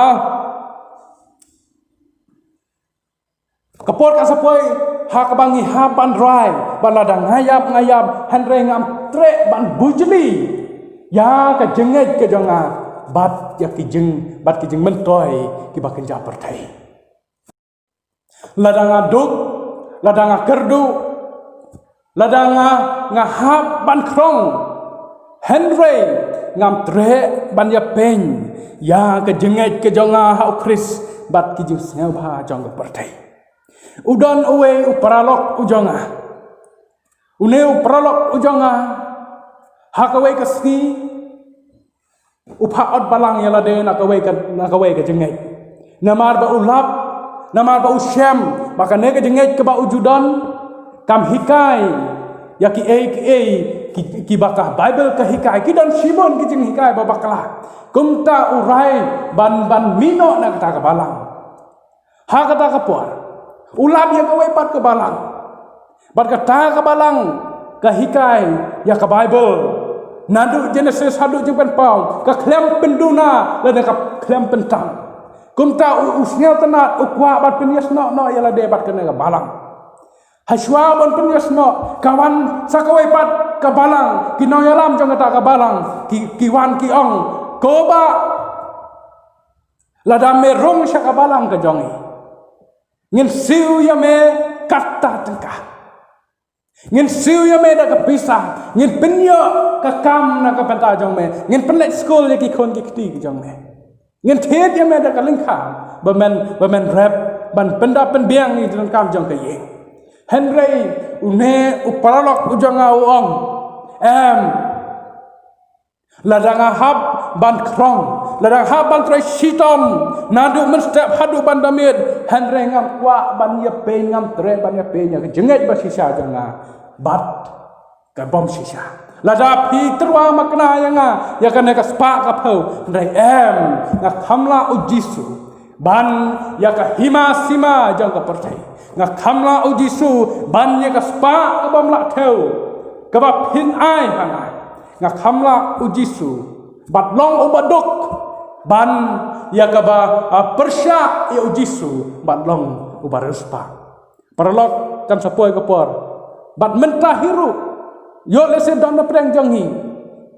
ka por kan sa poi ha kaba ngi hap ban rai ba lada nga ïap nga ïap, hynrei ngam treh ban bujli ïa ka jingngeit ka jong nga bad ïa ki jing, bad ki jingmyntoi kiba kynja pyrthei. Lada nga duk, lada nga kyrduh, lada nga, nga hap ban khrong, hynrei ngam treh ban ïapeiñ ïa ka jingngeit ka jong nga ha u Khrist bad ki jingsngewbha jong ka pyrthei. U don uwei u paralok u jong nga. Une u paralok u jong nga, ha kawei ka sngi u phah ot balang ïa lade na kawei ka, na kawei ka jingngeit. Namar ba u lap, namar ba u shem ba kane ka jingngeit kaba u ju don kam hikai ïa kiei kiei ki, kiba ka Baibl ka hikai. Ki don shibun ki jinghikai ba bakla. Kumta u rai ban, ban mih noh na kata ka balang. Ha kata ka por u lap ïa kawei pat ka balang. Bad kata ka balang ka hikai ïa ka Baibl, naduh Genesis haduh Jingpynpaw, ka khlem pynduna lane ka khlem pyntam. Kumta u, u sngewtynnad, u kwah ban pynïasnoh noh ïa lade bad kane ka balang. Hashwa ban pynïasnoh, ka wan sa kawei pat ka balang, ki nongïalam jong kata ka balang ki, ki wan ki ong, ko bah, lada me rung sha ka balang ka jong ngi, ngin siew ïa me katta tyngka. Ngin siew ïa me da ka pisa, ngin pynïoh ka kam na ka bynta jong me, ngin pynleit skul ïa ki khun ki kti ki jong me. Ngin thied ïa me da ka lyngkha ba men, ba men rep ban pyndap pynbiang ïa ki jingdonkam jong ka ïing. Hynrei une u paralok u jong nga u ong, em, lada nga hap ban khrong, lada nga hap ban trei shitom naduh mynstep haduh ban da miet, hynrei ngam kwah ban ïapeiñ, ngam treh ban ïapeiñ ïa ka jingngeit ba shisha jong nga bad ka bym shisha. Lada phi tyrwa makna ïa nga ïa kane ka spah ka phew, hynrei em, nga kham lah u Jisu ban ïa ka hima sima jong ka pyrthei. Nga kham lah u Jisu ban ïa ka spah ka bym lah thew kaba phin ai ha nga. Nga kham lah u Jisu bad long uba duk ban ïa kaba, ah, pyrshah ïa u Jisu bad long uba riewspah. Paralok, kan sa poi ka por bad mynta hi ruh ïoh lehse don na pdeng jong ngi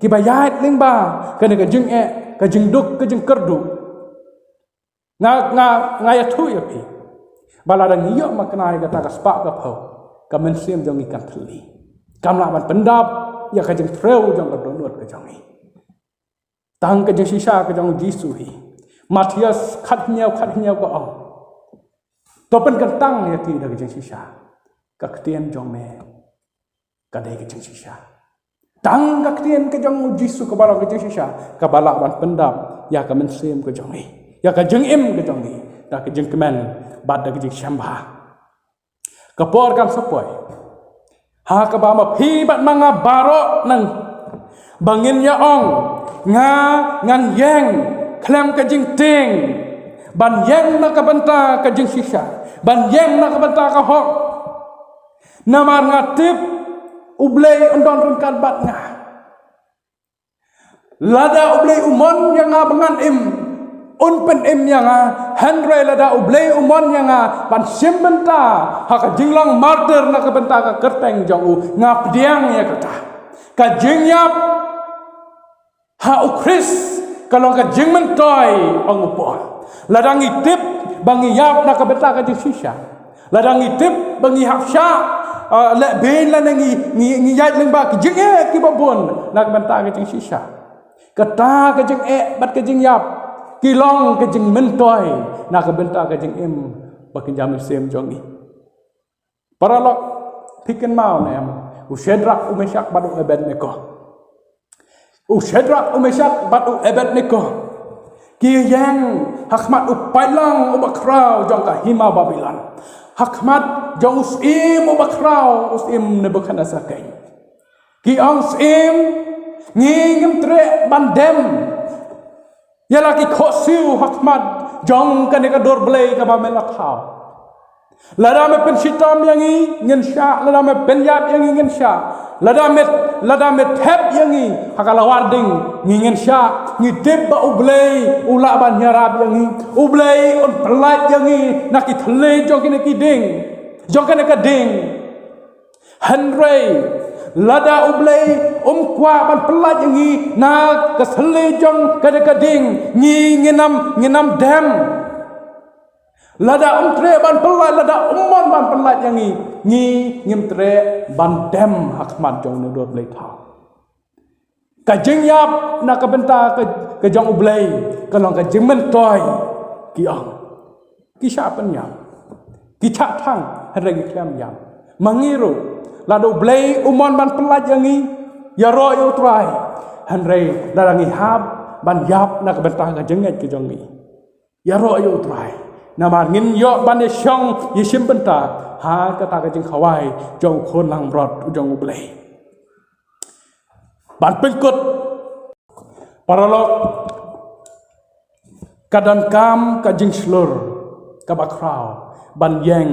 kiba ïaid lyngba kane ka jingeh, ka jingduk, ka jingkyrduh. Nga, nga, nga ïathuh ïa phi ba lada ngi ïoh makna ïa kata ka spah ka phew, ka mynsiem jong ngi kan thylli. Kam lah ban pyndap ïa ka jingtrei jong ka dohnud ka jong ngi. Tang ka jingshisha ka jong u Jisu hi. Mathaios khathynñiew, khathynñiew ka ong, to pynkyntang ïa ki da ka jingshisha. Ka ktien jong me ka dei ka jingshisha. Tang ka ktien ka jong u Jisu kaba long ka jingshisha, kaba lah ban pyndap ïa ka mynsiem ka jong ngi, ïa ka jingim ka jong ngi, da ka jingkmen bad da ka jingshemphang. Ka por kan sa poi ha kaba ma phi bad ma nga baroh nang ba ngin ïa ong, nga ngan ïeng khlem ka jingtieng ban ïeng na ka bynta ka jingshisha, ban ïeng na ka bynta ka hok. Namar nga tip U Blei un don ryngkat bad nga. Lada U Blei u mon ïa nga ba ngan im, un pynim ïa nga. Hynrei lada U Blei u mon ïa nga ban shim bynta ha ka jinglong martir na ka bynta ka kyrteng jong u, nga pdiang ïa kata. Ka jingïap ha u Khrist ka long ka jingmyntoi, ong u Paul. Lada ngi tip ba ngi ïap na ka bynta ka jingshisha, lada ngi tip ba ngi hap shah, uh, leh beiñ lane ngi, ngi, ngi ïaid lyngba ki jingeh kiba bun na ka bynta ka jingshisha, kata ka jingeh bad ka jingïap ki long ka jingmyntoi na ka bynta ka jingim ba kynja mynsiem jong ngi. Paralok, phi kynmaw ne em, u Shadrak, u Meshak bad u Abednego. U Shadrak, u Meshak bad u Abednego ki ïeng ha khmat u paidlang uba khraw jong ka hima Babilon, ha khmat jong u syiem uba khraw, u syiem Nebukhadnessar keiñ. Ki ong, syiem, ngi ngim treh ban dem ïa la ki khohsiew ha khmat jong kane ka dur blei kaba me la thaw. Lada me pynshitom ïa ngi, ngin shah. Lada me pynïap ïa ngi, ngin shah. Lada me, lada me thep ïa ngi ha ka lawar ding, ngi, ngin shah. Ngi tip ba U Blei u lah ban ïarap ïa ngi. U Blei un pyllait ïa ngi na ki thylli jong kine ki ding, jong kane ka ding. Hynrei lada U Blei um kwah ban pyllait ïa ngi na ka thylli jong kane ka ding, ngi, ngin ym, ngin ym dem. Lada um treh ban pyllait, lada um mon ban pyllait ïa ngi, ngi, ngim treh ban dem ha khmat jong une u dur blei thaw. Ka jingïap na ka bynta ka, ka jong U Blei ka long ka jingmyntoi, ki ong. Ki shah pynïap, ki shah thang, hynrei ki khlem ïap. Ma ngi ruh, lada U Blei u mon ban pyllait ïa ngi, ïaroh ïa U Trai. Hynrei lada ngi hap ban ïap na ka bynta ka jingngeit ka jong ngi, ïaroh ïa U Trai. Namar ngin ïoh ban ïashong ïashim bynta ha kata ka jingkhawai jong u khun langbrot jong U Blei. Ban pynkut, paralok, ka donkam ka jingshlur kaba khraw ban ïeng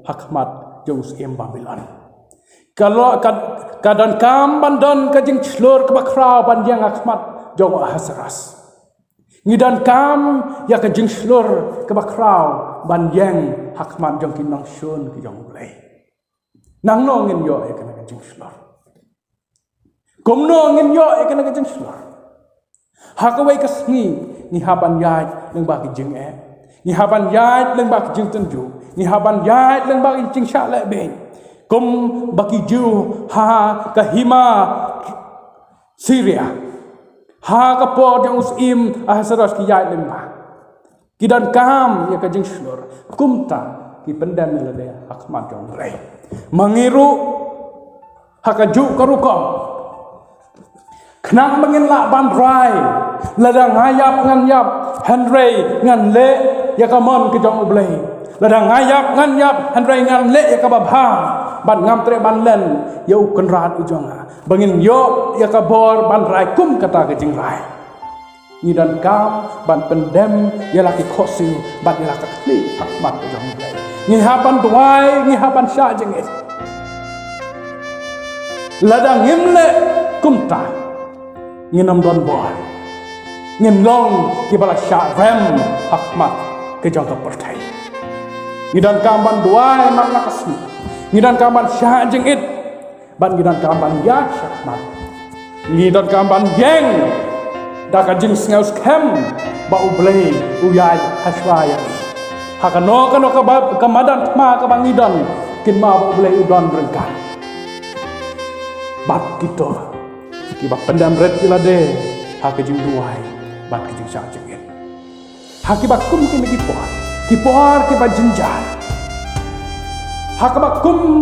ha khmat jong u syiem Babilon. Ka lo-, ka, ka donkam ban don ka jingshlur kaba khraw ban ïeng ha khmat jong u Ahasuerus. Ngi donkam ïa ka jingshlur kaba khraw ban ïeng ha khmat jong ki nongshun ki jong U Blei. Nangno ngin ïoh ïa kane ka jingshlur? Kumno ngin ïoh ïa kane ka jingshlur? Ha kawei ka sngi ngi hap ban ïaid lyngba ki jingeh, ngi hap ban ïaid lyngba ki jingtynjuh, ngi hap ban ïaid lyngba ki jingshah lehbeiñ, kumba ki Jiw ha ka hima Syria ha ka por jong u syiem Ahasuerus ki ïaid lyngba. Ki donkam ïa ka jingshlur, kumta ki pyndem ïa lade ha khmat jong U Blei. Ma ngi ruh, ha kajuh ka rukom, khnang ba ngin lah ban rai, lada nga ïap ngan ïap, hynrei ngan leh ïa ka mon ka jong U Blei. Lada nga ïap ngan ïap, hynrei ngan leh ïa kaba bha, bad ngam treh ban len ïa U Kynrad u jong nga, ba ngin ïoh ïa ka bor ban rai kum kata ka jingrai. Ngi donkam ban pyndem ïa la ki khohsiew bad ïa la ka khlieh ha khmat ka jong U Blei. Ngi hap ban duwai, ngi hap ban shah jingit. Lada ngim leh kumta, ngin ym don bor. Ngin long kiba la shah rem ha khmat ka jong ka pyrthei. Ngi donkam ban duwai man la ka sngi. Ngi donkam ban shah jingit. Bad ngi donkam ban ïaid shakhmat. Ngi donkam ban ïeng da ka jingsngewskhem ba U Blei u ïaid hashwa ïa ngi. Ha kano kano kaba, ka madan thma kaba ngi don, kynmaw ba U Blei u don ryngkat. Bad kito kiba pyndem rit ïa lade ha ka jingduwai bad ka jingshah jingit. Ha kiba kum kine ki por, ki por kiba jynjar. Ha kaba kum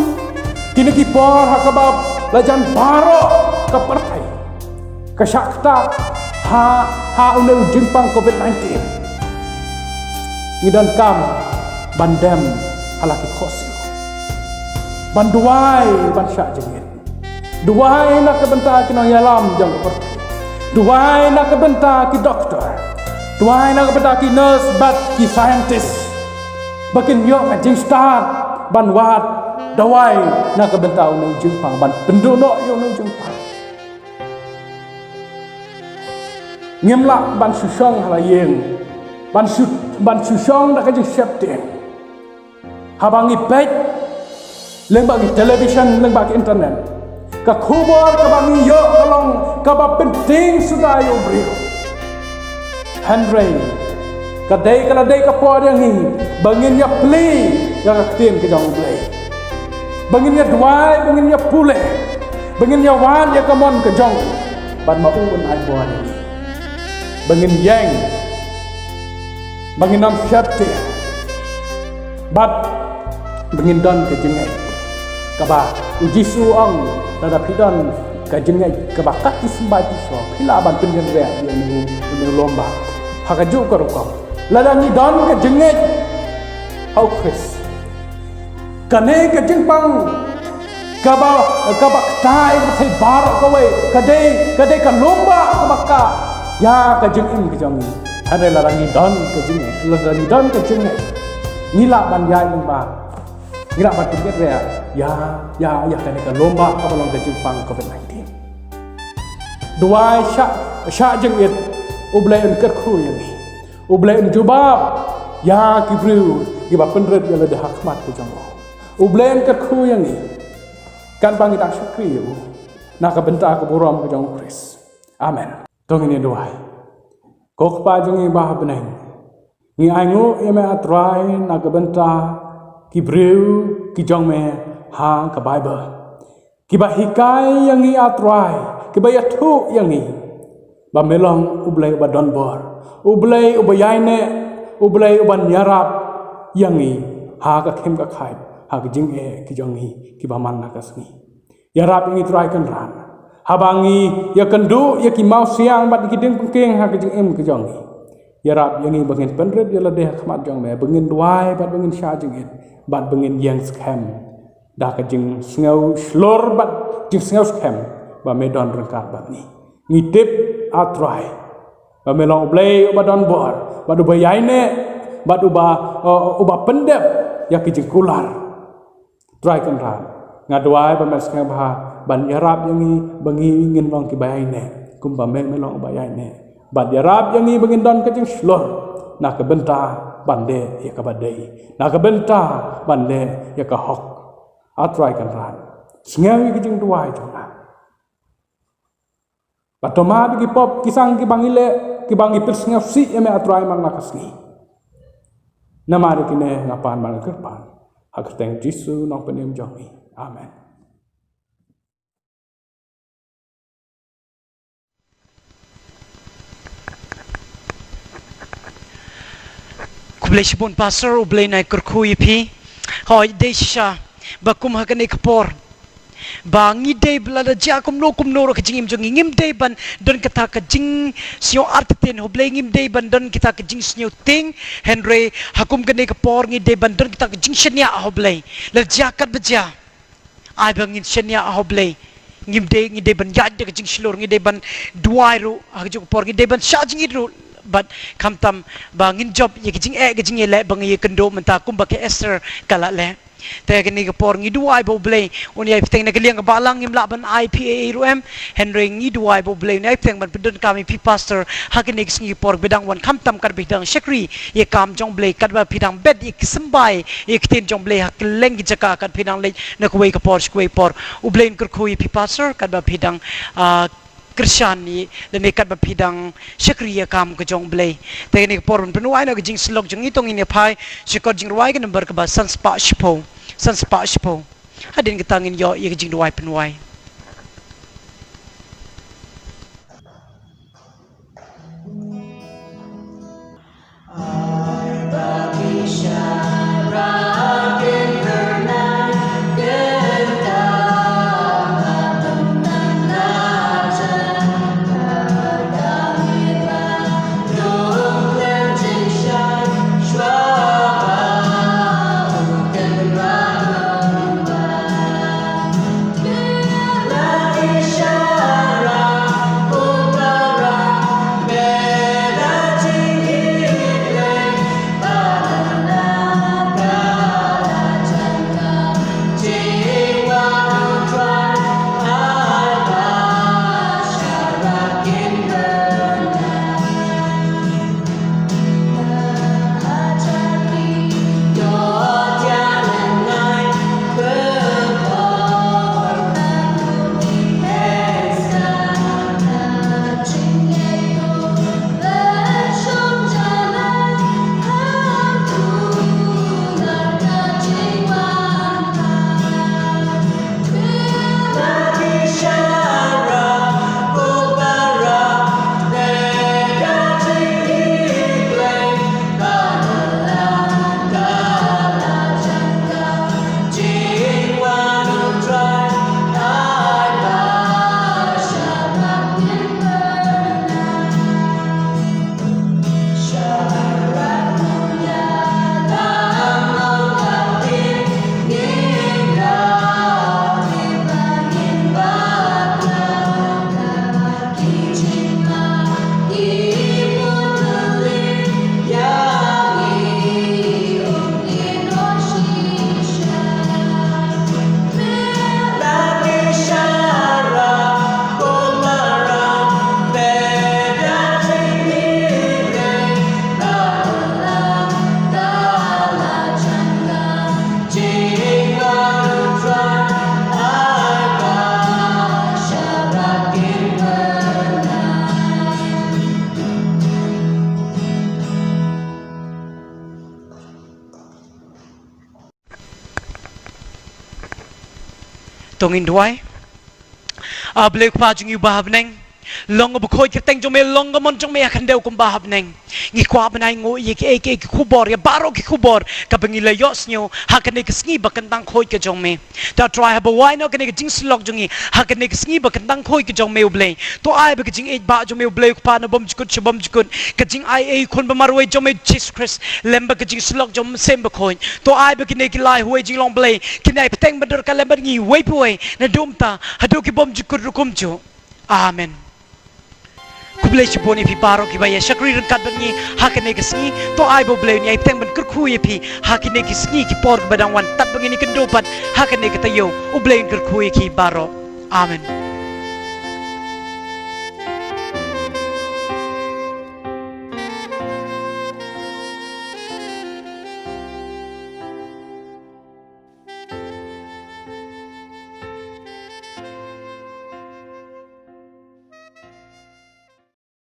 kine ki por, ha kaba la jan baroh ka pyrthei ka shah ktah ha, ha une u jingpang covid nineteen. Ngi donkam ban dem ha la ki khohsiew, ban duwai, ban shah jingit. Duwai na ka bynta ki nongïalam jong ka pyrthei. Duwai na ka bynta ki doktor. Duwai na ka bynta ki nurse bad ki scientist, ba kin ïoh ka jingstad ban wad dawai na ka bynta une u jingpang, ban pynduh noh ïa une u jingpang. Ngim lah ban shu shong ha la ïing, ban shu, ban shu shong da ka jingsheptieng. Haba ngi peit lyngba ki television, lyngba ki internet, ka khubor kaba ngi ïoh ka long kaba pyntieng suda ïa u briew. Hynrei ka dei, ka la dei ka por ïa ngi ba ngin ïa plie ïa ka ktien ka jong U Blei, ba ngin ïa duwai, ba ngin ïa pule, ba ngin ïa wad ïa ka mon ka jong U, bad ma U un ai bor ïa ngi, ba ngin ïeng, ba ngin ym sheptieng, bad ba ngin don ka jingngeit. Kaba u Jisu u ong, lada phi don ka jingngeit kaba kat ki symbai pisa, phi lah ban pynkynriah ïa une u, une u lombok. Ha kajuh ka rukom, lada ngi don ka jingngeit ha u Khrist, kane ka jingpang kaba, kaba ktai, kaba thei baroh kawei, ka dei, ka dei ka lombok kaba kah ïa ka jingim ka jong ngi. Hynrei lada ngi don ka jingngeit, lada ngi don ka jingngeit, ngi lah ban ïaid lyngba, ngi lah ban pynkynriah ïa, ïa, ïa kane ka lombok kaba long ka jingpang covid nineteen. Duwai shah, shah jingit, U Blei un kyrkhu ïa ngi. U Blei un jubab ïa ki briew kiba pynrit ïa lade ha khmat ka jong u. U Blei un kyrkhu ïa ngi katba ngi dang shakri ïa u, na ka bynta ka burom ka jong u Khrist. Amen. To ngin ïa duwai. Ko Kpa jong ngi ba ha bneng, ngi ainguh ïa me, A Trai, na ka bynta ki briew ki jong me ha ka Baibl, kiba hikai ïa ngi, A Trai, kiba ïathuh ïa ngi ba me long U Blei uba don bor, U Blei uba ïaineh, U Blei uban ïarap ïa ngi ha ka khim ka khait, ha ka jingeh ka jong ngi kiba man la ka sngi. Ïarap ïa ngi, Trai Kynrad, haba ngi ïakynduh ïa ki mawsiang bad ïa ki diengphyrkiang ha ka jingim ka jong ngi. Ïarap ïa ngi ba ngin pynrit ïa lade ha khmat jong me, ba ngin duwai bad ba ngin shah jingit, bad ba ngin ïeng skhem da ka jingsngew shlur bad jingsngew skhem ba me don ryngkat bad ngi. Ngi tip, A Trai, ba me long U Blei uba don bor, bad uba ïaineh, bad uba, uh, uba pyndep ïa ki jingkular. Trai Kynrad, nga duwai ba me sngewbha ban ïarap ïa ngi ba ngi ngin long kiba ïaineh, kumba me, me long uba ïaineh. Bad ïarap ïa ngi ba ngin don ka jingshlur na ka bynta ban leh ïa kaba dei, na ka bynta ban leh ïa ka hok. A Trai Kynrad, sngew ïa ka jingduwai jong nga. Bad to map ïa ki pop ki sang kiba ngi leh, kiba ngi pynsngewsih ïa me, A Trai, man la ka sngi. Namar ïa kine nga pan bad nga kyrpad ha ka kyrteng Jisu, Nongpynim jong ngi. Amen. Khublei shibun Pastor, U Blei un ai kyrkhu ïa phi. Hooid, dei shisha ba kum ha kane ka por ba ngi dei ba lada jia kumno kumno ruh ka jingim jong ngi, ngim dei ban don kata ka jingsngew artatien ha U Blei, ngim dei ban don kata ka jingsngew tieng, hynrei ha kum kane ka por ngi dei ban don kata ka jingshaniah ha U Blei. Lada jia katba jia, ai ba ngin shaniah ha U Blei. Ngim dei, ngi dei ban ïaid da ka jingshlur, ngi dei ban duwai ruh ha kajuh ka por, ngi dei ban shah jingit ruh. Bad khamtam ba ngin jop ïa ka jingeh, ka jingeh leh ba ngi ïakynduh mynta kumba ka Esther ka la leh. Te kane ka por ngi duwai ba U Blei un ïai bteng. Na ka liang ka balang ngim lah ban ai phi ei ei ruh em, hynrei ngi duwai ba U Blei un ïai bteng ban pyndonkam ïa phi Pastor ha kane ka sngi ka por ba dang wan, khamtam katba phi dang shakri ïa ka kam jong U Blei, katba phi dang bet ïa ki symbai, ïa ki ktien jong U Blei ha kylleng ki jaka, katba phi dang leit na kawei ka por sha kawei ka por. U Blei un kyrkhu ïa phi Pastor katba phi dang, ah, kyrshan ïa, lane katba phi dang shakri ïa ka kam ka jong U Blei. Te kane ka por ban pynduwai noh ka jingsyllok jong ngi, to ngin ïa phai sha ka kot jingrwai ka number kaba san spah shiphew, san spah shiphew. Hadien kata ngin ïoh ïa ka jingduwai pynwai. To ngin duwai. A Blei Kpa jong ngi uba ha bneng, long ba khuid kyrteng jong me, long ka mon jong me ha khyndew kumba ha bneng. Ngi kwah ban ai nguh ïa kiei kiei ki khubor, ïa baroh ki khubor kaba ngi la ïohsngew ha kane ka sngi ba kyntang khuid ka jong me. To Trai, haba wai noh kane ka jingsyllok jong ngi ha kane ka sngi ba kyntang khuid ka jong me U Blei, to ai ba ka jingïeit bah jong me U Blei Kpa na bymjukut sha bymjukut, ka jingai ei Khun ba marwei jong me Jisu Khrist lem bad ka jingsyllok jong U Mynsiem Bakhuid, to ai ba kine ki lai huwei jinglong Blei kin ai bteng ban dur ka lem bad ngi uwei pa uwei naduh mynta haduh ki bymjukut ruh kumjuh. Amen. Khublei shibun ïa phi baroh kiba ïa shakri ryngkat bad ngi ha kane ka sngi. To ai ba U Blei un ïai bteng ban kyrkhu ïa phi ha kine ki sngi ki por kiba dang wan tad ba ngin ïakynduh pat ha kane ka taïew. U Blei un kyrkhu ïa ki baroh. Amen.